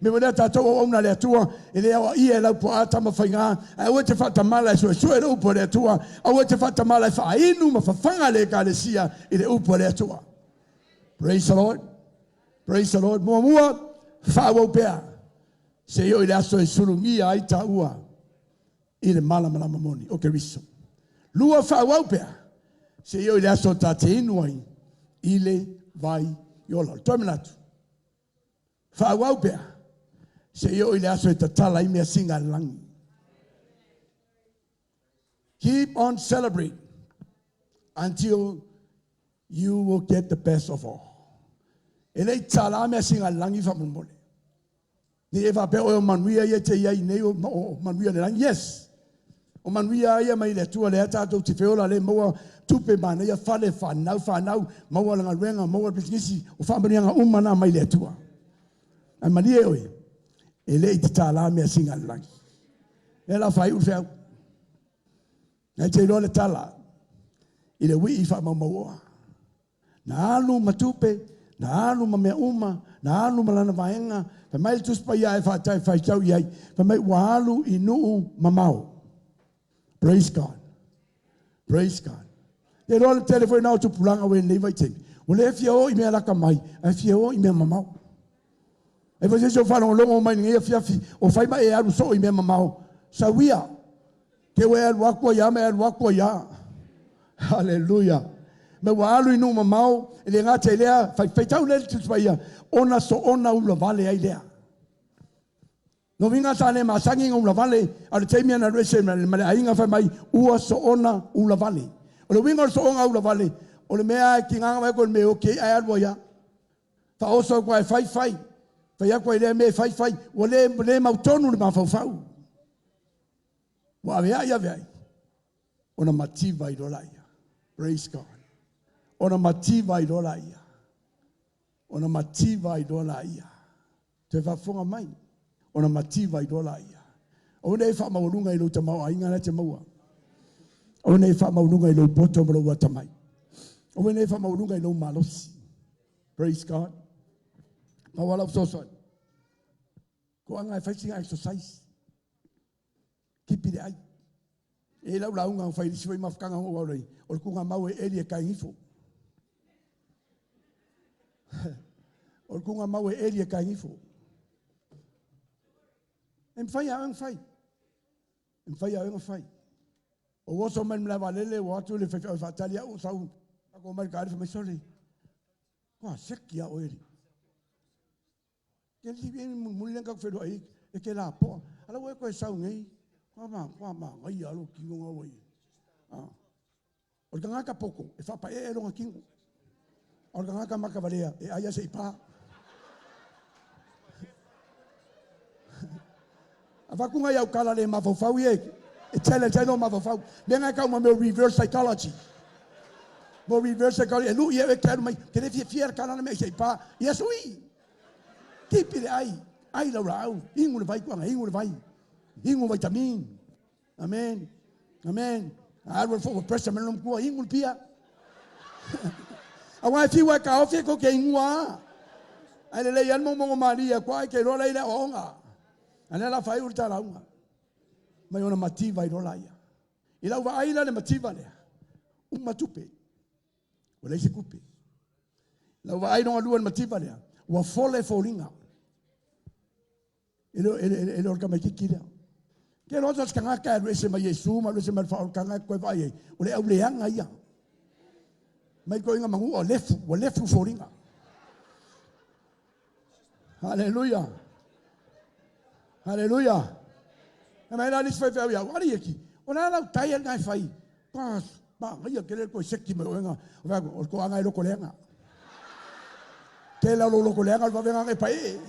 Me ua lea tatou auauna a le Atua, e le aoaia e Laupua Tamafaiga, ae aua e te faatamala e suesue le upu a le Atua, aua e te faatamala e faainu ma fafaga le Ekalesia i le upu a le Atua. Praise the Lord. Praise the Lord. Muamua, faaauau pea seia oo i le aso e sulugia ai taua i le malamalama moni o Keriso. Lua, faaauau pea seia oo i le aso ta te inu ai i le vai ola. O le toe manatu, faaauau pea seia oo i le aso e tatala ai measina a le lagi. Keep on celebrate until you will get the best of all. E le i tatala measina a le lagi faamolemole. Ne i e faapea oe o manuia ia e te i ai nei o manuia o le lagi. Yes! O manuia ia mai le Atua lea tatou te feola lea maua tupe manaia fale fanau fanau maua le galuega maua le pisinisi o faamanuiaga uma na mai le Atua. Ae malie oe e le i tatala measina a le lagi. Lea la faaiu le feau. Nai te iloa le tala i le wii faamaumauoa. Na alu ma tupe, na alu ma mea uma, na alu ma lana vaega. Fai mai le Tusi Paia e faatau faitau i ai, fai mai ua alu i nuu mamao. Praise God. Praise God. Te iloa le tele foi na o tupulaga ua i lenei vaitaimi. Ua le fia o i mea lata mai, ae fia o i mea mamao. E fai se isi o faalogologo mai lenei afiafi, o fai ma e alu soo i mea mamao. Sau ia, te ua e alu atu ai a ma e alu atu ai a. Haleluia. Me ua alu i nuu mamao, e le gata i lea, faitau lea le Tusi Paia, ona soona ulavale ai lea. Lona uiga sa le masani ona ulavale, a o le taimi na alu ese ma le aiga fai mai, ua soona ulavale. O le uiga o le soona ulavale, o le mea e tiga ona vaai atu o le mea e oti ai ae alu ai lava. Faaoso atu lava e fai, fai. Fai atu ai lea mea e fai, fai. Ua le, le mautonu le mafaufau. Ua aveai, aveai, ona mativa ai loa laia. Praise God. Ona mativa ai loa laia. Ona mativa ai loa laia. Toe faafofoga mai, ona mativa ai loa laia. Aua ne i faamaualuga i lou tamaoaiga la e te maua. Aua ne i faamaualuga i lou poto ma lou atamai. Aua ne i faamaualuga i lou malosi. Praise God. Pau lava lau fesoasoani. Toaga e fai sina exercise. Kipi le ai. E i ai lau lauga na fai i le isi foi mafutaga na ou alu ai, o le tuugamau e eli e kaegifo. O le tuugamau e eli e kaegifo. E mafai lava ona fai. E mafai lava e oe ona fai. Ou oso mai le malae vaalele, ua o atu le faifeau e faatali au, sau o mai le taavale fai mai, sole, ua seki lava oe alii. Ke le mulimuli lea na tatou feiloai ai, e te lapoa. A o la ua e toe sau nei, ua manaia lava lou tino lena ua i ai. O le tagata poto, e faapaee lona tino. A o le tagata matavalea, e ai lava seia pa. Avatu nai au tala le mafaufau ia e challenge ai lou mafaufau. Mea na e tau ma mea o reverse psychology. Mo reverse psychology, e lui e te alu mai, te le fiafia le tala na mea i seia pa. Ia sui! Tipi le ai, ai lau laau, inu le vai tuaga, inu le vai, inu vitamin. Amen. Amen. Alu al fo pressure mai lona matua, inu le pia. Aua e fiu e kaofi e koke inua. Ai le lei an mo malia kwa ke lola ile aoaoga. A lea la faaiu le talauga. Mai ona mativa i lola ia. I lau vaai la le mativa lea. Uma tupe. Ua leai se tupe. Lau vaai lona lua le mativa lea. Ua fole foliga. E le o le tamaitiiti lea. Ke loa se tagata e alu ese mai Iesu ma alu ese mai le faaolataga e toe vaai ai, o le auleaga ia. Mai toeaiina manua o lefu, ua lefu foliga. Haleluia. Haleluia. E mai la lisi faifeau iau, ali eki, o la lau tai al ngai fai. Pas, ma ngai ke le ko seki mai oenga, o va o ko anga e loko leanga. Ke la lo loko leanga o va venga ngai pai.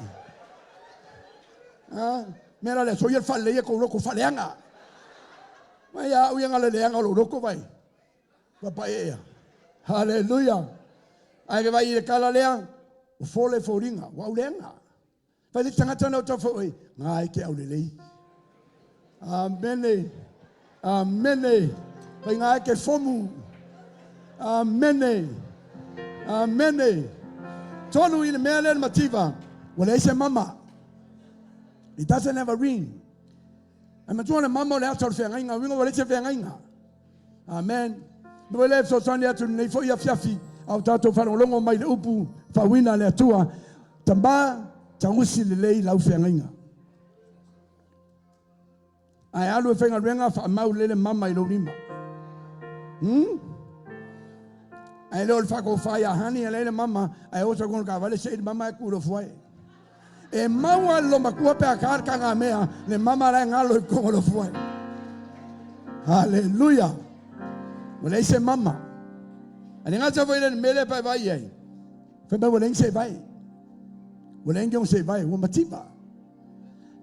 Ah, me la le so ia fa le ia ko loko fa leanga. Mai ia u ia ngale leanga o lo loko vai. Pa pa e ia. Haleluia. Ai ke vai i le kala lea, o fole foliga, ua auleaga. Fai le tagata na o tau foi, ngai ke aulelei. Amene. Amene. Fai ngai ke fomu. Amene. Amene. Tolu i le mea lea le mativa, ua leai se mama. It doesn't have a ring. Ai matua le mama o le ata o le feagaiga, uiga ua leai se feagaiga. Amen. Mo le fesoasoani atu lenei foi afiafi, a o tatou faalogologo mai le upu faauiina a le Atua, tama tausi lelei lau feagaiga. Ae alu e faigaluega faamau lele mama i lou lima. Ae le o le faatofa ia hani e le mama, ae oso kono ka vale se i le mama e kulo fuai. E maua le lomatua pe a ka le kagamea, le mama la e galo i kongo lo fuai. Haleluia. Ua leai se mama. A le gata foi le mele pa vai ai. Fai mai ua leai se vai. Ua leai se vai, ua mativa.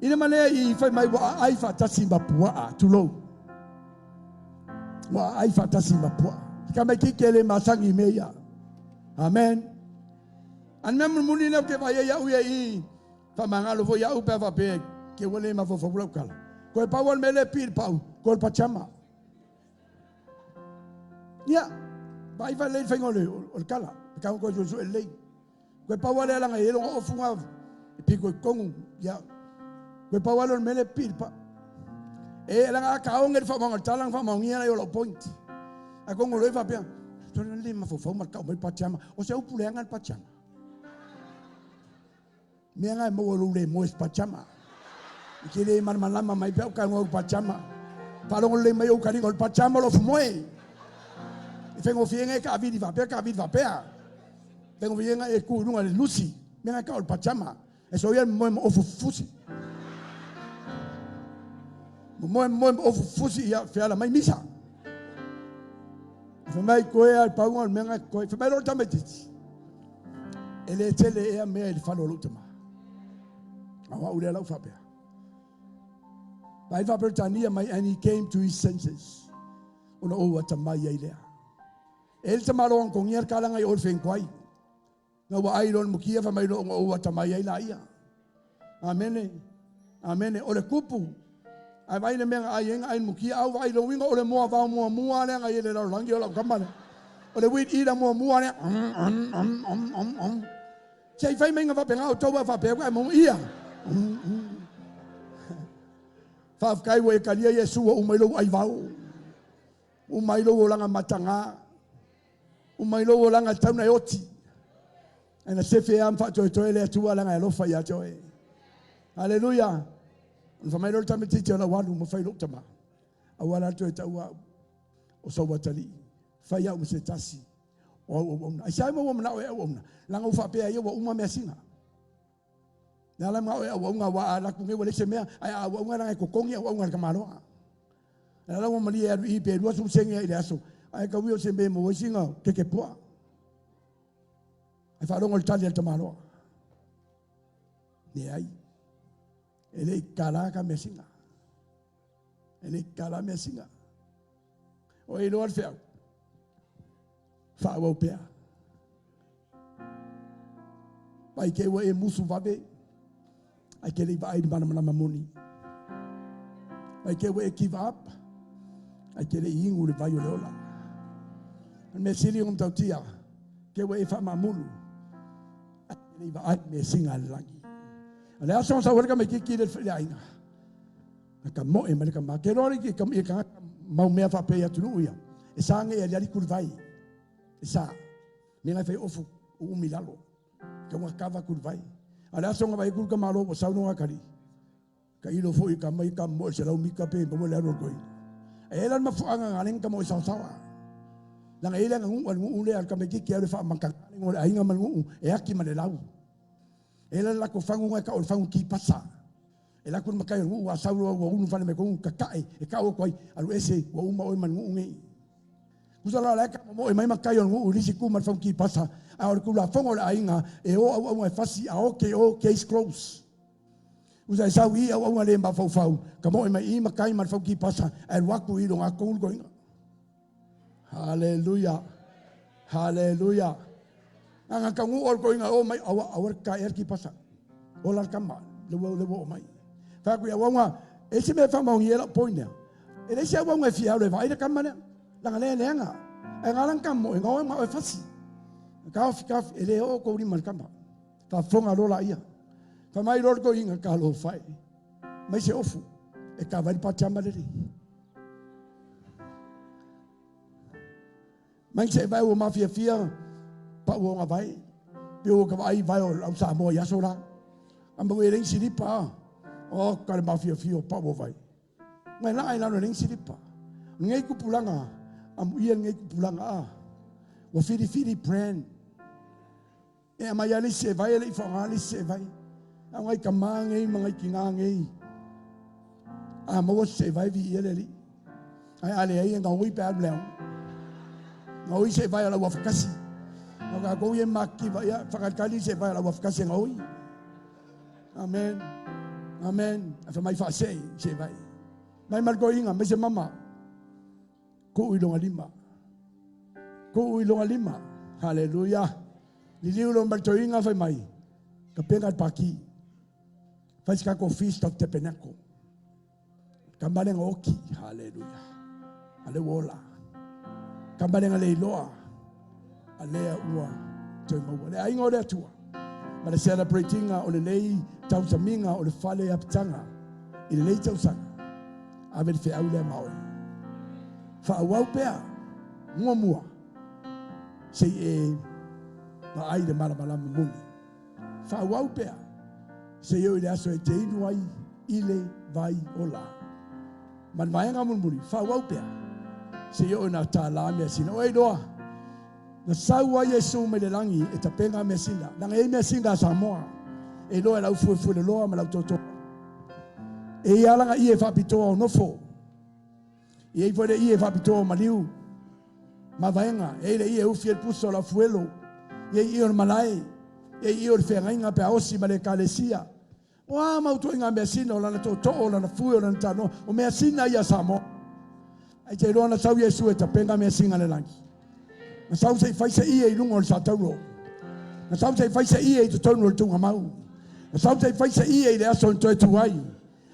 I le malea i fai mai ua aai faatasi ma puaa, tulou. Ua aai faatasi ma puaa. Ka mai kike le masangi me ia. Amen. An mea mulimuli lea ou te vaai ai au ia i faamagalo foi au pe a faapea ke ua le mafaufau lau tala. Koe pau o le mea lea e pili pau, koe le pachama. Ia, vaai faalelei le faiga o le tala, e tau koe suesue lelei. Koe pau lea laga e longa ofu ngā e piko i tonu, ia. Koe pau lea o le mea lea e pili pau. E laga a kaonge le whaamaunga le tala, whaamaungia lai o lau point. A kongo loe whapea, tole le mafaufau ma le tau mai pachama. O se upu leaga le pachama. Mea ngai maua lou le moe pachama. I ke le malamalama mai pe au ka ngau pachama. Faalogo lelei mai ou kaliga o le pachama o lo fumoe. I faigofie ngai ka avili faapea ka avili faapea. Faigofie ngai e ku i luga le lusi. Mea ngai ka o le pachama. E so ia moe ma ofu fusi. Moe moe ma ofu fusi ia feala mai misa. Fai mai koe ai paunga o le mea ngai koe. Fai mai lo tamaitiiti. E le tele ea mea i le fale o lou tama. A o au lea lau faapea. Vai faa-Peretania mai, and he came to his senses. Ona ou atamai ai lea. E le tamaloa kongia le kalanga i o le whenkwai. Nga ua ai lona mukia fa mai lo o ou atamai ai la ia. Amene. Amene. O le kupu. Ai vai le mea nga ai enga ai mukia au vai lo winga o le moa vao mua mua le nga i le lalolagi o lau kama le. O le weed eater mua mua le. Se i fai mai nga faapena o tou a faapea ai mo ia. Faafetai ua e talia Iesu ua uma i lou aivao. Uma i lou olaga mataga. Uma i lou olaga e tatau ona e oti. Ae na sefe lava ma faatoetoe le Atua leaga e alofa ia te oe. Haleluia. Ona fai mai loa le tamaitiiti o lau alu ma fai lou tama. Aua la le toe taua au o sou atalii, fai au ma se tasi o au auauna. Aisea mea ua manao e auauna? Leaga ua faapea ia ua uma measina. Le ala manao e auauna aua a alu atu nei ua leai se mea, ae a auauna leaga e totogi auauna a le tamaloa. Le ala ua malie e alu i i pe 20 sene i le aso, ae tau ia o se mea e maua ai sina keke puaa. Ae faalogo i le tali a le tamaloa. Leai. E le i kala ka measina. E le i kala measina. O e iloa le feau. Faaauau pea. Vai te ua e musu vave, ae te le i vaai i le malamalama moni. Vai te ua e give up, ae te le i inu le vai o le ola. O le mea sili ona matautia, te ua e faamaamulu, ae te le i vaai i measina a le lagi. O le aso na sau ai le tamaitiiti lea i le aiga, na tamoe mai le tama. Te iloa i tagata mau mea faapea i atunuu ia, e sa nei aliali kulivai. E sa. Mea na e fai ofu uumi i lalo. Tau na kava kulivai. A o le aso na vaai atu le tamaloa ua sau lona atalii, tailo foi ka mai ka moe 100 mita pe maua le alu a le toeaina. E i ai la le mafuaaga na ala ai ona tamoe saosaoa. Leaga e i ai le aganuu a le nuu lea a le tamaitiiti e alu e faamataga le igoa o le aiga ma le nuu e ati ma le lau. E i ai la le latou fagu na e tau o le fagu kipasa. E alu atu le matai o le nuu a sau loa ua unu fale mai totonu tatae e tau atu ai, alu ese ua uma oe ma le nuu nei. Tusa la o la e tamomoe mai matai o le nuu i le isi itu ma le fagu kipasa, a o le tulafono o le aiga e o auauna e fasi a oke o case close. Tusa e sau i auauna le mafaufau, tamoe mai i matai ma le fagu kipasa ae alu atu i loga tonu le toeaina. Haleluia. Haleluia. Nga taunuu o le toeaina o mai aua aua le tatae le kipasa. Ola le tama le ua le ua oo mai. Fai atu i auauna e se mea faamaonia ai lau point lea. E leai se auauna e fia alu e vaai le tama lea. Leaga lea e leaga. Ae na ala ona tamoe, na o e fasi. Taofi, taofi, e le oo tou lima i le tama. Faafofoga loa laia. Fai mai loa le toeaina, talofa e. Mai se ofu e kava ai le patiama lelei. Mai se vai ua mafiafia pau o vai. Pe ua ka vaai vai o lau Samoa i aso la. A mau e leai silipa a. O ka le mafiafia o pau o vai. Ngai laa i lalo e leai silipa. Lenei tupulaga, amuia lenei tupulaga a. Ua filifili brand. E aumai lava le isi seevai ae le i faaaoga le isi seevai. A o nai tama nei ma nai tinā nei, a maua se seevai, viia le Alii. Ae a leai e gaoi pe a alu i le aoga. Gaoi seevai a lau afakasi. O tatou ia e matitiva, ia faatalitali seevai a lau afakasi e gaoi. Amen. Amen. Ae fai mai faasee seevai. Mai ma le toeaina, mai se mama. Tuu i lona lima. Tuu i lona lima. Haleluia. Liliu lo mai toeaina fai mai. Ka pena le paki. Fai se tatou Feast of Tabernacle. Ka malenga oki. Haleluia. A lea ua ola. Ka malenga le iloa. A lea ua toe maua. Le aiga o le Atua. Ma le celebratinga o lenei tausamiga o le fale apitaga i lenei tausaga. Ave le feau lea ma oe. Faaauau pea muamua se i e vaai le malamalama moni. Faaauau pea se i oo i le aso e te inu ai i le vai ola. Ma le vaega mulimuli, faaauau pea se i oo ina tālā measina. Ua e iloa, na sau ai Iesu mai le lagi e tapena measina, leaga e i ai measina a Samoa e iloa e le aufuefueloloa ma le autoto. E i ai lava lana ie faapitoa o nofo. E i ai foi le ie faapitoa o maliu ma vaega. E i ai le ie e ufi ai le pusa o le aufuelo. E i ai ie o le malae. E i ai ie o le feagaiga pe a osi ma le ekalesia. O a mau ituaiga measina, o lana tootoo, o lana fue, o lana tanoa, o measina ia a Samoa. Ae te iloa na sau Iesu e tapena measina a le lagi. Na sau se i fai se ie i luga o le saataulo. Na sau se i fai se ie i totonu o le tuugamau. Na sau se i fai se ie i le aso na toe tu ai.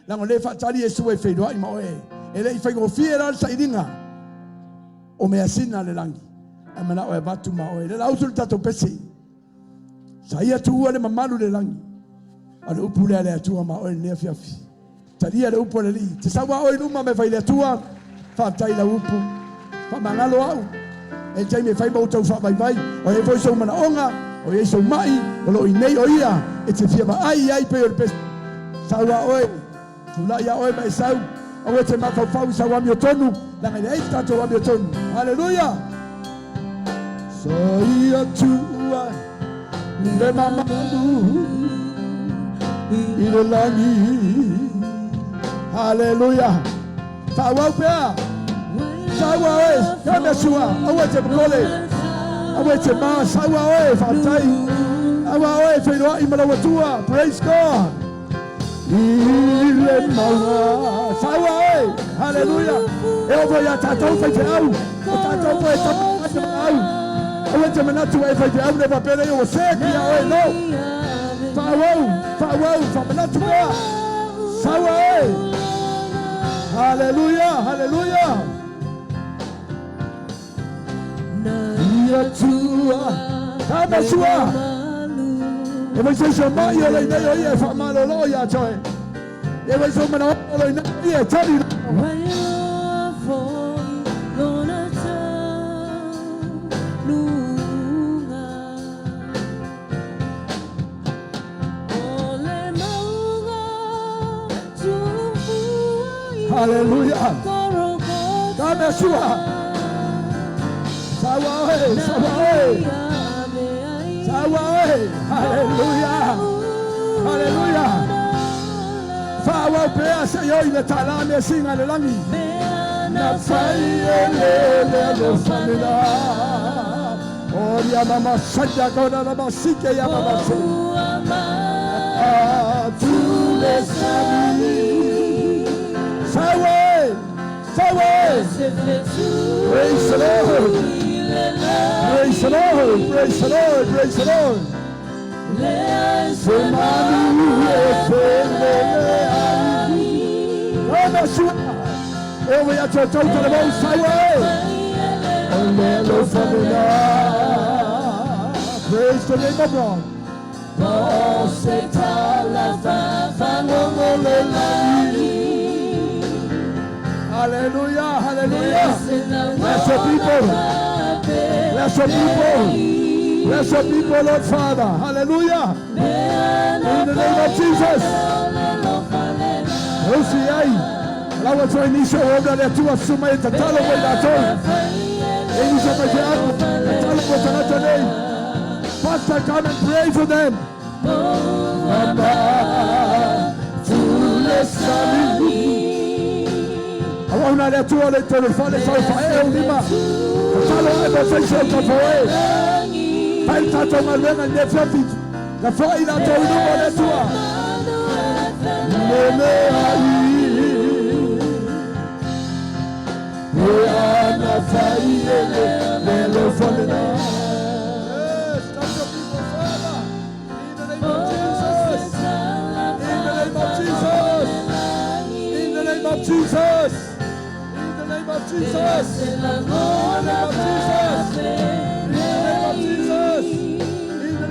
Leaga o lea e faatali Iesu e feiloai ma oe. E le i faigofie la le sailiga o measina a le lagi. Ae manao e avatu ma oe. Le lausu le tatou pese. Sa ia tuua le mamalu i le lagi. A o le upu lea a le Atua ma oe i lenei afiafi. Talia le upu a le Alii. Te sau a oe i luma me fai le Atua, faafetai i lau upu. Faamagalo au. E le taimi e fai ma outou faavaivai, o i ai foi sou manaoga, o i ai sou mai, o lo o i nei o ia e te fia vaai i ai pei o le pese. Sau a oe, tulai a oe ma e sau. Aua e te mafaufau i sau amiotonu, leaga e leai se tatou amiotonu. Haleluia! Sa ia tua le mamalu i le lagi. Haleluia! Faaauau pea. Saua oe, ka mea sua, aua e te popole. Aua e te ma, saua oe, faafetai. Aua oe, feiloai ma lau Atua. Praise God. I le mauga. Saua oe, haleluia. E oo foi ia tatou faifeau, o tatou foi e tapa te maau. Aua e te manatu e faifeau ne faapea lea ua seki ia oe, no. Faaauau, faaauau, faamanatu pea. Saua oe. Haleluia, haleluia. Ia tua. Ka mea sua. E vai se so mai o lei nei o ia e whaamalolo ia toe. E vai so mana o lei nei ia e tali. Hallelujah. Ka mea sua. Saua oe, saua oe. Saua oe. Hallelujah. Hallelujah. Faaauau pea se i oo i le tālā measina i le lagi. Na fai e le le alofa lena. O ia mama sanya kona na masike ia mama se. Atu le sami. Saua oe. Saua oe. Praise the Lord. Praise the Lord. Praise the Lord. Praise the Lord. Se manu e felele ai. Ona sua. E o ia te tau te levau saua e. O le alofa lena. Praise the name of God. Po se tala fafagogo le lagi. Hallelujah, hallelujah. Bless your people. Bless your people. Bless your people, Lord Father. Hallelujah. In the name of Jesus. Osi ai. Lawa toi nisi o ona le Atua susu mai e tatalo mo i latou. E nisi o mai te apu. Tatalo mo tagata nei. Pastor, come and pray for them. Mama, tu le sami. Aua le Atua le tolu fale sau fae o lima. Tatalo ai mo seisi o tafoe. Fai le tatou galuega i le afiafi. Na foai latou i luma o le Atua. Lele ai. E ana fai e le le alofa lena. Yes, touch your people, Father. In the name of Jesus. In the name of Jesus. In the name of Jesus. In the name of Jesus. In the name of Jesus. In the name of Jesus. In the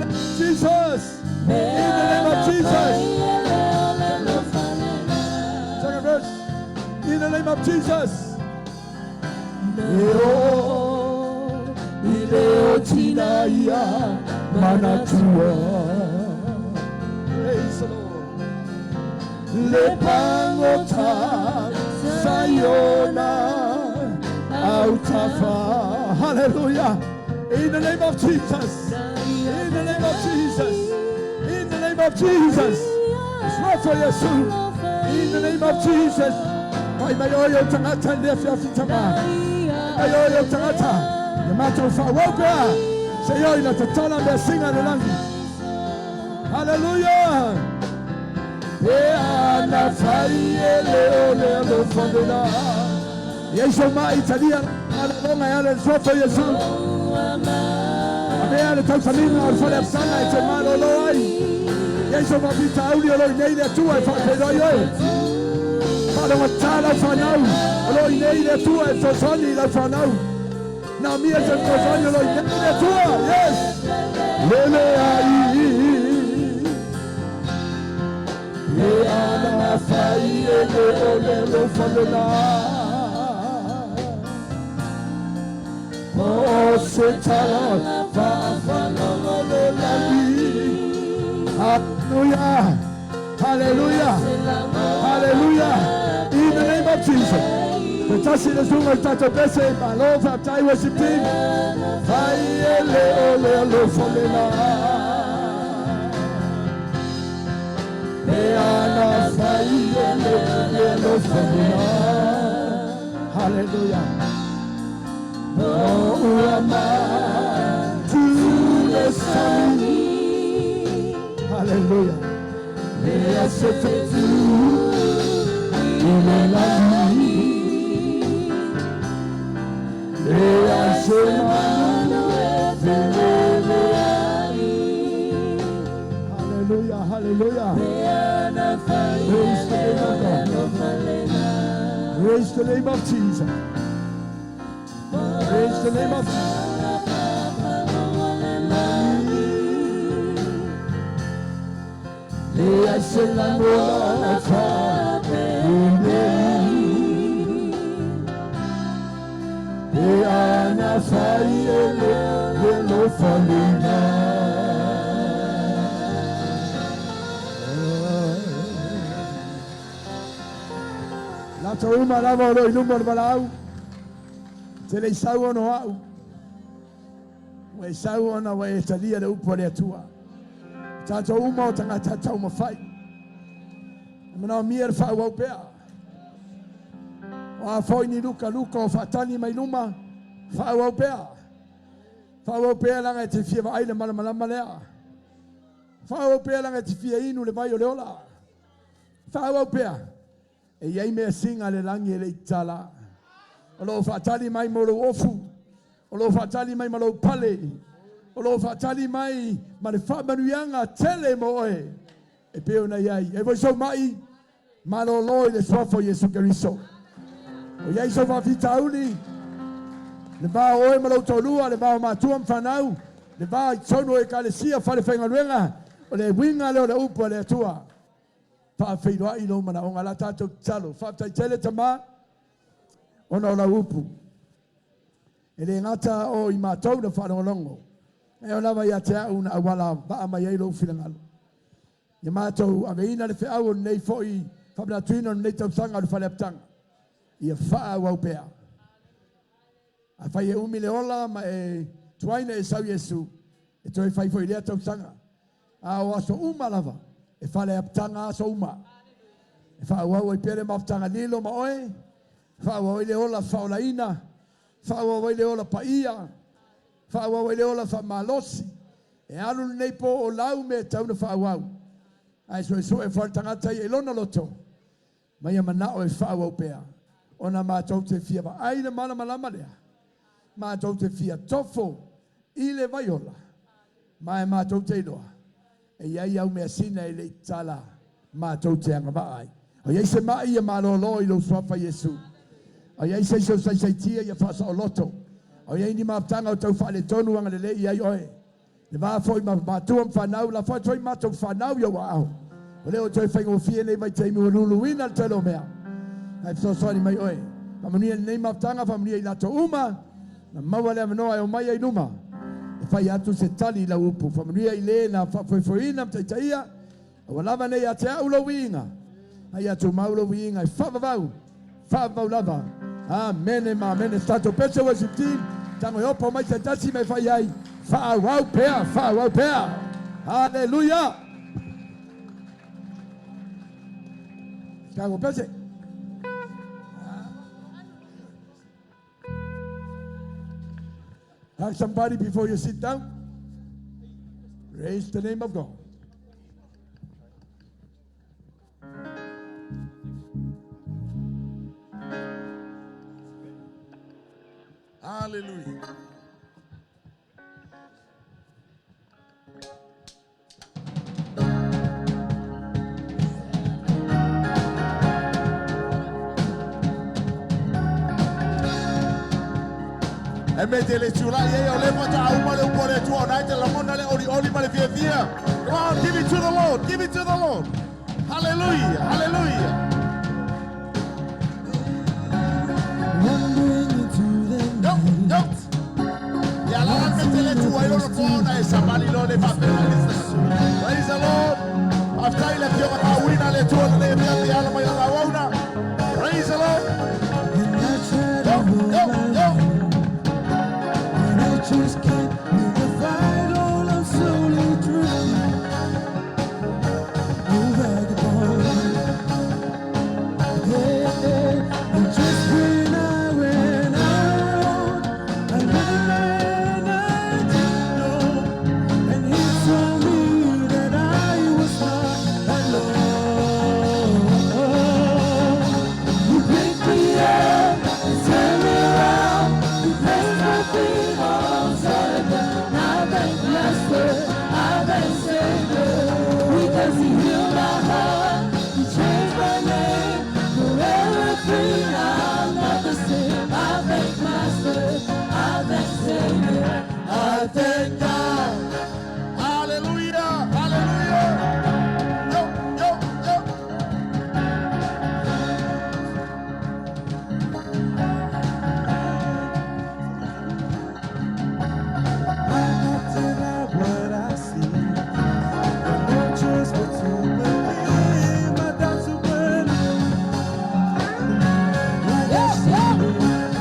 name of Jesus. In the name of Jesus. Second verse. In the name of Jesus. E o i le o tina ia manatua. Praise the Lord. Le pagota sa i ona autafa. Hallelujah. In the name of Jesus. In the name of Jesus. In the name of Jesus. Suafa o Iesu. In the name of Jesus. Mai mai oe o tagata i le afiafi tama. Mai oe o tagata. Ia matou faaauau pea. Se i oo ina tatala measina i le lagi. Hallelujah. E ana fai e le o le alofa lena. Ia iso mai talia malologa e ala i le suafa o Iesu. Avea le tausamiga o le fale apitaga e te malolo ai. Ia iso faafitauli o lo o i inei le Atua e faafeiloai oe. Faalogata lau fanau o lo o i inei le Atua e fesoasoani i lau fanau. Naomia se fesoasoani o lo o i inei le Atua. Yes! Lele ai. E ana fai e le o le alofa lena. O se tala faafalogo le lagi. Hallelujah! Hallelujah. Hallelujah. In the name of Jesus. Se tasi le sunga i tātou pese, malo whaatai worship team. Fai e le o le alofa le la. Pe ana fai e le le alofa le la. Hallelujah. O ua matu le sami. Hallelujah. Lea se fetu i le lagi. Lea se manu e felele ai. Hallelujah, hallelujah. Praise the name of God. Praise the name of Jesus. Praise the name of Jesus. Lea se langola fa E ana fai e le le lo falina. La uma lava o lo i luma o le valaau. Te le isau ono au. Ua e sau ona ua e talia le upu a le Atua. Tātou uma o tagata taumafai. E manaomia le faaauau pea. O a foi ni luka luka o faatali mai luma, faaauau pea. Faaauau pea laga e te fia vaai le malamalama lea. Faaauau pea laga e te fia inu le vai o le ola. Faaauau pea. E iai measina a le lagi e le i tatala. O lo o faatali mai mo lou ofu. O lo o faatali mai ma lou pale. O lo o faatali mai ma le faamanuiaga tele mo oe. E pei ona i ai. E foi sou mai, malolo i le suafa o Iesu Keriso. O i ai sou faafitauli, le va o oe ma lou toalua, le va o matua ma fanau, le va i totonu o ekalesia, falefaigaluega, o le uiga lea o le upu a le Atua. Faafeiloai lou manaoga. O le a tatou tatalo. Faafetai tele Tama, ona o lau upu. E le gata o i matou na faalogologo, e oo lava ia te au na auala vaa mai ai lou finagalo. Ia matou aveina le feau o lenei foi faamanatuina o lenei tausaga o le fale apitaga, ia faaauau pea. Afai e umi le ola ma e tuai na e sau Iesu, e toe fai foi i lea tausaga. A o aso uma lava, e fale apitaga aso uma. E faaauau ai pea le mafutaga lilo ma oe, faaauau ai le ola faaolaina, faaauau ai le ola paia, faaauau ai le ola faamalosi. E alu lenei po o lau mea e tatau ona faaauau. Ae suesue foi le tagata ia i lona loto, ma ia manao e faaauau pea, ona matou te fia vaai i le malamalama lea, matou te fia tofo i le vai ola, ma e matou te iloa, e i ai au measina e le i tatala matou te agavaa ai. O i ai se mai ia malolo i lou suafa Iesu. O i ai se isi o saisaitia ia faasaoloto. O i ai ni mafutaga o tau faaletonu agalelei i ai oe. Le va foi ma matua ma fanau, lafo atu ai matou fanau i ou aao. Ua le o toe faigofie nei vaitaimi ua luluina le tele o mea. Ae fesoasoani mai oe. Faamanuia lenei mafutaga, faamanuia i latou uma na maua le avanoa e omai ai i luma e fai atu se tali i lau upu. Faamanuia i le na faafoefoeina ma taitaia, aua lava nei ia te au lou viiga, a ia tumau lou viiga e faavavau, faavavau lava. Amene ma amene. Se tatou pese worship team, tago e opo mai se tasi ma e fai ai, faaauau pea, faaauau pea. Haleluia! Tago pese. Hug somebody before you sit down. Praise the name of God. Hallelujah. E me te le tula ia o le mata au ma le upo le tua o nai te lamona le oli oli ma le fia fia. Come on, give it to the Lord, give it to the Lord. Hallelujah, hallelujah. Wandering into the Yo, yo. Ia la me te le tua i lona toa ona e sabali lo le whapena. Praise the Lord. Aftai le fioga mauina. Atua lenei afiafi e ala mai lana auauna. Praise the Lord. And I try Yo, to hold yo, my yo. line, but I just can't win the fight. All I'm slowly drifting, oh vagabond. Yeah, and just when I ran out, I met a man I didn't know, and he told me that I was not alone. He picked me up and turned me around. He placed my feet on solid ground. I thank Master, I thank Savior, because He healed my heart. He changed my name. Forever free, I'm not the same. I thank Master, I thank Savior. I thank God. Hallelujah. Hallelujah. Yo, yo, yo. I can't deny what I see. Got no choice but to believe. My doubts are burning like a cigarette.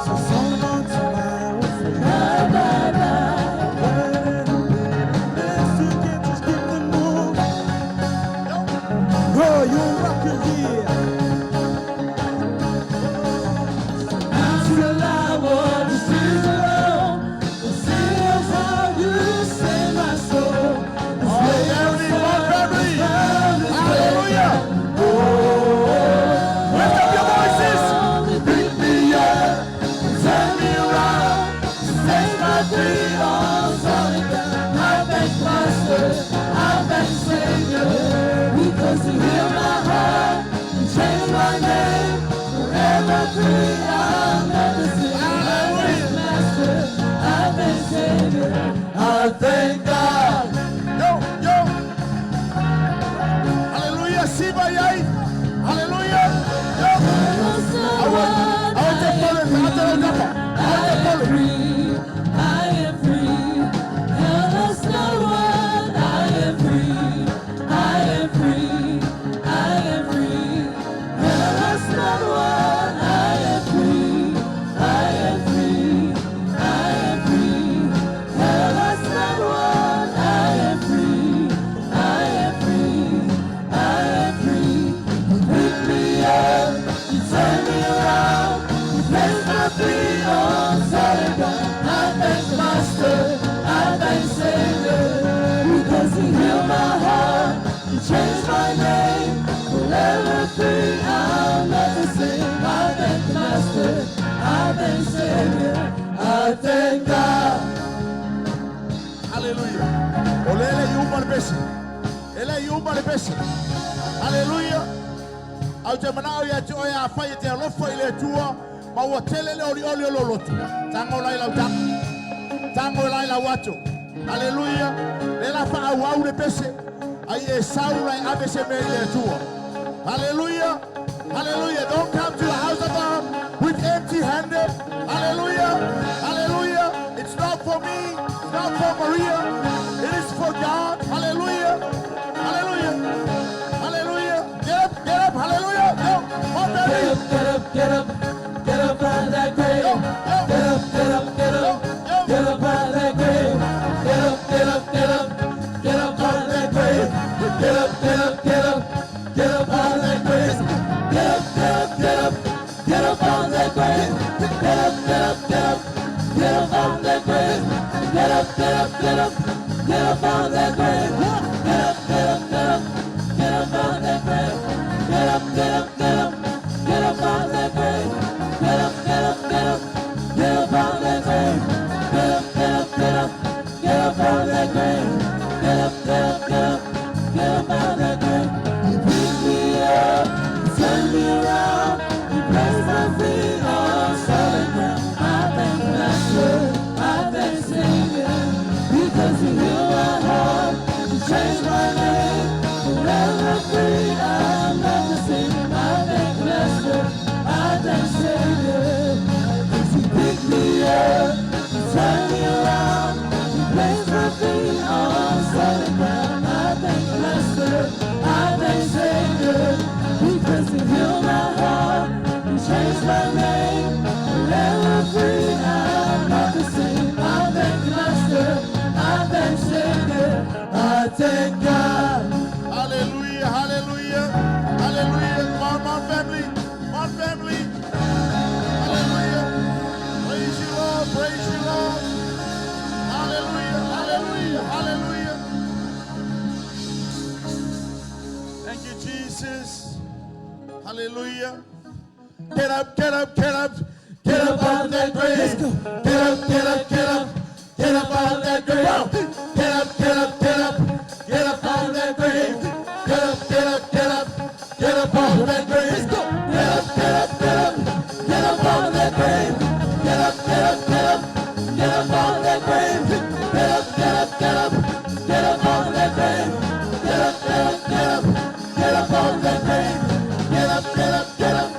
So so long to my old friend. Bye, bye, bye. Burden and bitterness, you can't just keep them moving. Oh, you're rocking here. I'm still alive, what is tears alone. The see how you saved my soul. This All way family, one family. found is Hallelujah. Lift up your voices. Pick me up, turn me around, set my feet on solid ground. I thank Master, I thank Savior, because He healed my heart, He changed my name, forever free. I'm not the same. I thank Master, I thank Savior, I thank God. Yo, yo. Hallelujah. Siva yai. Hallelujah. Yo. Awa, awa te pole, ate o tapa. Awa te pole. Free, I am free. Hell has no one. I am free. I am free. I am free. Hell has no one. I am free. I am free. I am free. Hell has no one. I am free. I am free. I am free. You picked me up. You turned me around. You placed my feet on solid ground. I thank Master, I thank Savior, because He healed my heart. He changed my name. Forever free, I'm not the same. I thank Master, I thank Savior, I thank God. Hallelujah. O lele i uma le pese. Ele i uma le pese. Hallelujah. Au te manao ia te oe a whai e te alofa i le Atua, ma ua tele le oli oli o lo lotu. Tango lai lau tango. Tango lai lau atu. Hallelujah. Le la wha au au le pese. Ai e sau lai ave se me i le Atua. Hallelujah. Hallelujah. Don't come to the house of God with empty handed. Hallelujah. Hallelujah. It's not for me. It's not for Maria. It is for God. Hallelujah. Hallelujah. Hallelujah. Get up, get up. Hallelujah. Go. Come on, Get baby. up, get up, get up, get up out of that grave. Go, go. Get up, get up, get up, Go, go. get up out of that grave. Get up, get up, get up, get up out of that grave. Get up, get up, get up, get up out of that grave. Get up, get up, get up, get up out of that grave. Get up, get up, get up, get up out of that grave. Get up, get up, get up, get up out of that grave. Get up, get up, get up, get up out of that grave. Get up, get up, get up, get up out of that grave. Get up, get up, get up, get up out of that grave. Get up, get up, get up, get up out of that grave. Get up, get up, get up, get up out of that grave. You pick me up, you turn me around, you place my feet on solid ground. I thank Master, I thank Savior, because He healed my heart, He changed my name. Forever free, I'm not the same. I thank Master, I thank Savior, because He picked me up, He turned me around, He placed my feet on thank God. Hallelujah, hallelujah, hallelujah. Come on, on family, on family. Hallelujah. Praise you, Lord, praise you, Lord. Hallelujah, hallelujah, hallelujah. Thank you, Jesus. Hallelujah. Get up, get up, get up. Get up out of that grave. Let's go. Get up, get up, get up. Get up out of that grave. Get up, get up, get up. Get up out of that grave. Get up, get up, get up. Get up out of that grave. Let's go. Get up, get up, get up. Get up out of that grave. Get up, get up, get up. Get up out of that grave. Get up, get up, get up. Get up out of that grave. Get up, get up, get up. Get up out of that grave. Get up, get up, get up.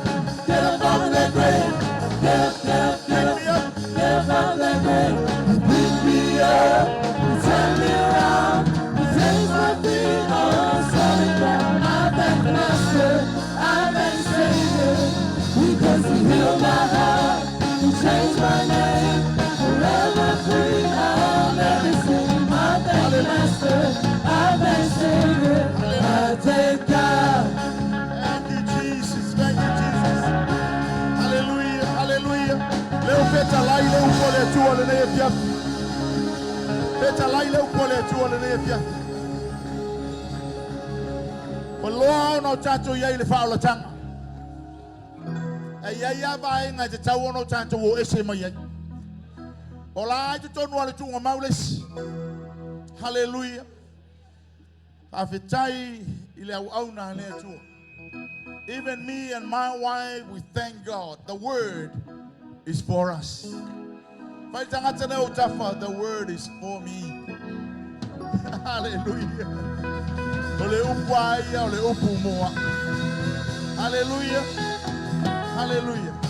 Get up out of that grave. Get up, get up, get up. Get up out of that grave. He picked me up, he turned me around, he placed my feet on solid ground. I thank the Master, I thank the Savior, because he healed my heart, he changed my name, forever free, I'll never sing. I thank the Master, I thank the Savior, I thank God. Thank you, Jesus. Thank you, Jesus. Hallelujah. Hallelujah. Leo fetalai le upo le Atua lenei afiafi. Fetalai le upo le Atua lenei afiafi. Ua loa ona o tatou i ai le faaolataga. E i ai a vaega e tatau ona o tatou o ese mai ai. O la ai totonu o le tuugamau le isi. Hallelujah. Faafetai i le auauna a le Atua. Even me and my wife, we thank God. The word is for us. Fai tagata le o tafa, the word is for me. Hallelujah. O le upu a ia, o le upu moa. Hallelujah. Hallelujah.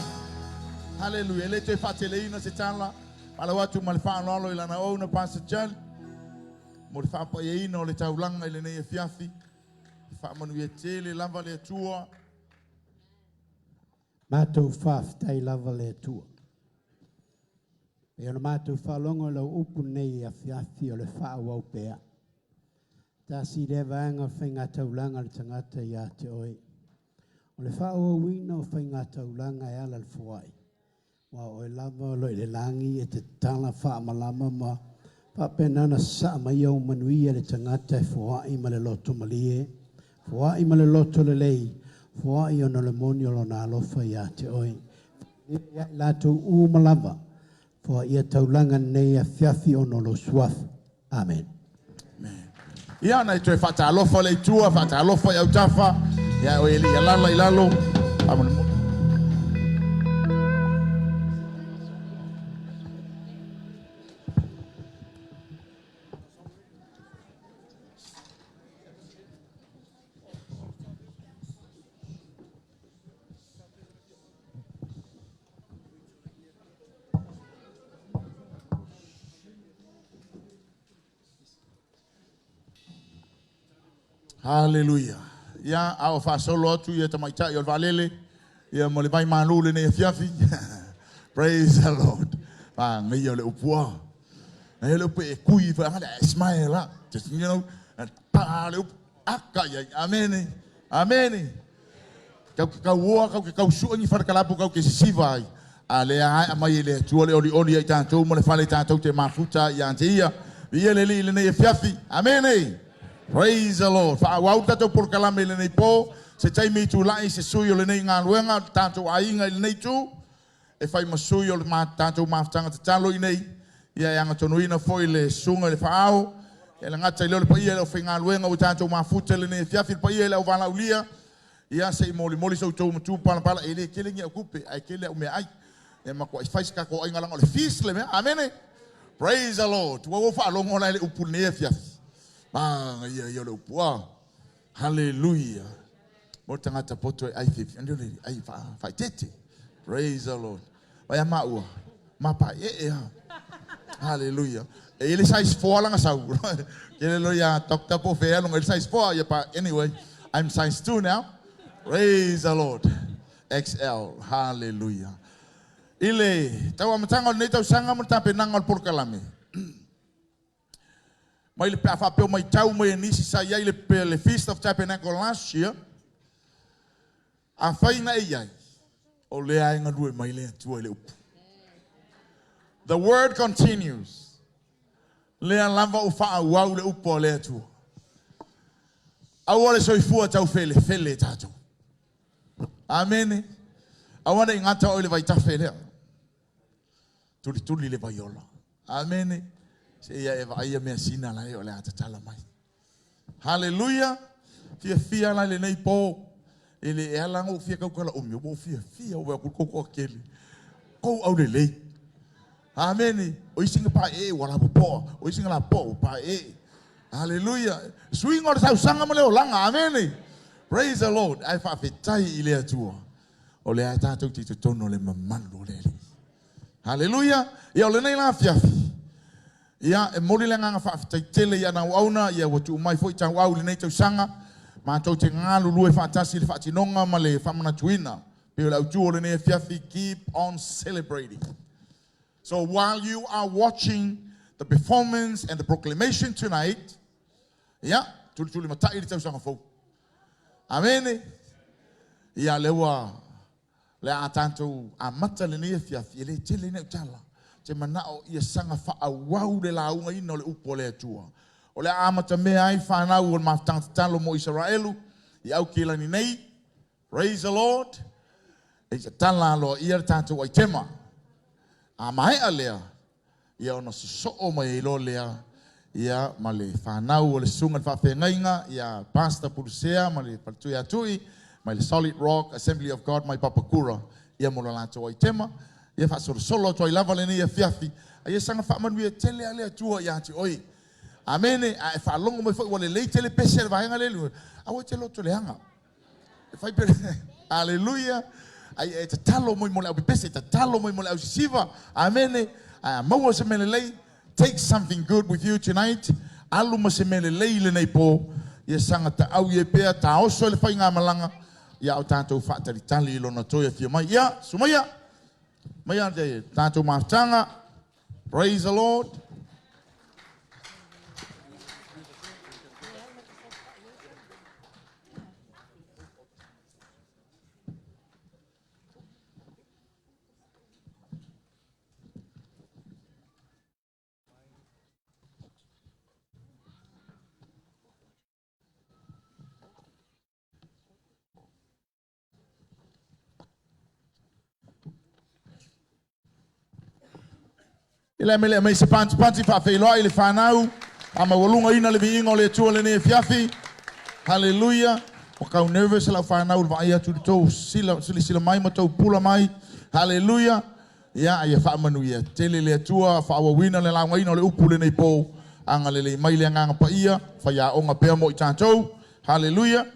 Hallelujah. Le toe faateleina se tala. Malo atu ma le faaaloalo i lana auauna Pastor Charlie. Mo le faapaiaina o le taulaga i lenei afiafi. Faamanuia tele lava le Atua. Matou faafetai lava le Atua. E ona matou faalogo i lau upu nei afiafi o le faaauau pea. Tasi lea vaega o le faigataulaga o le tagata ia te oe. O le faaauauina o faigataulaga e ala i le foai. Aua o oe lava o lo o i le lagi e te tatala faamalama ma faapena ona sasaa mai ou manuia i le tagata e foai ma le loto malie, foai ma le loto lelei, foai ona o le moni o lona alofa ia te oe. Faamanuia ia i latou uma lava, foaia taulaga nei afiafi ona o lou suafa. Amen. Ia na i toe faatalofa le itua, faatalofa i autafa. Ia o e le alala i lalo. Faamolemole. Hallelujah. Ia, a o faasolo atu ia tamaitai o le vaalele, ia mo le vai malu lenei afiafi. Praise the Lord. Pagaia o le upua. Na le upu e kui fa ngale smile la. Just pa le upu aka ia. Amen. Amen. Kau ke kau oa, kau ke kau sua ni wharakalapu, kau ke sisiva ai. A lea ai a mai e le Atua le oli oli ai tātou mo le fale tātou te mafuta i ante ia. Ia le li lenei afiafi. Amen. Praise the Lord. Faaauau tatou polokalame i lenei po. Se taimi i tulai se sui o lenei galuega, tatou aiga i lenei itu, e fai ma sui o le tatou mafutaga tatalo i nei. Ia e agatonuina foi le susuga i le faaao. Ia le gata i lea o le paia i le aufaigaluega ua tatou mafuta i lenei afiafi, le paia i le auvalaaulia. Ia se i molimoli so outou matua palapala, e le tele ni au tupe, ae tele au meaai. E matuai fai se tatou aiga leaga o le feast le mea. Amene. Praise the Lord. Ua ou faalogo la i le upu i lenei afiafi. Manaia ia o le upu a. Hallelujah. Mo le tagata poto e ai fiafia, ane le ai faaeteete. Praise the Lord. Vai a maua, mapaeee a. Hallelujah. E i le size 4 lana sau. Kele lo ia doctor po fea longa i le size 4 ia pa anyway, I'm size 2 now. Praise the Lord. XL. Hallelujah. I le tau amataga o lenei tausaga mo le tapenaga o le polokalame. Mai le pe a faapea o matau mai e nisi sa i ai le, le Feast of Tabernacle last year, afai na e i ai, o lea e galue mai le Atua i le upu. The word continues. Lea lava o faaauau le upu a le Atua. Aua le soifua taufelefele tatou. Amene. Aua ne i gata oe i le vaitafe lea. Tulituli le vaiola. Amene. Seia e vaaia measina la e o le a tatala mai. Haleluia. Fiafia la i lenei po. E le e ala ona ou fia tautala umi, ua ou fiafia ua vaai atu i le tou toatele. Tou aulelei. Amene. O isi na paeee ua lapopoa, o isi na lapopoa ua paeee. Haleluia. Suiga o le tausaga ma le olaga. Amene. Praise the Lord. Ae faafetai i le Atua. O lea tatou te i totonu o le mamalu o le Alii. Haleluia. Ia o lenei la afiafi. Ia e momoli le agaga faafetai tele i ana auauna, ia ua tuu mai foi tauau i lenei tausaga, matou te galulue faatasi i le faatinoga ma le faamanatuina pei o le autu o lenei afiafi, keep on celebrating. So while you are watching the performance and the proclamation tonight, ia, tulitulimatai le tausaga fou. Amene. Ia lea ua le a tatou amata lenei afiafi, e le tele ni au tala. Ou te manao ia saga faaauau le laugaina o le upu a le Atua. O le a amatamea ai fanau o le mafutaga tatalo mo Isaraelu i Aukilani nei. Praise the Lord. E tatala aloaia le tatou aitema. A maea lea, ia ona sosoo mai ai loa lea ia ma le fanau o le susuga i le faafeagaiga ia Pastor Pulusea ma le faletua ia Tui mai le Solid Rock Assembly of God mai Papakura ia mo le latou aitema. Ia faasolosolo atu ai lava lenei afiafi, a ia saga faamanuia tele lava le Atua ia te oe. Amene. A e faalogo mai foi ua lelei tele pese a le vaega lea, aua e te loto leaga. E fai pe Aleluia. Ai e tatalo mai mo le au pepese, tatalo mai mo le au sisiva. Amene. Ai a maua se mea lelei. Take something good with you tonight. Alu ma se mea lelei i lenei po. Ia saga taau i ai pea, taoso i le faigamalaga. Ia o tatou faatalitali i lona toe afio mai. Ia, sumaia. Maia te tatou mafutaga. Praise the Lord. I le mele mai se pantipanti faafeiloai i le fanau, faamaualugaina le viiga o le Atua i lenei afiafi. Haleluia. Ua tau nervous lau fanau i le vaai atu i le tou sila, silasila mai ma tou pula mai. Haleluia. Ia, ia faamanuia tele le Atua, faaauauina le laugaina o le upu i lenei po. Agalelei mai le Agaga Paia, faiaoga pea mo i tatou. Haleluia.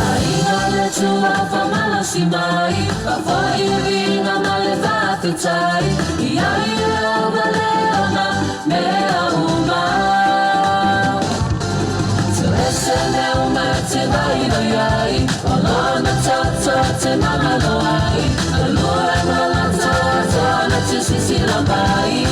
Aiga le Atua faamalosi mai, faafoi le viiga ma le faafetai, ia ia ona le ona mea uma. Tuese mea uma e te vaivai ai, o lona toto te mamalo ai, galue ma lata tana te sisila mai.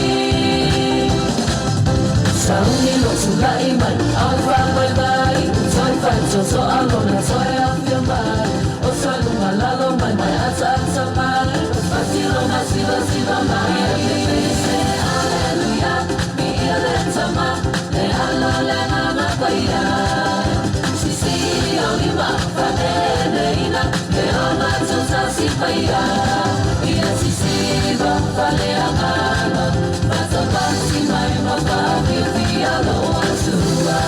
Sauni lo tulai mai, au faavaivai, toe faitotoa lona toe afio mai, o sa luga lalo mai, mai ataata mai, fatilo masivasiva mai. Se aleluia, miia le tama, le ala le agaga paia. Sisi o lima, faaneneina, le ona tutasi paia. Ia sisiva, faleagaga, fatapasi mai ma faafiafia lo Atua.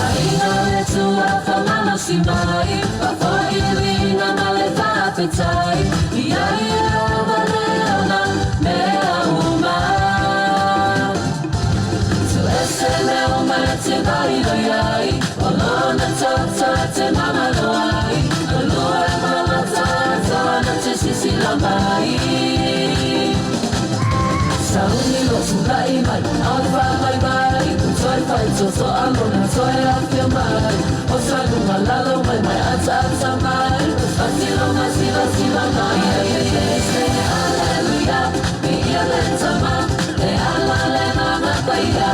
Aiga le Atua faamalosi mai, faafoi le viiga ma le faafetai, ia ia ova le ona mea uma. Tuese mea uma e te vaivai ai, o lona Tula'i mai, ao faamaivai, Toe faitotoa lona toe afio mai, O sa luga lalo mai mai ataata mai, Fatiloga silasila mai. Ia pepese, Aleluia, viia le Tama, Le ala le agaga paia.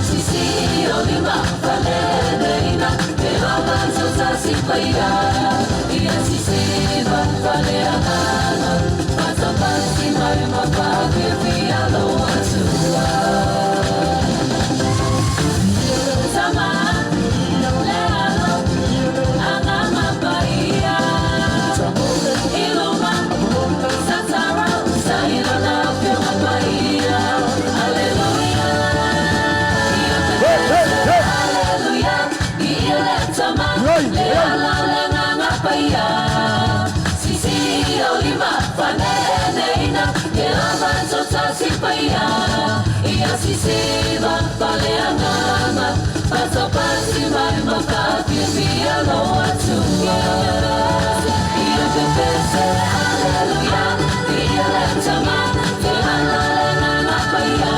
Sisii o lima, faaleeleina, Ke lava totasi paia. Ia sisiva, faleagaga, Fatapasi mai ma faafiafia lou Atua. Tama, le alo, agaga paia. I luma, satara, sailona afioga paia. Aleluia. Ia pepese, Aleluia, viia le Tama, Le ala le agaga paia. Sisii o lima, faaneeneina, Ke lava totasi paia. Ia sisiva, faleagaga, Fatapasi mai ma faafiafia lou Atua. Ia pepese, Aleluia, viia le Tama, Le ala le agaga paia.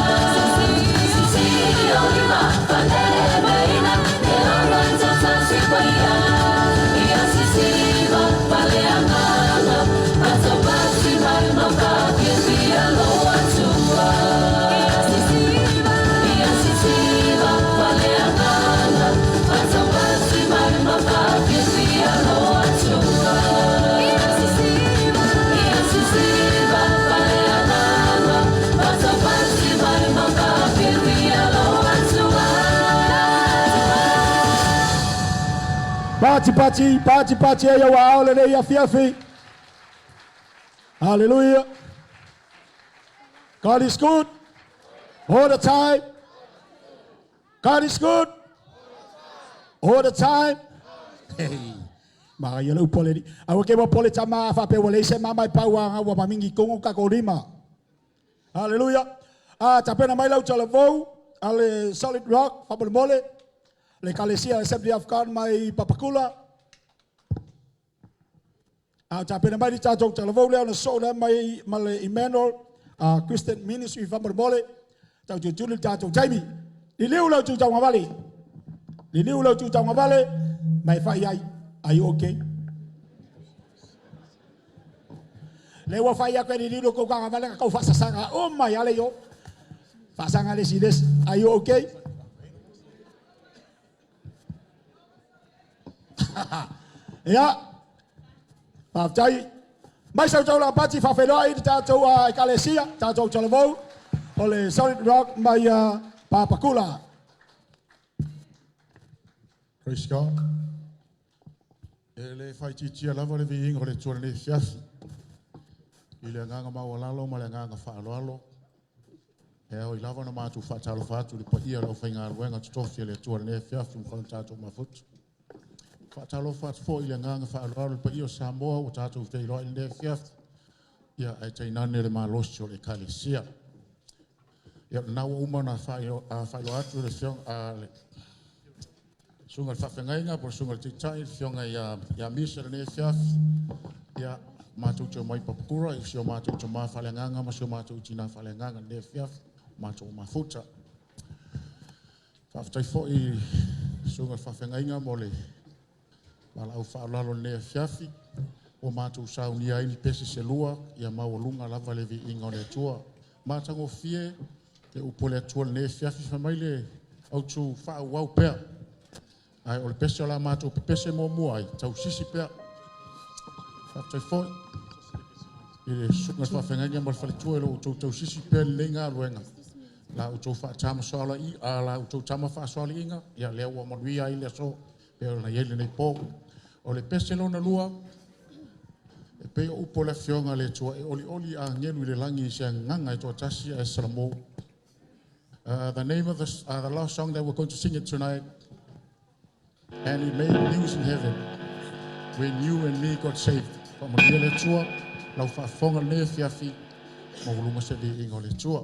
Sisii o lima, faaneeneina, Ke lava totasi paia. Ia sisiva, faleagaga, Fatapasi mai ma faafiafia lou Atua. Ia sisiva, faleagaga, Fatapasi mai ma faafiafia lou Atua. Ia sisiva, faleagaga, Fatapasi mai ma faafiafia lou Atua. Pati pati, pati pati e ia wa le ia fiafi. Hallelujah. God is good all the time. God is good all the time. Hey. Ma ia le upo le ni. Aua ke wa pole tama fa pe wale se mama i pau anga wa mamingi kongo ka korima. Hallelujah. Ah, tapena mai lau talavou ale Solid Rock fa mole. Le Kalesia Assembly of God mai Papakula. Ah, tapena mai di tatou talavou lea na so le mai ma le Emmanuel Christian Ministry fa mole. Tau tu tu tatou taimi. Liliu lau tu tau ngavale. Liliu lau tu tau ngavale. Mai fa iai. Are you okay? Le ua fai aku ni lilo ko ka ngavale ka fa sasanga. Oh mai ale yo. Fasanga le siles. Are you okay? Ia. Faafetai. Mai sau tau la pati faafeiloai i le tatou ekalesia, tatou talavou, o le Solid Rock mai Papakula. Praise God. E le whaititia lava le viinga o le Atua lenei afiafi. I le agaga maualalo ma le agaga faaaloalo. E ao i lava na matou faatalofa atu i le paia o le aufaigaluega totofi a le Atua lenei afiafi ua mafai ona tatou mafuta. Faatalofa atu foi i le agaga faaaloalo i le paia o Samoa ua tatou feiloai i lenei afiafi. Ia ae tainane le malosi o le ekalesia. Ia na ua uma na faailoa atu le afioga le susuga i le faafeagaiga po o le susuga i le taitai le afioga ia Misa lenei afiafi. Ia matou te omai Papakura i si o matou tama faaleagaga ma si o matou tina faaleagaga lenei afiafi, matou mafuta. Faafetai foi i susuga i le faafeagaiga mo le valaau faaaloalo lenei afiafi. Ua matou saunia ai ni pese se lua, ia maualuga lava le viiga o le Atua. Matagofie le upu o le Atua lenei afiafi, fai mai le autu faaauau pea. Ae o le pese o la matou pepese muamua ai, tausisi pea. Faafetai foi i le susuga i le faafeagaiga ma le faletua i lo outou tausisi pea i lenei galuega. La outou faatamasoalai, a la outou tama faasoaliiga, ia lea ua manuia ai le aso, pe ona i ai lenei po. O le pese lona lua, e pei o upu o le afioga a le Atua e olioli agelu i le lagi i se agaga e toatasi ae salamo. The name of the last song that we're going to sing it tonight, and it made news in heaven when you and me got saved. Faamanuia le Atua, lau faafofoga lenei afiafi, maualuga se viiga o le Atua.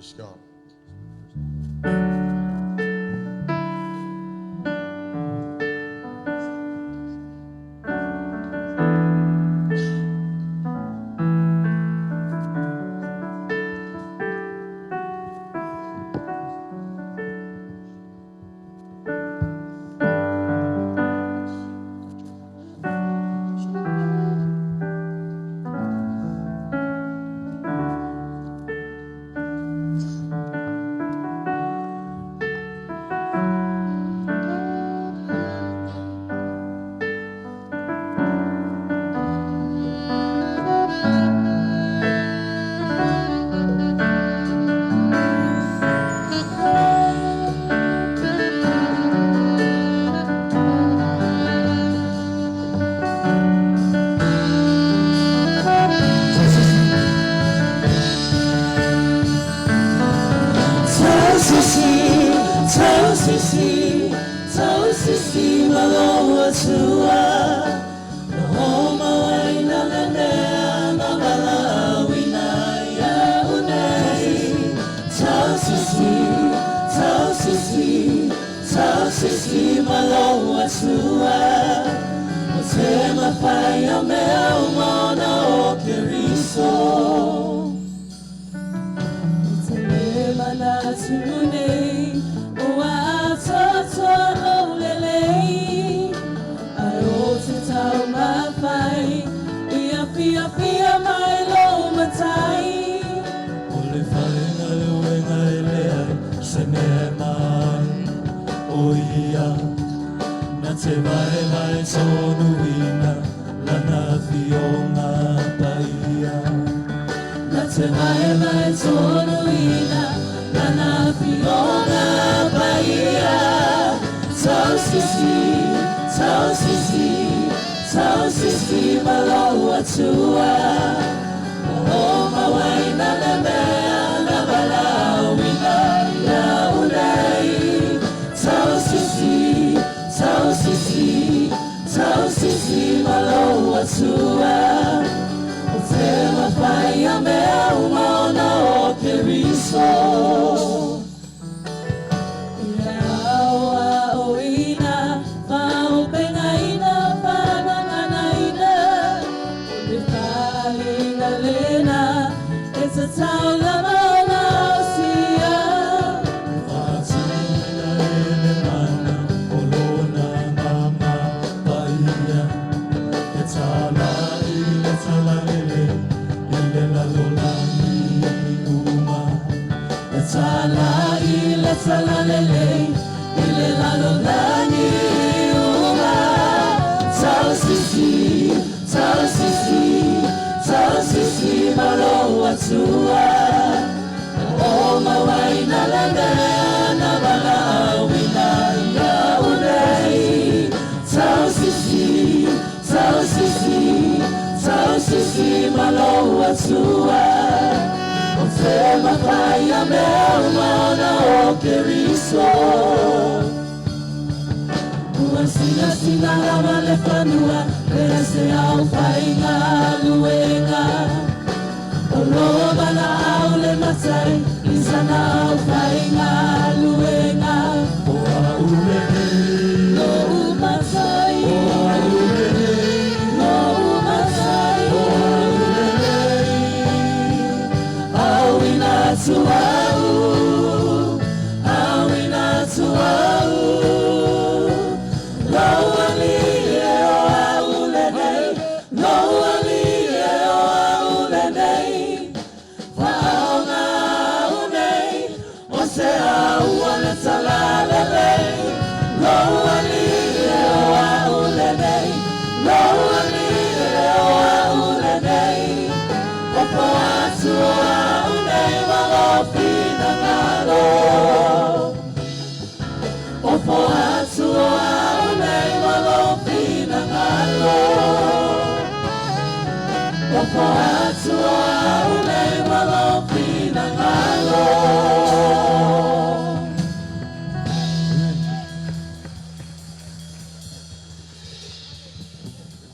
Praise God.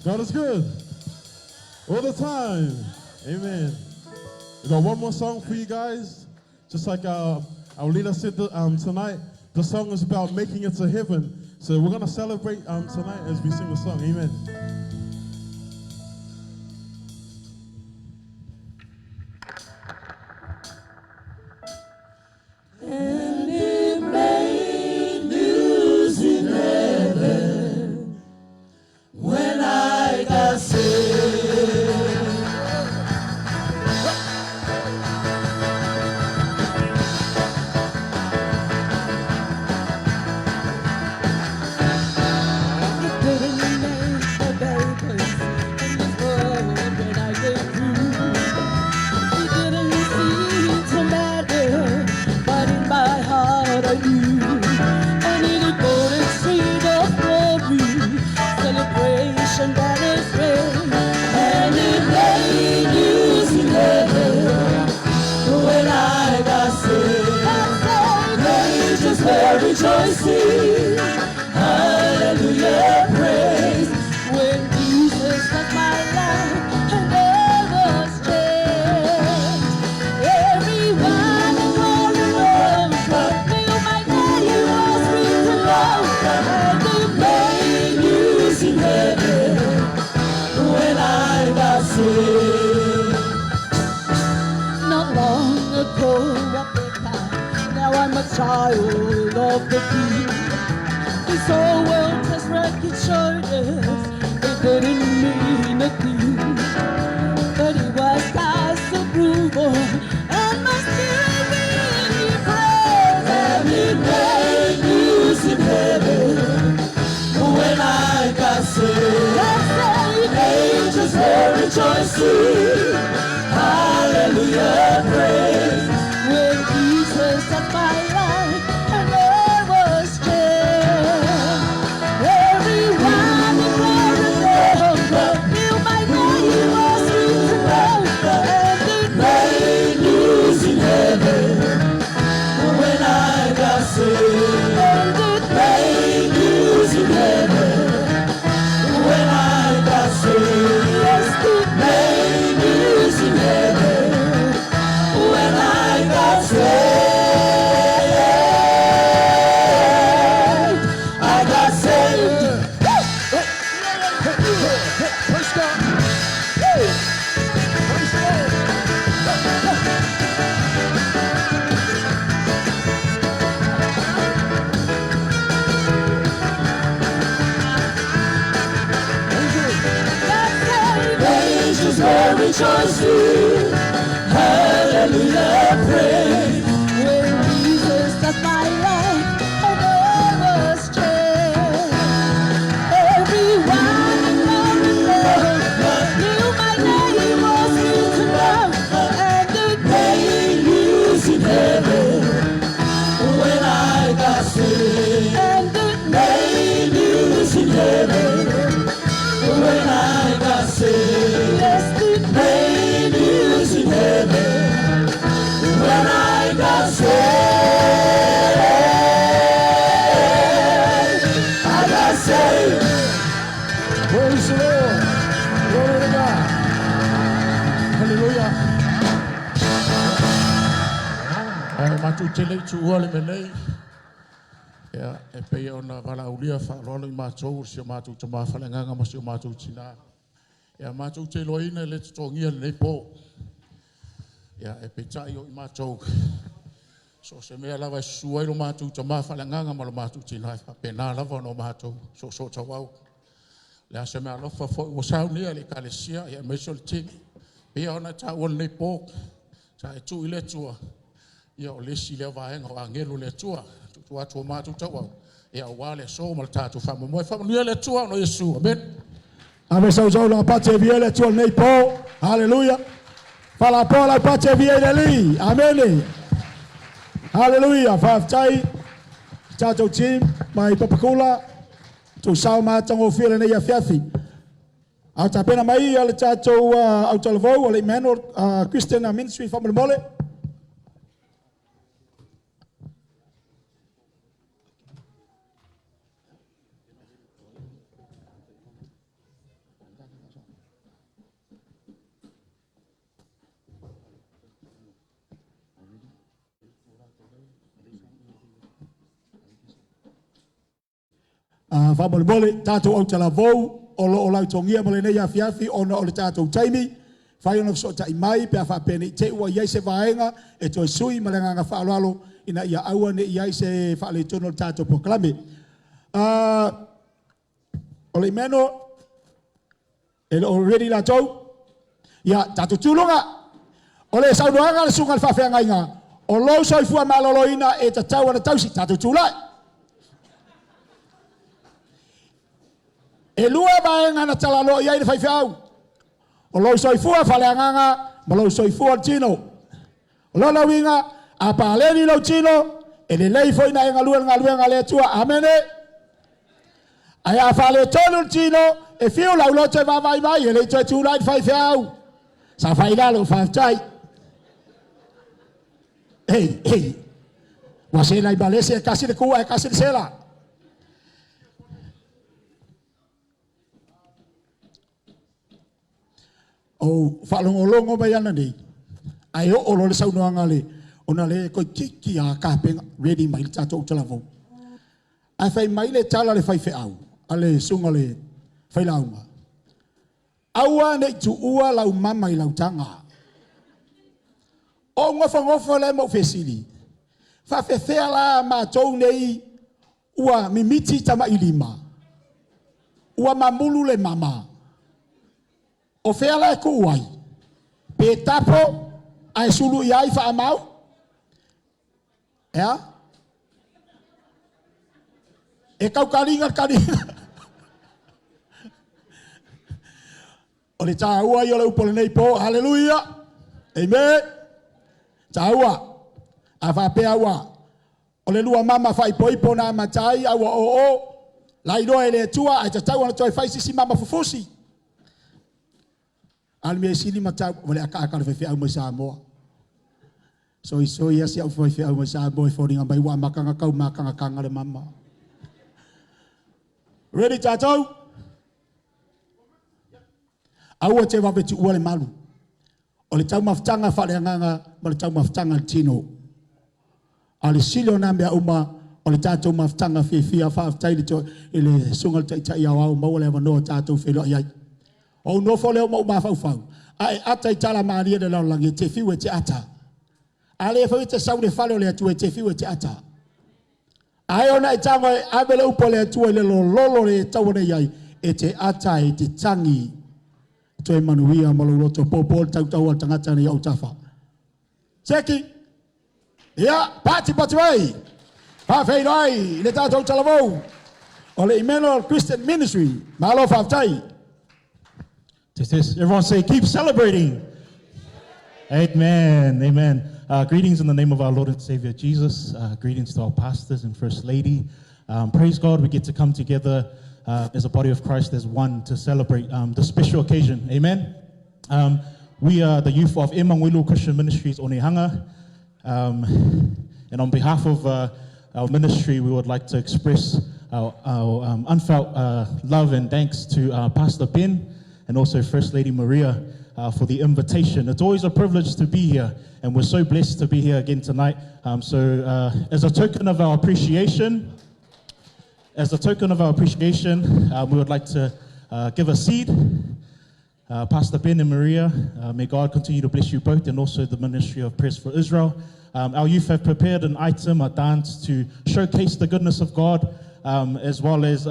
God is good. All the time. Amen. We got one more song for you guys. Just like our, our leader said tonight, the song is about making it to heaven. So we're going to celebrate tonight as we sing the song. Amen. And it made news in heaven when I got saved. It didn't make the papers in this world that I came through. It didn't seem to matter, but in my heart I knew. And in a golden street of glory, celebration banners raised, and it made news in heaven when I got saved. Angels were rejoicing, hallelujah, praise. When Jesus touched my life, and all was changed. Everyone in all the world knew my name was written low, and they made news in heaven when I got saved. Not long ago, a beggar, now I'm a child of the King. This whole world has racked its shoulders, it didn't mean a thing. But it was God's approval, and my spirit really praised. And it made news in heaven when I got saved. Angels were rejoicing, hallelujah, praise. When Jesus touched my life, and all was changed. Everyone in glory knew my name was written low, and it made news in heaven when I got saved. And it made news in heaven when I got saved. Yes, it made news in heaven when I got saved. I got saved. Praise God. Praise the Lord. Angels were rejoicing, hallelujah, praise. When Jesus touched my life, and all was changed. Everyone in the world knew my name was written down, and it made news in heaven when I got saved. And it made news in heaven when I got saved. Yes, it made news in heaven when I got saved. I got saved. Praise the Lord. Glory to God. Hallelujah. Ai matou te le i tuua le mea nei. Ia, e pei ona valaaulia faaaloalo i matou, si o matou tamā faaleagaga ma si o matou tinā. Ia, matou te iloaina e le totogia lenei po. Ia, e peitai o i matou, so se mea lava e susu ai lo matou tamā faaleagaga ma lo matou tinā, e faapena lava ona o matou soosoo tauau. Le a se mea alofa foi ua saunia i le ekalesia, ia aemaise o le tini. Pei ona e taua lenei po, sa e tuu i le Atua, ia o le isi lea vaega o agelu le Atua, tuutuu atu o matou tauau, ia aua le aso ma le tatou faamoemoe. Faamanuia le Atua ona o Iesu. Amen. Ave sau sau la pate via le Atua nei po. Hallelujah. Fala po la pate via le li. Amen. Hallelujah. Faafetai. Tatou team mai Papakula. Tu sao ma tango fia le nei afiafi. Au tapena mai ale tatou au talavou o le Emmanuel Christian Ministry faamolemole. Faamolemole, tatou autalavou o lo o lautogia mo lenei afiafi ona o le tatou taimi, fai ona fesootai mai pe a faapea ne i te i ua i ai se vaega e toe sui ma le agaga faaaloalo ina ia aua ne i i ai se faaletonu o le tatou polokalame. O le Imeno, e le o ready latou? Ia, tatou tu i luga. O le saunoaga a le susuga i le faafeagaiga, o lou soifua maloloina e tatau ona tausi. Tatou tulai. E lua vaega na talanoa i ai le faifeau, o lou soifua faaleagaga ma lou soifua o le tino. O lona uiga, a paleni lou tino, e lelei foi ona e galue i le galuega a le Atua. Amene. Ae a faaletonu le tino, e fiu lau loto e vaavaai mai, e le i toe tulai le faifeau. Saofai i lalo, faafetai. Ei, ei, ua sela i ma le isi, e tasi le tu ae tasi le sela. Ou faalogologo mai ananei, ae oo loa le saunoaga a le, ona o lea toeitiiti lava tapena, ready mai le tatou talavou. Ae fai mai le tala a le faifeau, a le susuga i le failauga, aua ne i tuua lau mama i lau taga. Ou nofonofo lea ma ou fesili, faafefea la matou nei ua mimiti tamailima, ua mamulu le mama, o fea la e tuu ai? Pe tapo ae sulu i ai faamau? E a? E tau taliga le taliga. O le taua ia o le upu o lenei po. Haleluia! Amen! Taua. A faapea ua o le lua mama faaipoipo na amata ai a ua oo lailoa e le Atua ae tatau ona toe fai sisi mama fufusi. A o le mea sili ma tau, o le akaaka o le faifeau mai Samoa. Soisoi lava si au faifeau mai Samoa e foliga mai ua amata ona tau matagataga le mama. Ready tatou? Aua te vave tuua le malu. O le taumafataga faaleagaga ma le taumafataga a le tino. A o le sili o na mea uma, o le tatou mafutaga fiafia. Faafetai i le, i le Susuga i le Taitai Aoao, maua le avanoa tatou feiloai ai. Ou nofo lea ma ou mafaufau, a e ata i tala malie le lalolagi, e te fiu e te ata. A le foi e te sau i le fale o le Atua, e te fiu e te ata. Ae ona e tago e ave le upu a le Atua i le lololo le taua nei ai, e te ata e te tagi toe manuia ma lou loto popo le tautau a le tagata nei ou tafa. Seki! Ia, pati pati mai! Faafeiloai i le tatou talavou o le Emmanuel Christian Ministry. Malo faafetai. Test, test. Everyone say, keep celebrating. Amen. Amen. Greetings in the name of our Lord and Savior Jesus. Greetings to our pastors and First Lady. Praise God, we get to come together as a body of Christ, as one, to celebrate this special occasion. Amen. We are the youth of Emangwilu Christian Ministries Onehunga. And on behalf of our ministry, we would like to express our, our unfelt love and thanks to Pastor Ben and also First Lady Maria for the invitation. It's always a privilege to be here, and we're so blessed to be here again tonight. So, as a token of our appreciation, as a token of our appreciation, we would like to give a seed. Pastor Ben and Maria, may God continue to bless you both and also the Ministry of Prayers for Israel. Our youth have prepared an item, a dance to showcase the goodness of God, as well as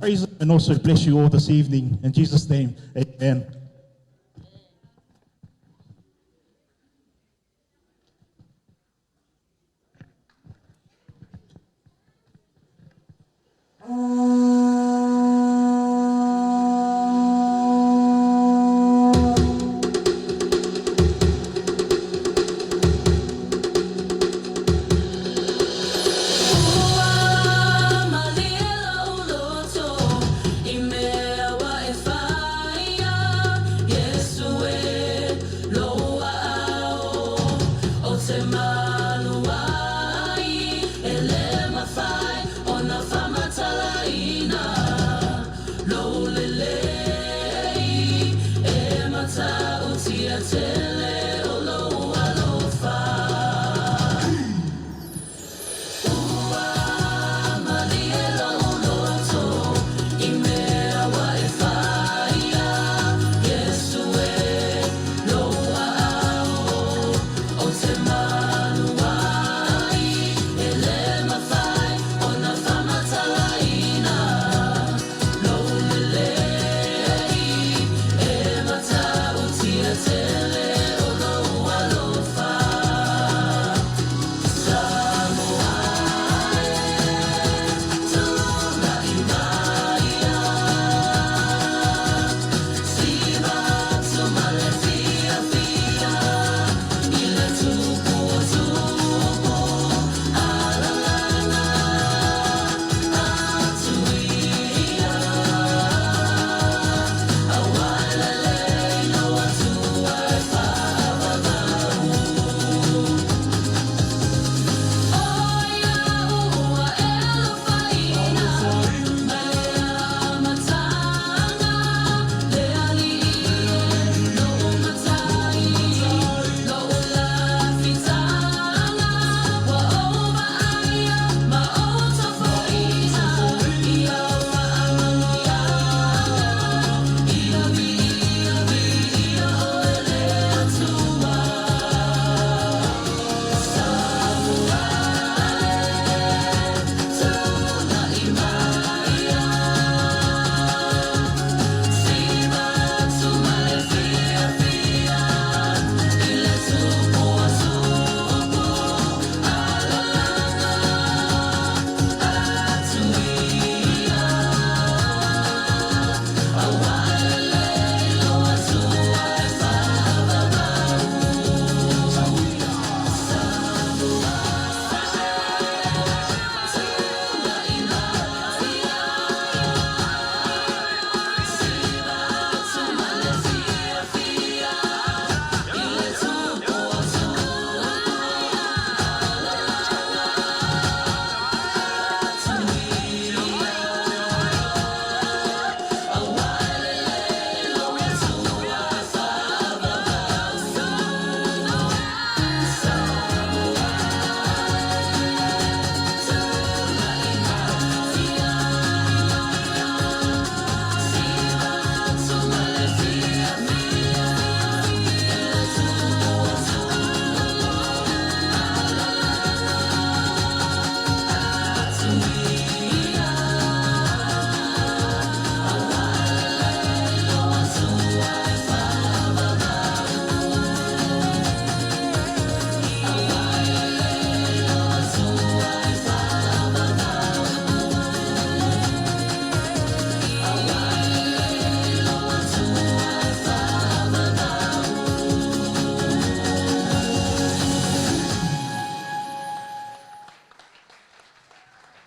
praise and also bless you all this evening. In Jesus' name, amen.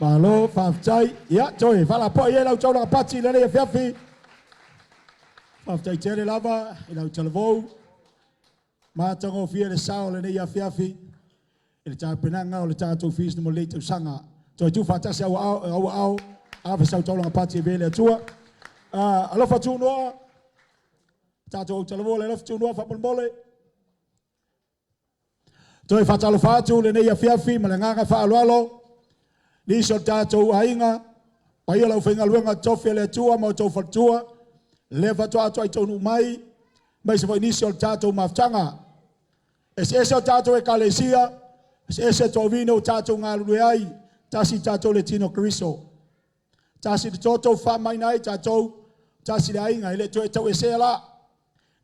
Malo faafetai. Ia, toe faalapoai ai lau taulaga pati i lenei afiafi. Faafetai tele lava i lau talavou. Matagofie le sao o lenei afiafi i le tapenaga o le tatou feast mo lenei tausaga. Toe tu faatasi au aao, au aao, ave sau taulaga pati e le Atua. Alofa tunoa, tatou au talavou le alofa tunoa faamolemole. Toe faatalofa atu lenei afiafi ma le agaga faaaloalo. Nisi o tatou aiga, paia lau faigaluega tofi a le Atua ma outou faletua, lea faatoa atu ai taunuu mai, mai se foi nisi o tatou mafutaga. Eseese o tatou ekalesia, eseese toavine o tatou galulue ai, tasi tatou le tino Keriso. Tasi le toto faamaina ai tatou, tasi le aiga, e le toe tau esea la.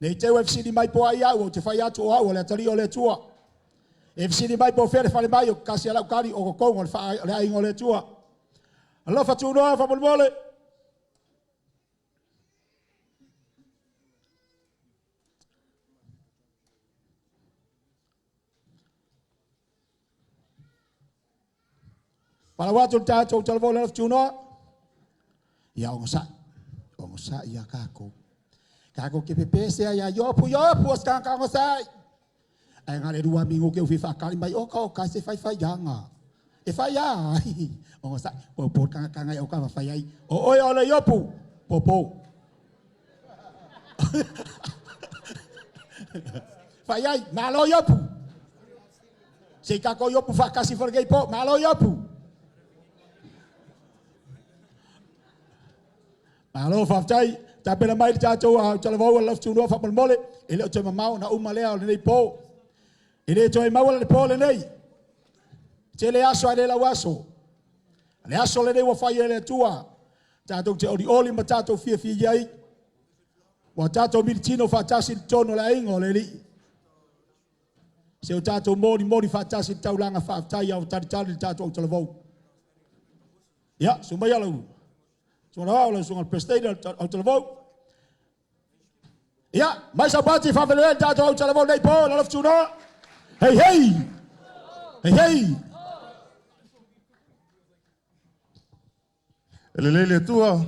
Nei te ua e fesili mai po o ai au, ou te fai atu o au o le atalii o le Atua. E fesili mai po o fea le fale mai o kasi a lau tali o totonu o le aiga o le Atua. Alofa tunoa faamolemole. Palau atu le tatou talavou le alofa tunoa. Ia ogasai. Ogasai ia kākou. Kākou ke pepese ai ia Iopu, Iopu o se tagata ogasai. Ae na le lua minute u fia faatali mai, oka oka se faifai aga. E fai a, ogasai. Po tanga tanga o ka fai ai. O oe o le Iopu, po. Fai ai, malo Iopu. Se i kākou Iopu whaakasi wharekei po, malo Iopu. Malo faafetai. Tapena mai le tatou talavou a le alofa tunoa faamolemole. E le o toe mamao na uma lea o lenei po. E le toe maua le po lenei. Tele aso ae le lau aso. Le aso lenei ua fai e le Atua. Tatou te olioli ma tatou fiafia ai. Ua tatou militino faatasi i totonu o le aiga o le Alii. Se o tatou moli moli faatasi i le taulaga faafetai au talitali le tatou talavou. Ia, susu mai lau susuga au lau susuga le president au talavou. Ia, mai sau pati faafeiloai le tatou au talavou nei po, le alofa tunoa. Hei hei! Hei hei! E lelei le Atua.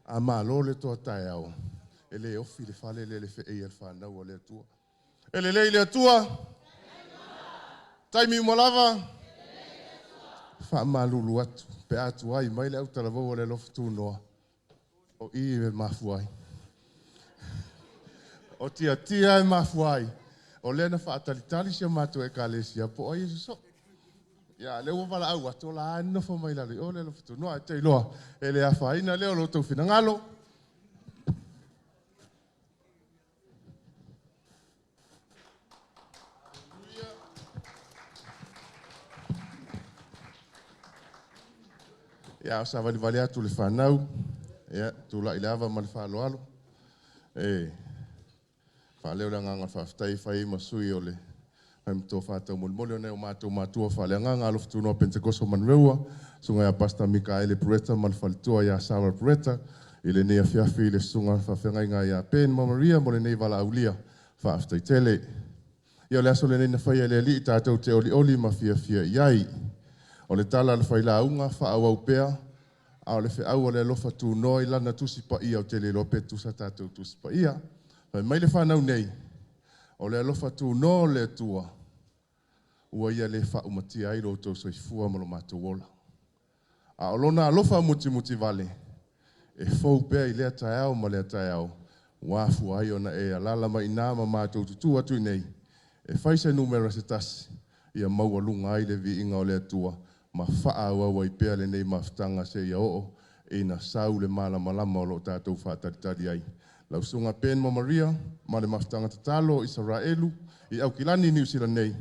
A malo le toa taeao. E le ofi le fale le le feei a le whanau o le Atua. E lelei le Atua. Taimi uma lava. Whaamalulu atu. Pe atu ai mai le au talavou o le alofa tunoa. O i e mafu ai. O tia tia e mafu ai. O lea na whaatalitali si o mātou ekalesia po o Iesu so. Ia, le ua wala au atu la nofo mai lalo i o le alofa tunoa e te iloa. E le afaina lea o lo tau finagalo. Ia, o sa vali vali atu le whanau. Ia, tula i le ava ma le whaaloalo. E, whaaleo le anganga whaafetai whai ma sui o le whai mto whātau molimoli o nei o mātou mātua whaale anganga alofa tunoa Pentekoso Manureua. Sunga ia Pastor Mikaele Pureta ma le faletua ia Sarah Pureta. I le nei afiafi i le susuga faafeagaiga ia Ben ma Maria mo lenei valaaulia. Faafetai tele. Ia o le aso lenei na faia e le Alii tatou te olioli ma fiafia i ai. O le tala a le failauga faaauau pea, a o le feau o le alofa tunoa i lana tusi paia o te le iloa pe tusa tatou tusi paia. Fai mai le whanau nei, o le alofa tunoa o le Atua, ua ia le faaumatia ai lo outou soifua ma lo matou ola. A o lona alofa mutimuti vale, e fou pea i lea taeao ma lea taeao, ua afua ai ona e alala mai ina ma matou tutu atu i nei, e fai se numera se tasi, ia maualuga ai le viiga o le Atua, ma faaauau ai pea lenei mafutaga se ia oo, ina sau le malamalama o lo tatou faatalitali ai. Lau susuga Ben ma Maria, ma le mafutaga tatalo o Isaraelu, i Aukilani Niu Sila nei,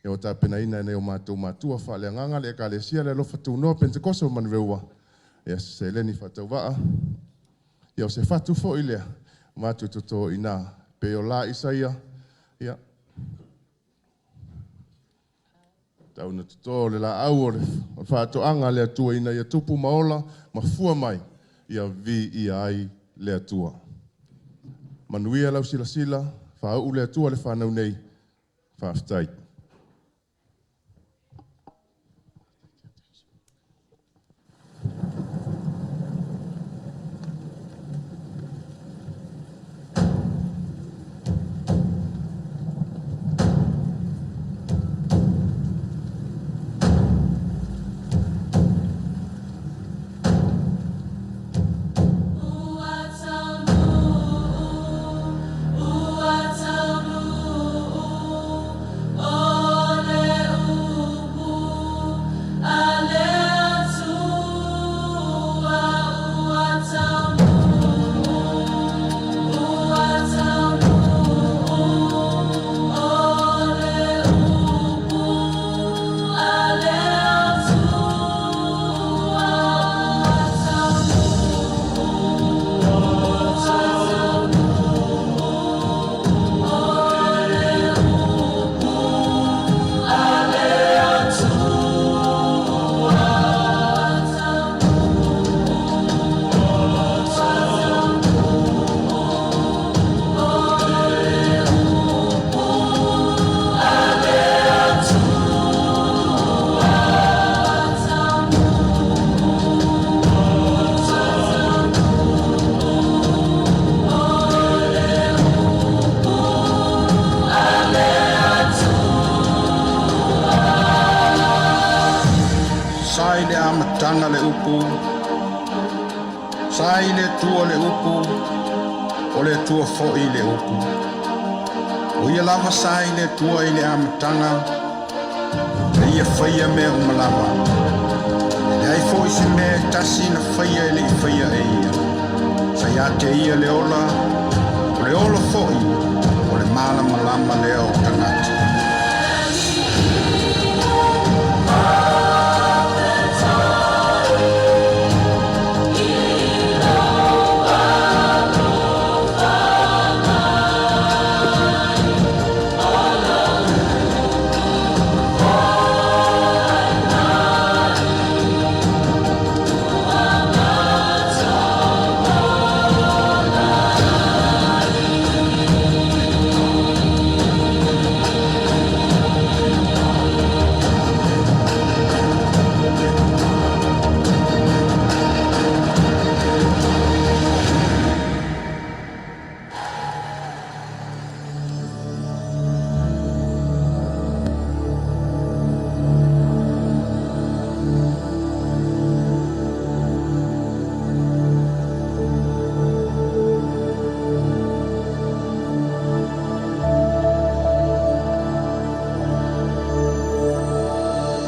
e o tapenaina e nei o matou matua faaleagaga le ekalesia le alofa tunoa Pentekoso o Manureua. Ia se seleni faatauvaa. Ia o se fatu foi lea, matou toto i nā. Pe o la Isaia, ia. Tau na toto le la au o le whaatoanga le Atua ina ia tupu maola, ma fua mai, ia vi ia ai le Atua. Manuia lau silasila, whaau le Atua le whanau nei, faafetai. Sa i le Atua le upu, o le Atua fo'i le upu. O ia lava sa i le Atua i le amataga, e ia faia mea uma lava. E leai fo'i se mea e tasi na faia e le'i faia e ia. Sa ia te ia le ola, o le ola fo'i, o le malamalama lea o tagata.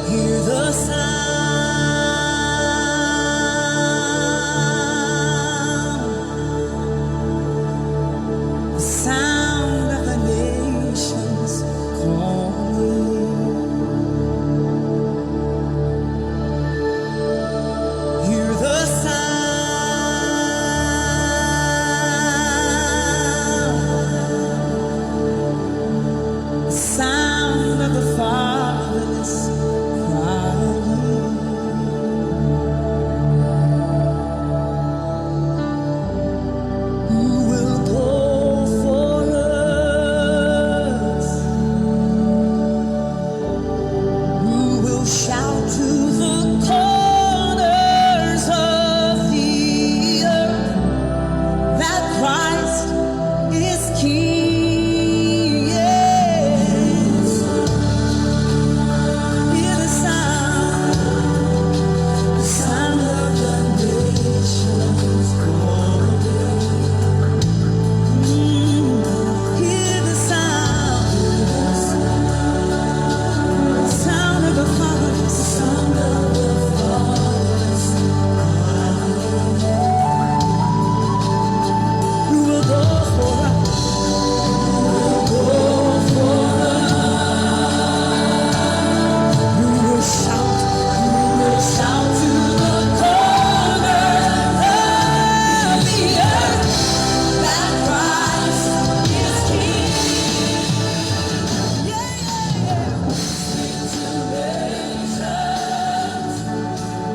Hear the sound, the sound of the nations calling. Hear the sound, the sound of the fatherless crying. Who will go for us? Who will shout to the corners of the earth that Christ is King? Yes. Hear the sound of the nations calling. Hear the sound, sound of the fatherless, sound of the fatherless. Who will go for us? Who will go for us? Who will shout? Who will shout to the corners of the earth that Christ is King? Yeah, yeah, yeah. Speak to nations,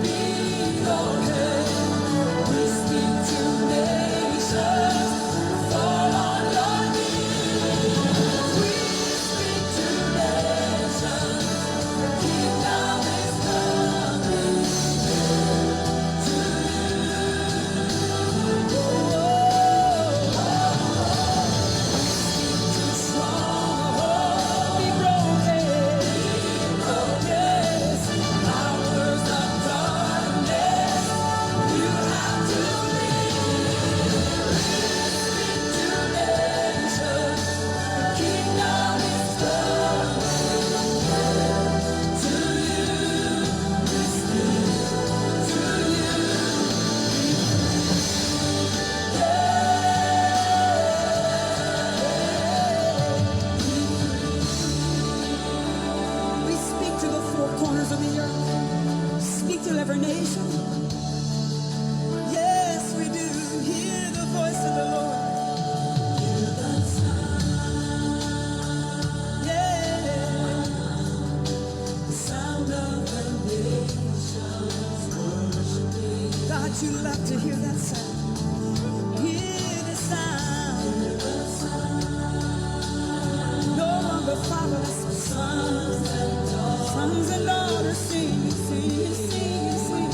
be broken. We speak to nations, fall on your knees. We speak to nations, the kingdom is coming to you. Oh, speak to strongholds, be broken, yes. Powers of darkness, you have to flee. Speak to nations, the kingdom is coming to you. We speak to you. We speak to the four corners of the earth. Speak to every nation. Yes, we do. Hear the voice of the Lord. Hear the sound. Yeah. The sound of the nations worshiping. God, you love to hear that sound. Hear the sound. Hear the sound. No longer fatherless, sons and daughters. Sons and daughters sing, sing, sing, sing.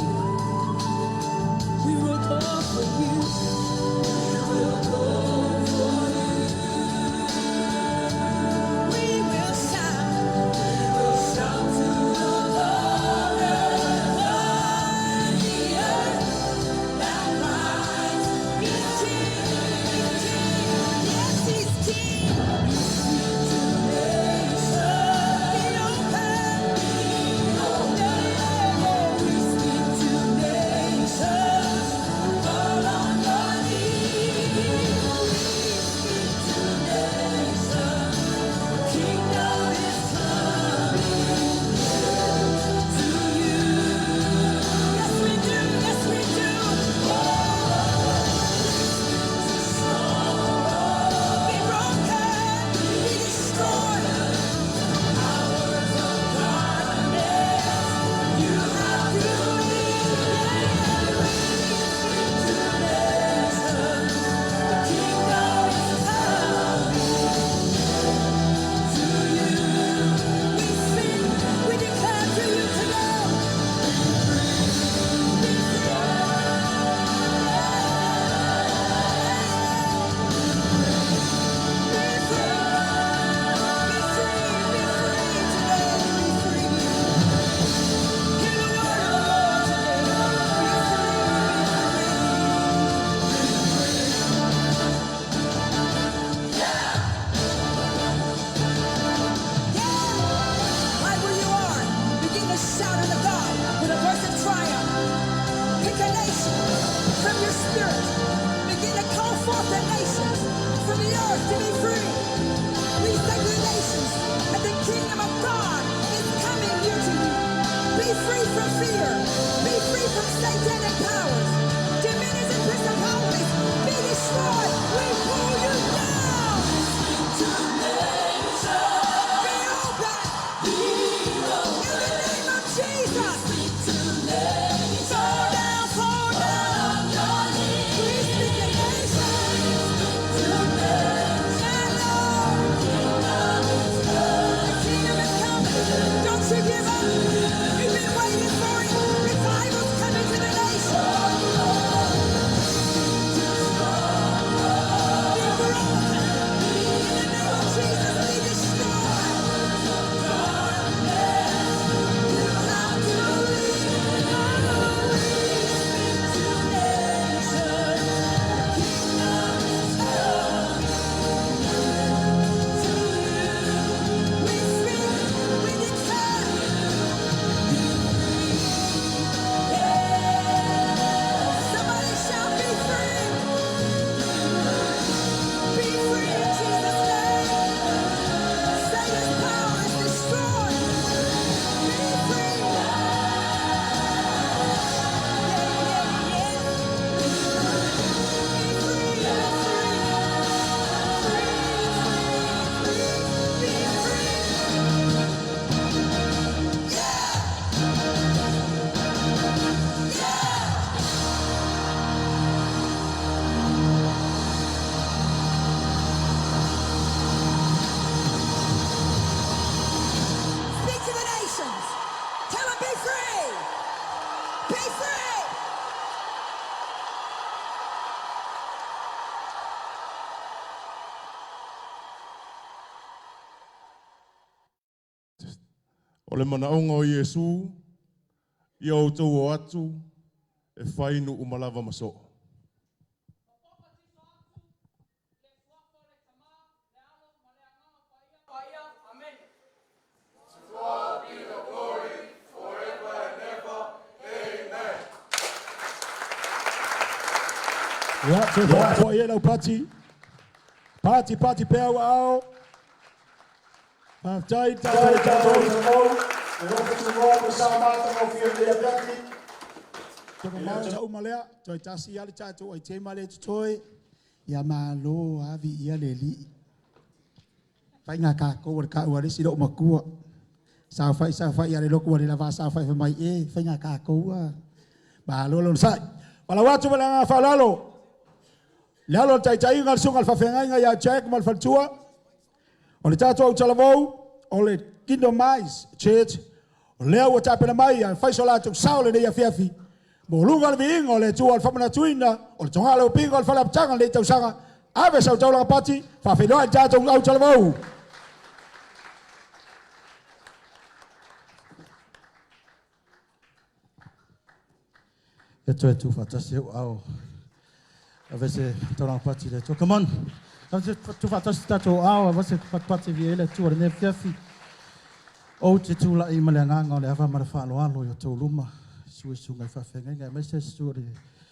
O le manaoga o Iesu, ia outou o atu e fai nuu uma lava ma soo. Ia, toe faafofoga i ai lau pati. Pati, pati pea ua ao. Faafetai tatou tatou. E lofa tunoa ma sa matagofie lenei afiafi. Toe uma lea, toe tasi lava le tatou aitema lea e totoe. Ia malo avi ia le alii. Faiga kākou o le ka'u a le isi lo'u matua. Saofai saofai a le lotu ua le lava saofai fai mai e faiga kākou a. Malo le onosai. Falau atu ma le agaga faaaloalo. Le alo o le taitaiga le susuga i le faafeagaiga ia Jack ma le faletua. O le tatou autalavou o le Kingdom Eyes Church. O lea ua tapena mai a fai so latou sao lenei afiafi. Mo luga le viiga o le Atua o le faamanatuina o le togala o piga o le faleapitaga lenei tausaga. Ave sau taulaga pati, faafeiloai le tatou autalavou. Ia toe tu whaatasi au au. Ave se tauranga pati le Atua. Come on. Ave se tu whaatasi tātou au, ave se patipati vi ele Atua le nei afiafi. O te tūla'i ma le agaga o le ava ma le faaaloalo i o outou luma. Susu i susuga i faafeagaiga aemaise susu o le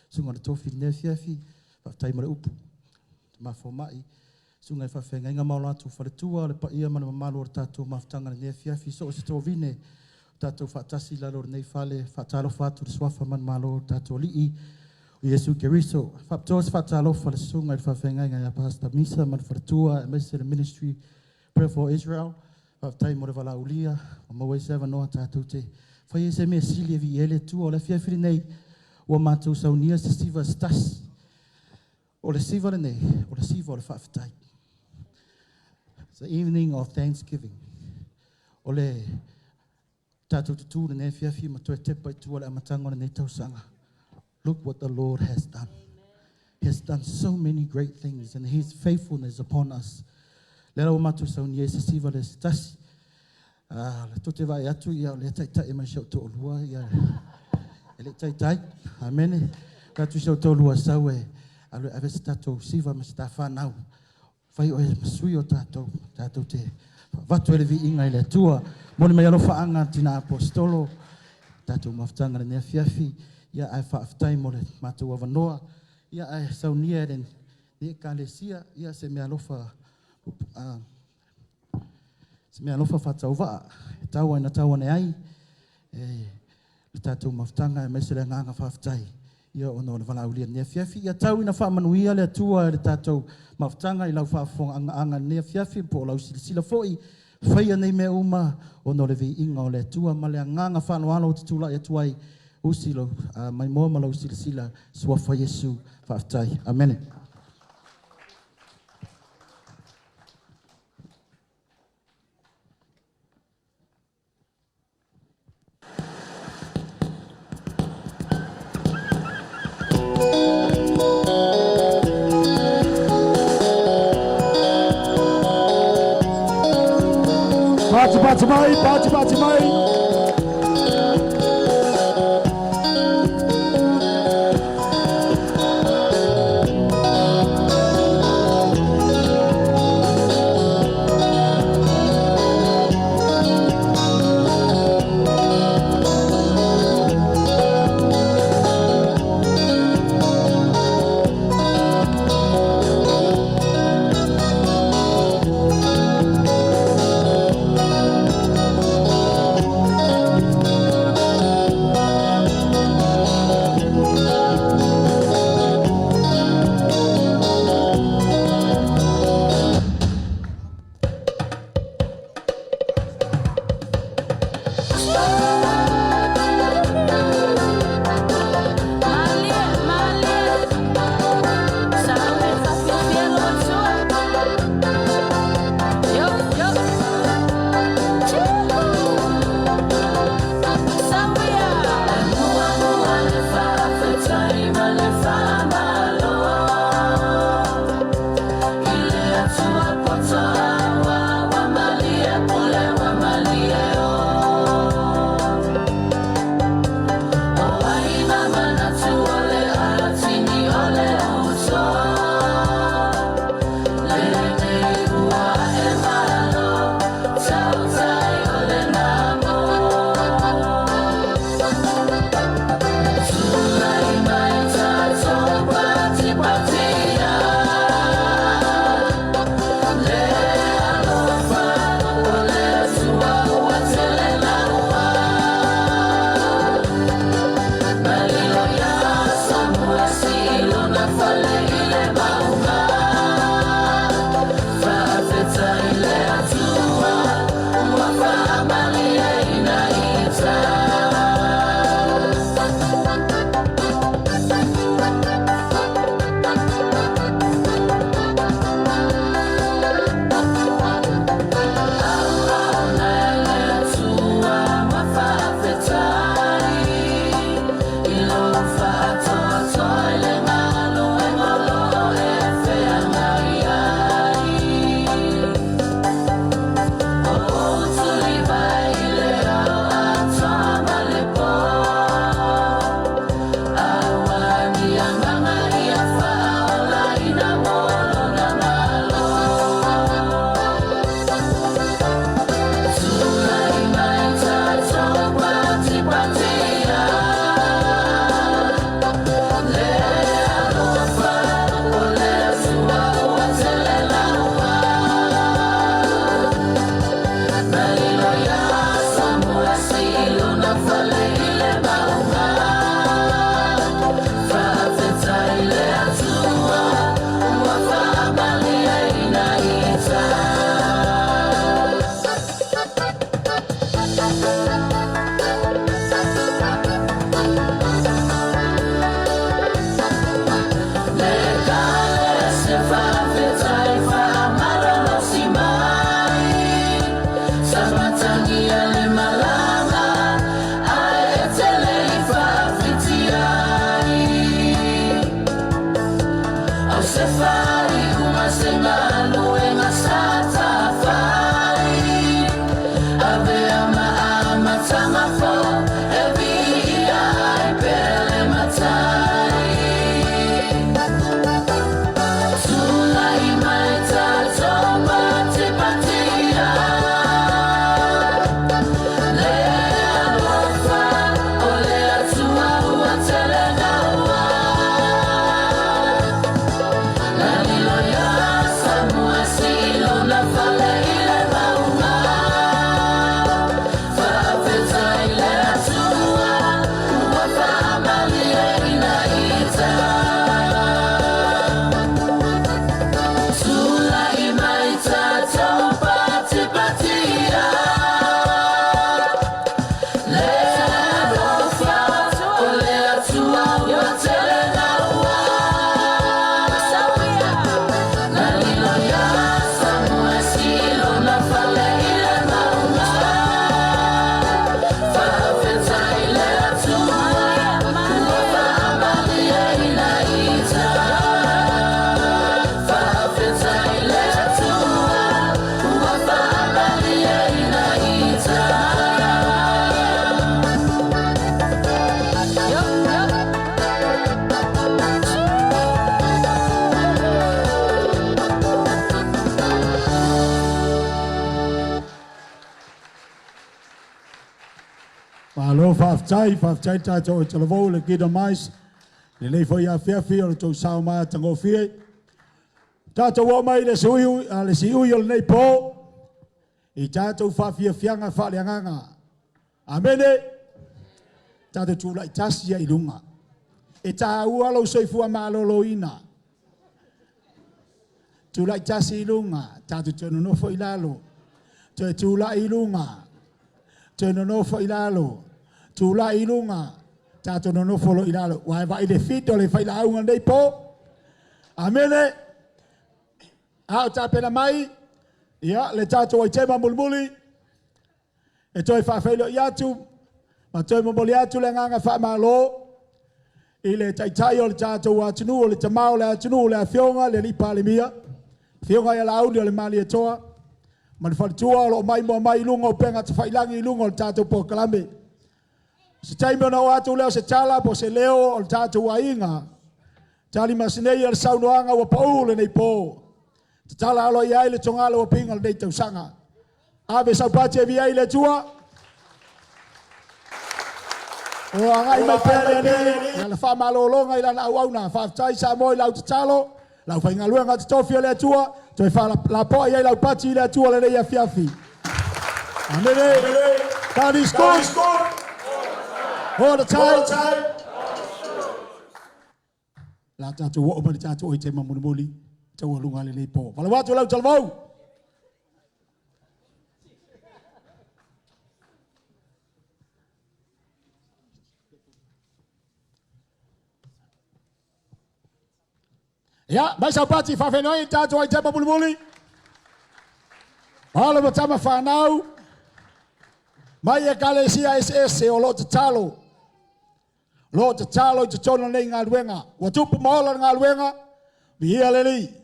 susuga o le tofi i lenei afiafi. Faafetai mo le upu. Tama fomai. Susuga i faafeagaiga ma o latou faletua, le paia ma le mamalu o le tatou mafutaga i lenei afiafi. So o se tovine o tatou faatasi i lalo o lenei fale, faatalofa atu i le suafa manumalo o le tatou Alii o Iesu Keriso. Faapitoa se faatalofa i le susuga i le faafeagaiga ia Pastor Misa ma le faletua aemaise le ministry Prayer for Israel. Faafetai mo le valaaulia ua maua ai se avanoa tatou te fai ai se mea sili e viia ai le Atua. O le afiafi lenei ua matou saunia se siva se tasi. O le siva lenei, o le siva o le faafetai. It's the evening of thanksgiving. O le tatou tutu lenei afiafi ma toe tepa i tua le amataga o lenei tausaga. Look what the Lord has done. He has done so many great things and His faithfulness upon us. Le la ua matou saunia ai se siva le se tasi. Ah, le tou te vaai atu ia o lea taitai mai si ou toalua ia e le i taitai. Amene. Atu si ou toalua sau e alu e ave se tatou siva ma se ta whanau. Fai oe ma sui o tatou, tatou te faavatu ai le viiga i le Atua. Momoli mai alofaaga tina apostolo, tatou mafutaga lenei afiafi, ia ae faafetai mo le matou avanoa, ia ae saunia e lenei ekalesia, ia se meaalofa se meaalofa faatauvaa e tau ai na tau ane ai e le tatou mafutaga aemaise le agaga faafetai ia ona o le valaaulia i lenei afiafi. Ia tau ina faamanuia le Atua i le tatou mafutaga i lau faafofogaaga i lenei afiafi po o lau silasila foi, faia nei mea uma ona o le viiga o le Atua ma le agaga faaaloalo ou te tulai atu ai usi lou maimoa ma lau silasila suafa Iesu. Faafetai. Amene. Pati pati mai, pati pati mai. Malo faafetai, faafetai le tatou aitalavou le Kingdom Mais. Lenei foi afiafi o le tou sao mai atagofie. Tatou oo mai le siui, le siui o lenei po i tatou faafiafiaga faaleagaga. Amene. Tatou tulai tasi ai i luga. E tāua lou soifua maloloina. Tulai tasi i luga, tatou toe nonofo i lalo. Toe tulai i luga, toe nonofo i lalo. Tulai i luga, tatou nonofo loa i lalo. Ua e vaai i le fit o le failauga lenei po? Amene. A o tapena mai, ia, le tatou aitema mulimuli, e toe faafeiloai atu ma toe momoli atu le agaga faamalo i le taitai o le tatou atunuu, o le tamā o le atunuu, le Afioga i le Alii Palemia, Afioga ia Laauli o le Malietoa, ma le faletua o lo o maimoa mai i luga o upega tafailagi i luga o le tatou polokalame. Se taimi ona oo atu lea o se tala po o se leo o le tatou aiga, talimasinei le saunoaga ua pau lenei po. Tatala aloaia ai le togala ua piga lenei tausaga. Ave sau pati e via ai le Atua. O agai mai pea le Alii, lana faamalologa i lana auauna. Faafetai Samoa i lau tatalo, lau faigaluega totofi o le Atua, toe faalapoai ai lau pati i le Atua lenei afiafi. Amene. God is good. All the time. La tatou oo mai le tatou oi tema mulimuli, taualuga lenei po. Falau atu lau talavou. Ia, mai sau pati faafeiloai i tatou ai tema mulimuli. Alo ma tama whanau, mai ekalesia eseese o lo o tatalo. Lo o tatalo i totonu o lenei galuega. Ua tupu ma ola le galuega, viia le Alii.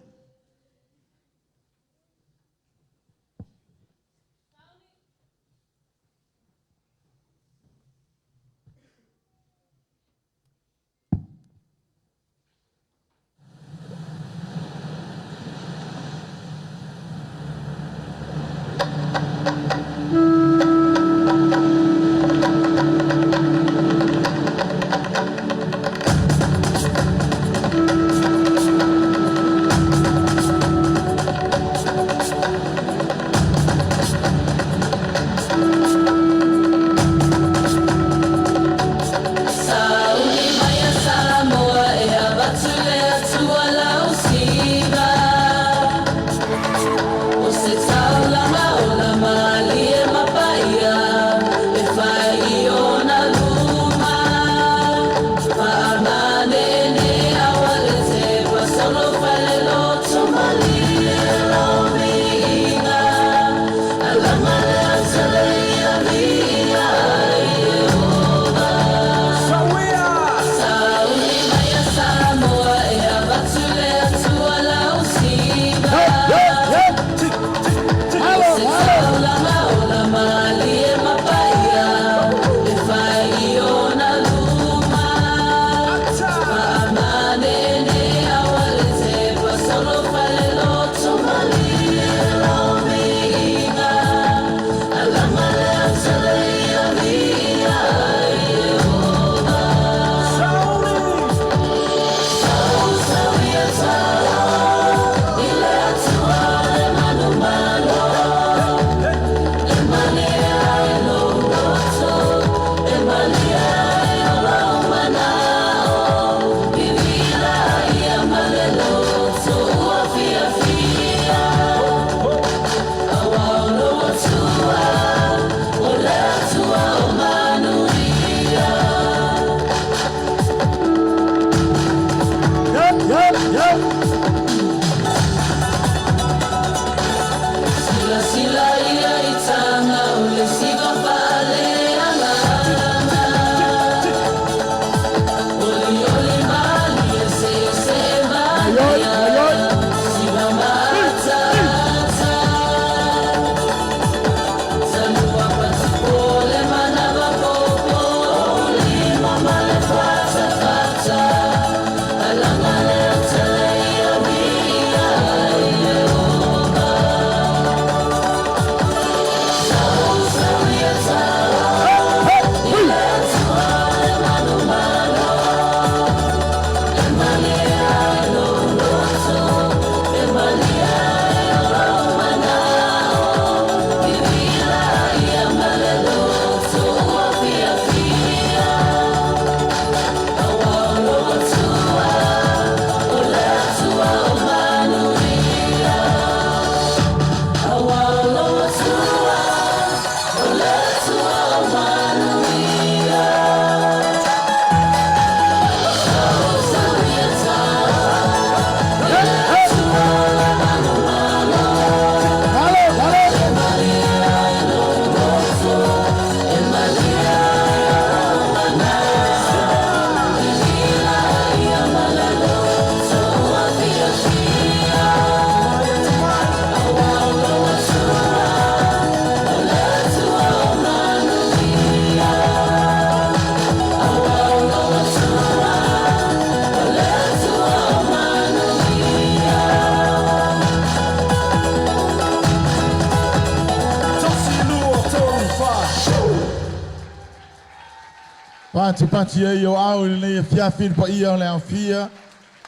Patipati ai o au i lenei afiafi i le paia o le aofia,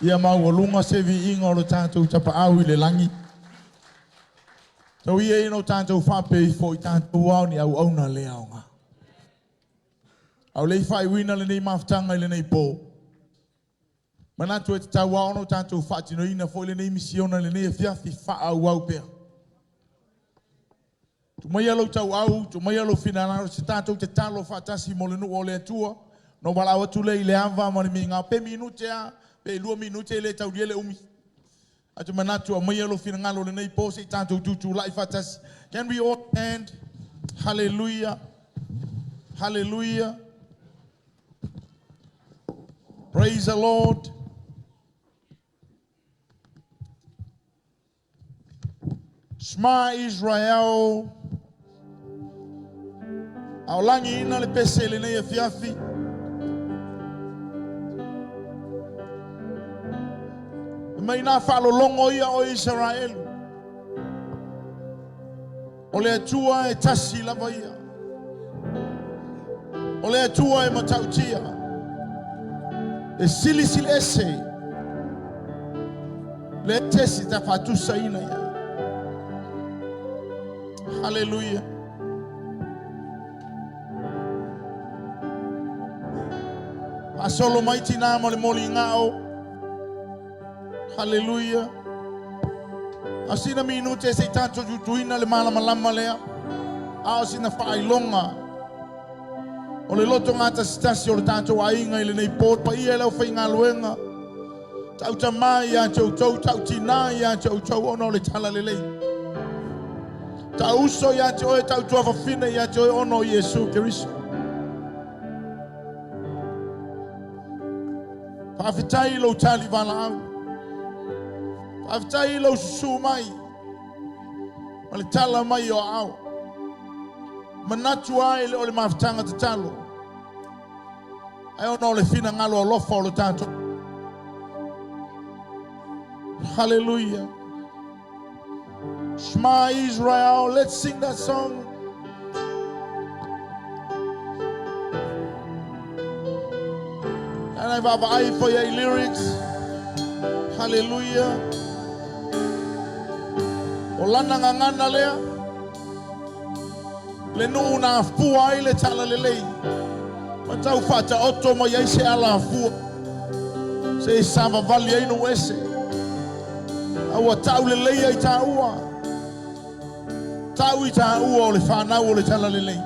ia maualuga se viiga o le tatou tapaau i le lagi. Tau ia ina o tatou faapea ifo i tatou ao ni auauna le aoga. A o le i faaiuina lenei mafutaga i lenei pō, manatu e tatau lava ona o tatou faatinoina foi lenei misiona i lenei afiafi faaauau pea. Tuu maia lou tauau, tuu maia lou finagalo se tatou tatalo faatasi mo le nuu o le Atua. Ona ou valaau atu lea i le ava ma le migao, pe minute lava, pe 2 minute e le taulia le umi. Ae ou te manatu aumaia lou finagalo i lenei po se i tatou tutulai faatasi. Can we all stand? Hallelujah. Hallelujah. Praise the Lord. Shema Israel. A o lagiina le pese i lenei afiafi. E mai nā faalologo ia o Isaraelu. O le Atua e tasi lava ia. O le Atua e matautia. E silisili ese. Le tesi ta faatusaina ia. Hallelujah. Faasolo mai tinā ma le moligao. Hallelujah. A sina minute se i tatou tutuina le malamalama lea. A o sina faailoga. O le loto gatasitasi o le tatou aiga i lenei po paia i le aufaigaluega. Tau tamā ia te outou, tau tinā ia te outou ona o le talalelei. Tau uso ia te oe, tau tuafafine ia te oe ona o Iesu Keriso. Faafetai i lou tali valaau. Faafetai i lou susū mai. Ma le tala mai o aao. Manatu ai le o le mafutaga tatalo. Ae ona o le finagalo alofa o le tatou. Hallelujah. Shema Israel. Let's sing that song. And I vaavaai foi ai lyrics. Hallelujah. O lana gagana lea. Le nuu na afua ai le talalelei. Ma tau faataoto mai ai se ala afua. Se i savavali ai nuu ese. A ua tau lelei ai tāua. Tau i tāua o le whanau o le talalelei.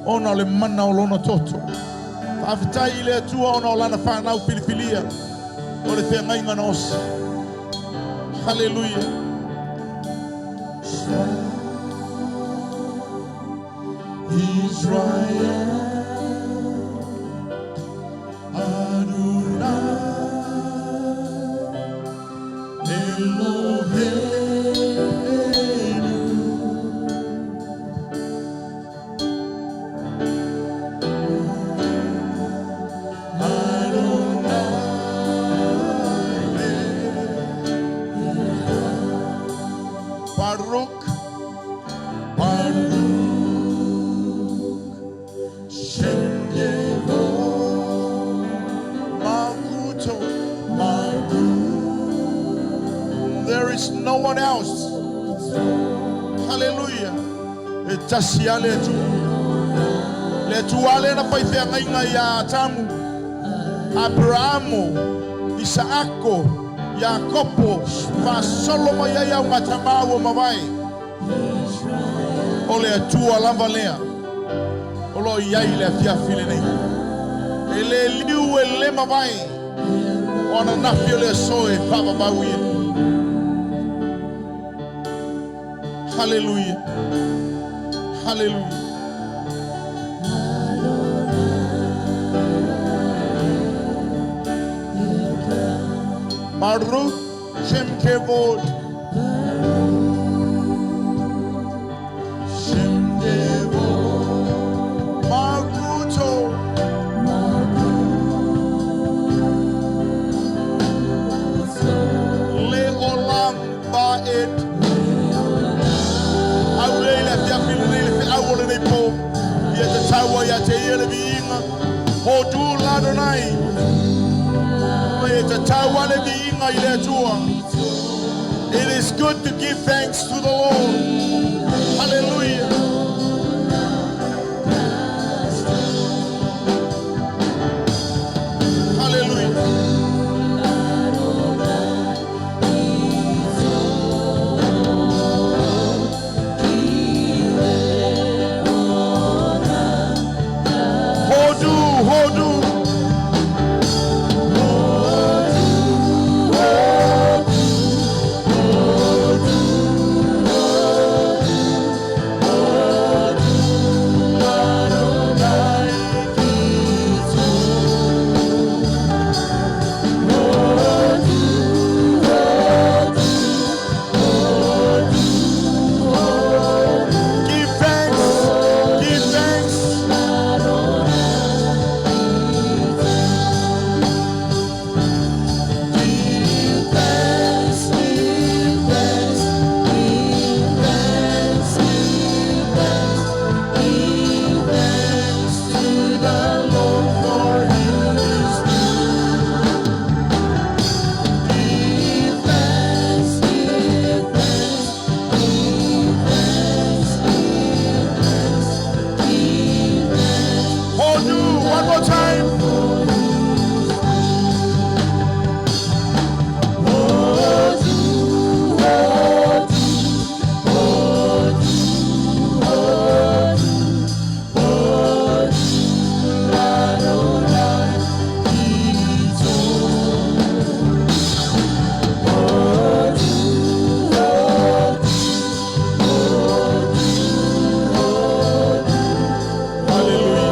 Ona o le mana o lona toto. Faafetai i le Atua ona o lana whanau filifilia. O le feagaiga na osi. Hallelujah. Israel Adonai Eloheinu Adonai Baruch Baruch Shem Yevod Malkuto Malkut. There is no one else. Hallelujah. E tasi lava le Atua. Le Atua lea na fai feagaiga ia Atamu, Aperamo, Isaako, Iakopo, faasolo mai ai augatamā ua mavae. O le Atua lava lea o lo o i ai i le afiafi lenei. E le liu e le mavae, o ananafi o le aso e faavavau ia. Hallelujah. Hallelujah. Baruch Shem Kevod. Shem Kevod. Malkuto. Le olam ba'ed. Aulei le afiafi lenei le feau o lenei pō. Ia tatau ai ia te ia le viiga. Hodu l'Adonai. E tatau ale viiga i le Atua. It is good to give thanks to the Lord. Hallelujah. Hallelujah. Hodu, hodu. Give thanks. Give thanks. Give thanks, give thanks, give thanks, give thanks, give thanks to the Lord, for He is good. Give thanks, give thanks, give thanks, give thanks, give thanks. Hodu, one more time. Hallelujah.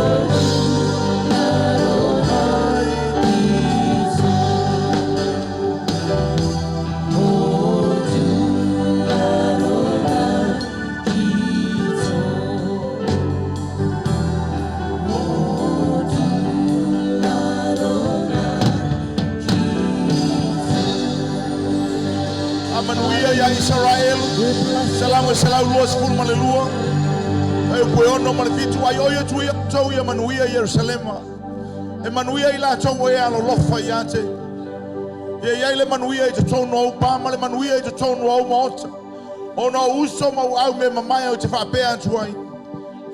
Amanuia ia Israel. Salamo selau lua sefulu ma le lua. E poe ono ma le fitu ai oia tu ia tou ia manuia Yerusalema. E manuia i latou o e alolofa ia te. Ia iai le manuia i totonu o au pa ma le manuia i totonu o au maota. Ona o uso ma au me mamae o te faapea atu ai.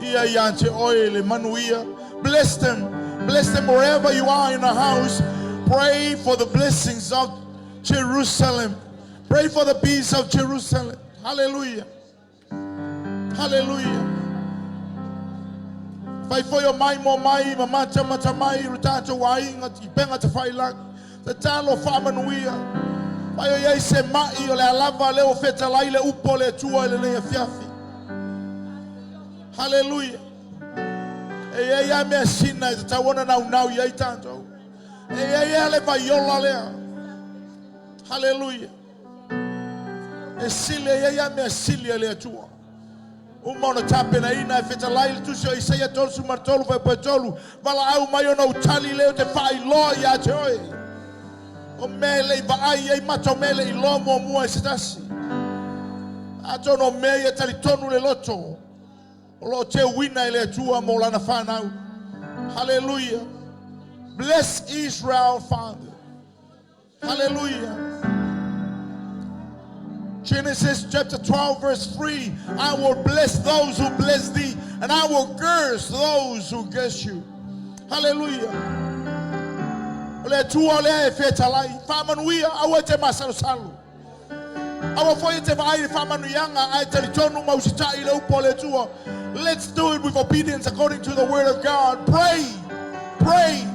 Ia ia te oe le manuia. Bless them. Bless them wherever you are in the house. Pray for the blessings of Jerusalem. Pray for the peace of Jerusalem. Hallelujah. Hallelujah. Fai foi o mai mo mai, ma mata mata mai, ro tātou aiga, i penga te whailagi. Te talo whaamanuia. Fai o iai se mai o le alava leo fetalai le upo le tua i le nei afiafi. Hallelujah. E ia ia mea sina e te tauona nau nau i ai tātou. E ia ia le vaiola lea. Hallelujah. E sili e ia ia mea sili e le Atua. Uma ona tapena ina e fetalai le tusi o Isaia tolu ma tolu fai poe tolu. Vala au mai ona utali leo te whailoa ia te oe. O mele i vaai ai mata o mele i loa mua mua e se tasi. Atono o mea ia talitonu le loto. O lo te wina i le Atua mo lana whanau. Hallelujah. Bless Israel, Father. Hallelujah. Genesis chapter 12, verse 3. I will bless those who bless thee, and I will curse those who curse you. Hallelujah. O le Atua lea e fetalai. Whaamanuia, aua te masalosalo. Aua foi te vaai le whaamanuianga, ai talitonu mausita'i le upo le Atua. Let's do it with obedience according to the word of God. Pray. Pray.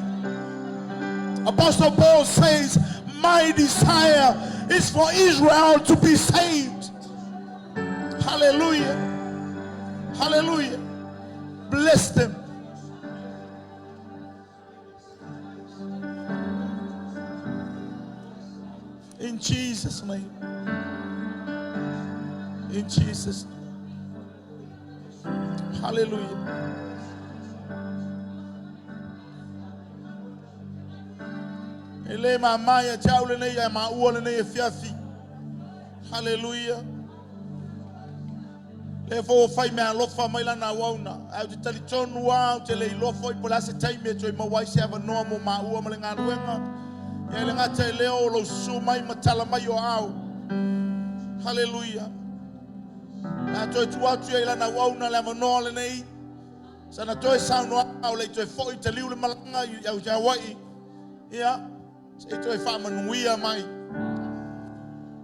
Apostle Paul says, my desire is for Israel to be saved. Hallelujah. Hallelujah. Bless them. In Jesus' name. In Jesus' name. Hallelujah. E le mamai a tau le nei a maua le nei e fiafi. Hallelujah. Lea foi ua fai meaalofa mai lana auauna, ae ou te talitonu lava ou te le iloa foi po o le a se taimi e toe maua ai se avanoa mo maua ma le galuega. Ia e le gata i lea o lou susu mai ma tala mai o aao. Haleluia. O le a toe tuu atu i ai i lana auauna le avanoa lenei. Sana toe saunoaga a o le i toe foi taliu le malaga i Hawaii. Ia, se i toe faamanuia mai.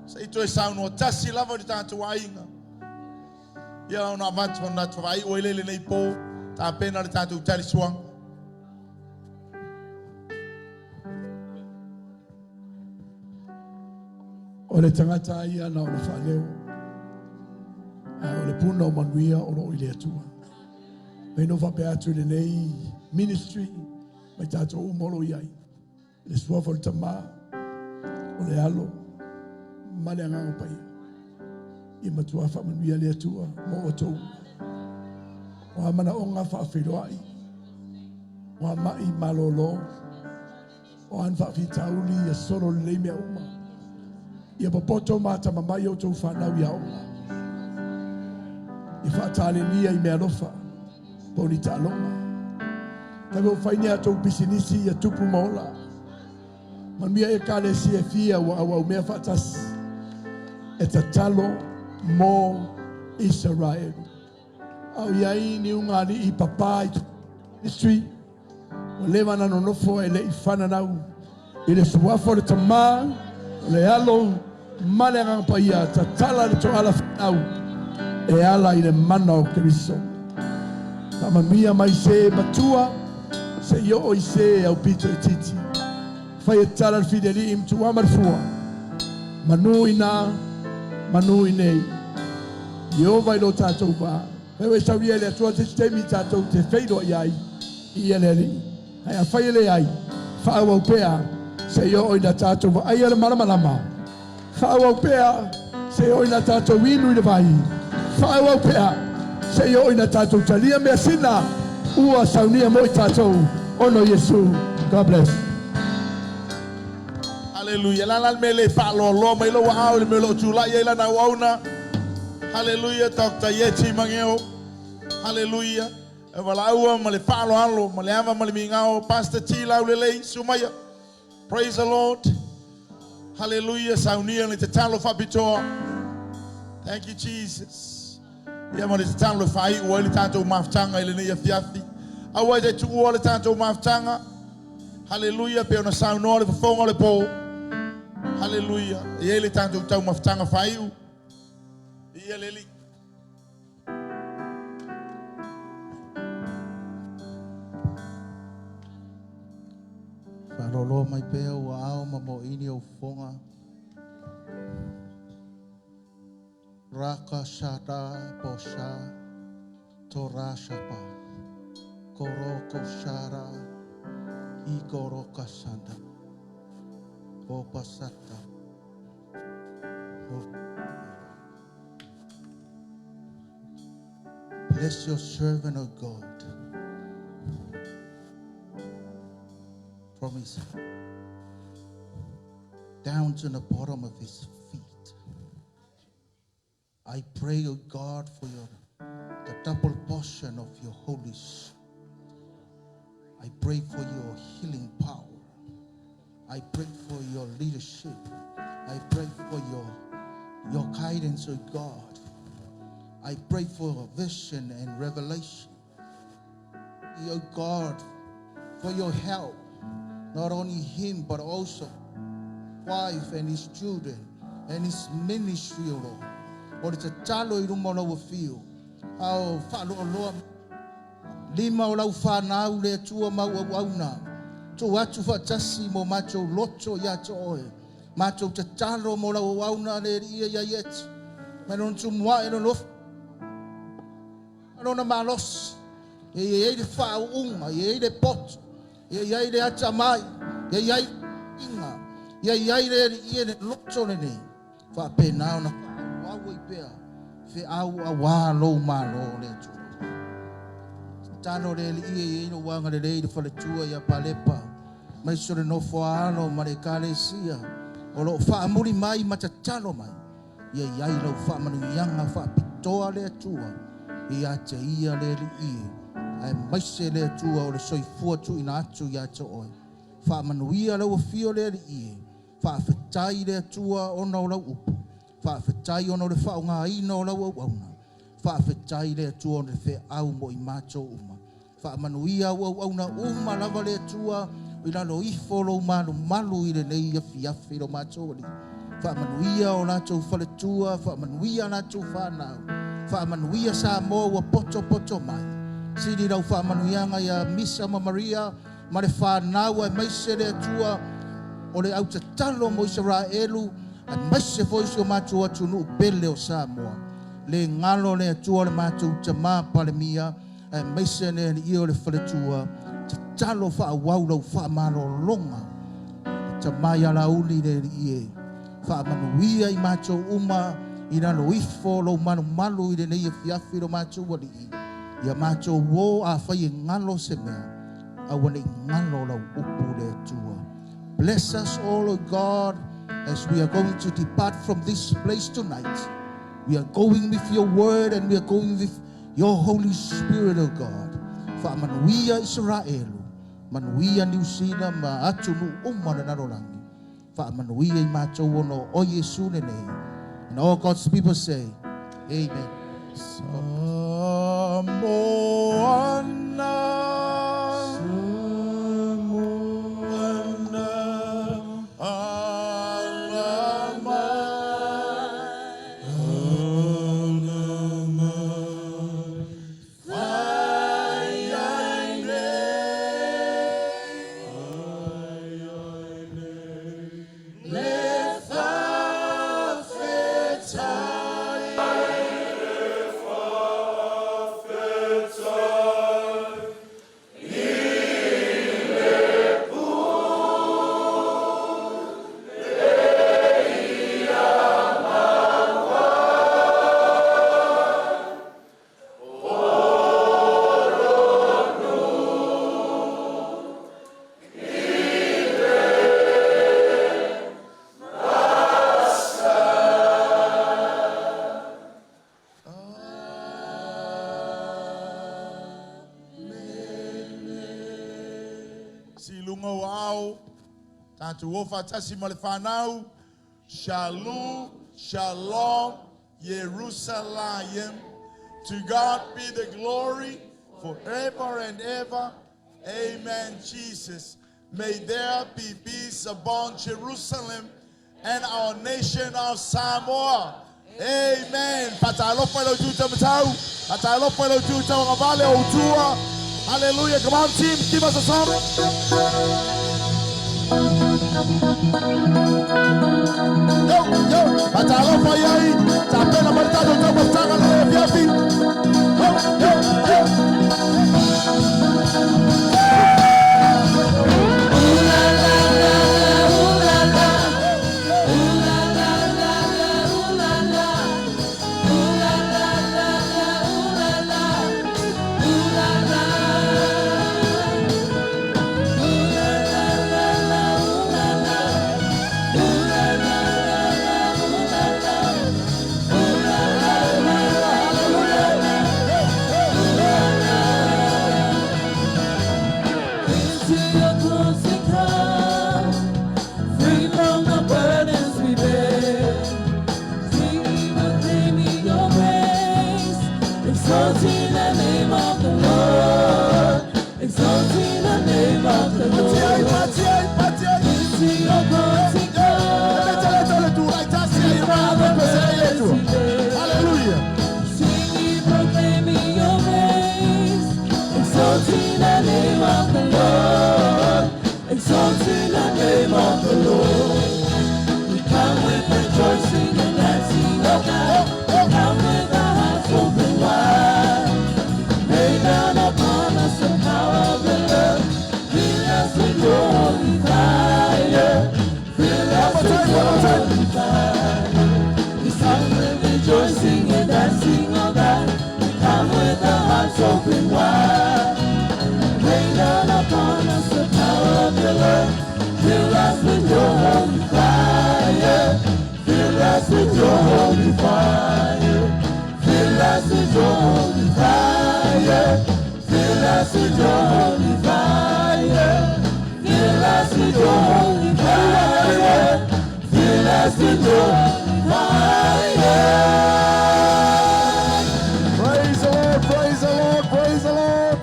Se i toe saunoa tasi lava i le tatou aiga. Ia ona avatu ona faaiu ai lea i lenei po, tapena le tatou talisuaga. O le tagata lava ia na ona faaleo, ae o le puna o manuia o lo o i le Atua. Mei no faapea atu i lenei ministry ma i tatou uma o lo o i ai, i le suafa o le Tama, o le Alo ma le Agaga Paia. Ia matua faamanuia le Atua mo outou. O a manaoga faafeiloai, o a mai malolo, o a ni faafitauli ia solo lelei mea uma. Ia popoto ma atamamai outou fanau i aoga. Ia faatalenia i meaalofa po o ni taaloga. Tago fai ni a outou pisinisi ia tupu ma ola. Manuia ekalesia e fia ua auaumea faatasi e tatalo mo Isaraelu. A o i ai ni ugaalii papā i ministry ua leva ona nonofo e le i fananau i le suafa o le Tama, o le Alo ma le Agaga Paia, tatala le toala fanau e ala i le mana o Keriso. Faamanuia mai se matua seia oo i se aupito itiiti. Fai e tala le filialii ma tuua ma le fua. Manu ina, manu i nei. Ieova i lo tatou va. Fai ua e saunia e le Atua se isi taimi tatou te feiloai ai i ia le Alii. Ae afai e leai, faaauau pea seia oo ina tatou vaaia le malamalama. Faaauau pea seia oo ina tatou inu i le vai. Faaauau pea seia oo ina tatou talia measina ua saunia mo i tatou ona o Iesu. God bless. Haleluia. La la le mea le faaloaloa mai lou aao i le mea o lo o tulai ai lana auauna. Haleluia, Dr. Ieti Mageo. Haleluia. E valaau ma le faaaloalo ma le ava ma le migao. Pastor T. Laulelei, sumaia. Praise the Lord. Haleluia. Saunia le tatalo faapitoa. Thank you, Jesus. Ia ma le tatalo e faaiu ai le tatou mafutaga i lenei afiafi. Aua e te tuua le tatou mafutaga. Haleluia, pe ona saunoa le fofoga o le po. Haleluia. E i ai le tatou taumafataga faaiu. Ia le Alii. Faaloaloa mai pea ua ao ma moini o fofoga. Raka shada posha tora shapa koroko shara ikoroka sanda opasata. Bless your servant, O God, from his down to the bottom of his feet. I pray, O God, for the double portion of your Holy Spirit. I pray for your healing power. I pray for your leadership. I pray for your guidance, O God. I pray for vision and revelation. O God, for your help, not only him, but also wife and his children and his ministry, O Lord. O le tatalo i luma o lau afio. Ao faaloaloa lima o lau whanau le Atua mau auauna. Tuu atu faatasi mo matou loto ia te oe. Matou tatalo mo lau auauna le Alii ia Ieti. Mai lona tumuai lona ofi. Lona malosi. E i ai le faauuga, e i ai le poto, e i ai le atamai, e i ai inga, e i ai le Alii e le loto lenei. Faapena ona faaauau ai pea feau auā lou malo le Atua. Tatalo le Alii e i ai lou agalelei i le faletua ia Palepa, mai so le nofo a alo ma le ekalesia o loo faamuli mai ma tatalo mai, ia i ai lau faamanuiaga faapitoa. atoa le Atua ia te ia le Alii e, aemaise le Atua o le soifua tuuina atu ia te oe. Faamanuia lau afio le Alii e, faafetai le Atua ona o lau upu, faafetai ona o le faaaogaina o lau auauna, faafetai le Atua o le feau mo i matou uma. Faamanuia au auauna uma lava le Atua i lalo ifo o lou malumalu i lenei afiafi lo matou Alii. Faamanuia o latou faletua, faamanuia latou fanau, faamanuia Samoa ua poto mai. Sili lau faamanuiaga ia Misa ma Maria ma le fanau aemaise le Atua o le autatalo mo Isaraelu aemaise foi si o matou atunuu pele o Samoa. Le galo le Atua o le matou tamā Palemia aemaise le alii o le faletua, tatalo faaauau lau faamalologa. Tamā ia Lauli le Alii e, faamanuia i matou uma i lalo ifo o lou malumalu i lenei afiafi lo matou Alii. Ia matou o afai e galo se mea, aua ne i galo lau upu le Atua. Bless us all, O God, as we are going to depart from this place tonight. We are going with your word and we are going with your Holy Spirit, O God. Faamanuia Israelu, manuia Niu Sila ma atunuu uma o le lalolagi. Faamanuia i matou ona o Iesu lenei. And all God's people say, Amen. Samoana, Samoana, Alama, Alama, Fai ai nei, le faafetai. Si luga o ao, tatou o faatasi ma le fanau, Shalom, Shalom, Jerusalem. To God be the glory forever and ever. Amen, Jesus. May there be peace upon Jerusalem and our nation of Samoa. Amen. Fatalofa lo tuta matau. Fatalofa lo tuta ngavale o tua. Hallelujah. Come on, team. Give us a song. Yo, yo. Fatalofa yai. Tapena martado tau mafutanga le fiafi. Yo, yo, yo. Ooh la la la la, ooh la la. Ooh la la la la, ooh la la. Ooh la la la la, ooh la la. Ooh la la. Ooh la la la la, ooh la la. Ooh la la la la, ooh la la. Ooh la la la la, ooh la la. Ooh la la. Into your courts we come, free from the burdens we bear. Singing, proclaiming your grace, exalting the name of the Lord, exalting the name of the Lord. Into your courts we come, free from the burdens we bear. Hallelujah. Singing, proclaiming your grace, exalting the name of the Lord, exalting the name of the Lord. We come with rejoicing and dancing, oh God. We come with our hearts open wide. Lay down our with your fire. Praise the Lord, praise the Lord, praise the Lord.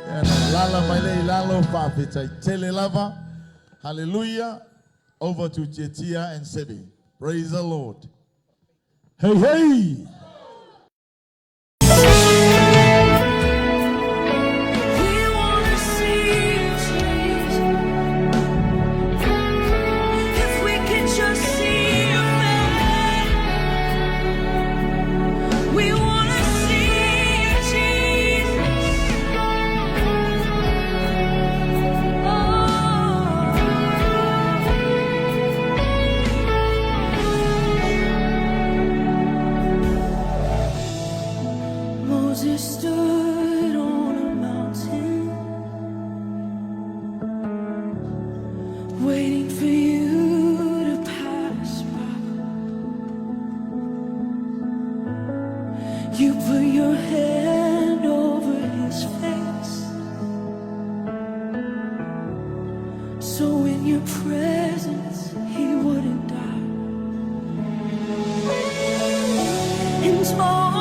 And lala mai le lalo whawhetai tele lava. Hallelujah. Over to Jetia and Sebi. Praise the Lord. Hey, hey. We wanna see you, Jesus. If we could just see your face. We wanna see you, Jesus. Oh. Moses stood on a mountain, waiting for you to pass by. You put your hand over his face, so in your presence he wouldn't die. And all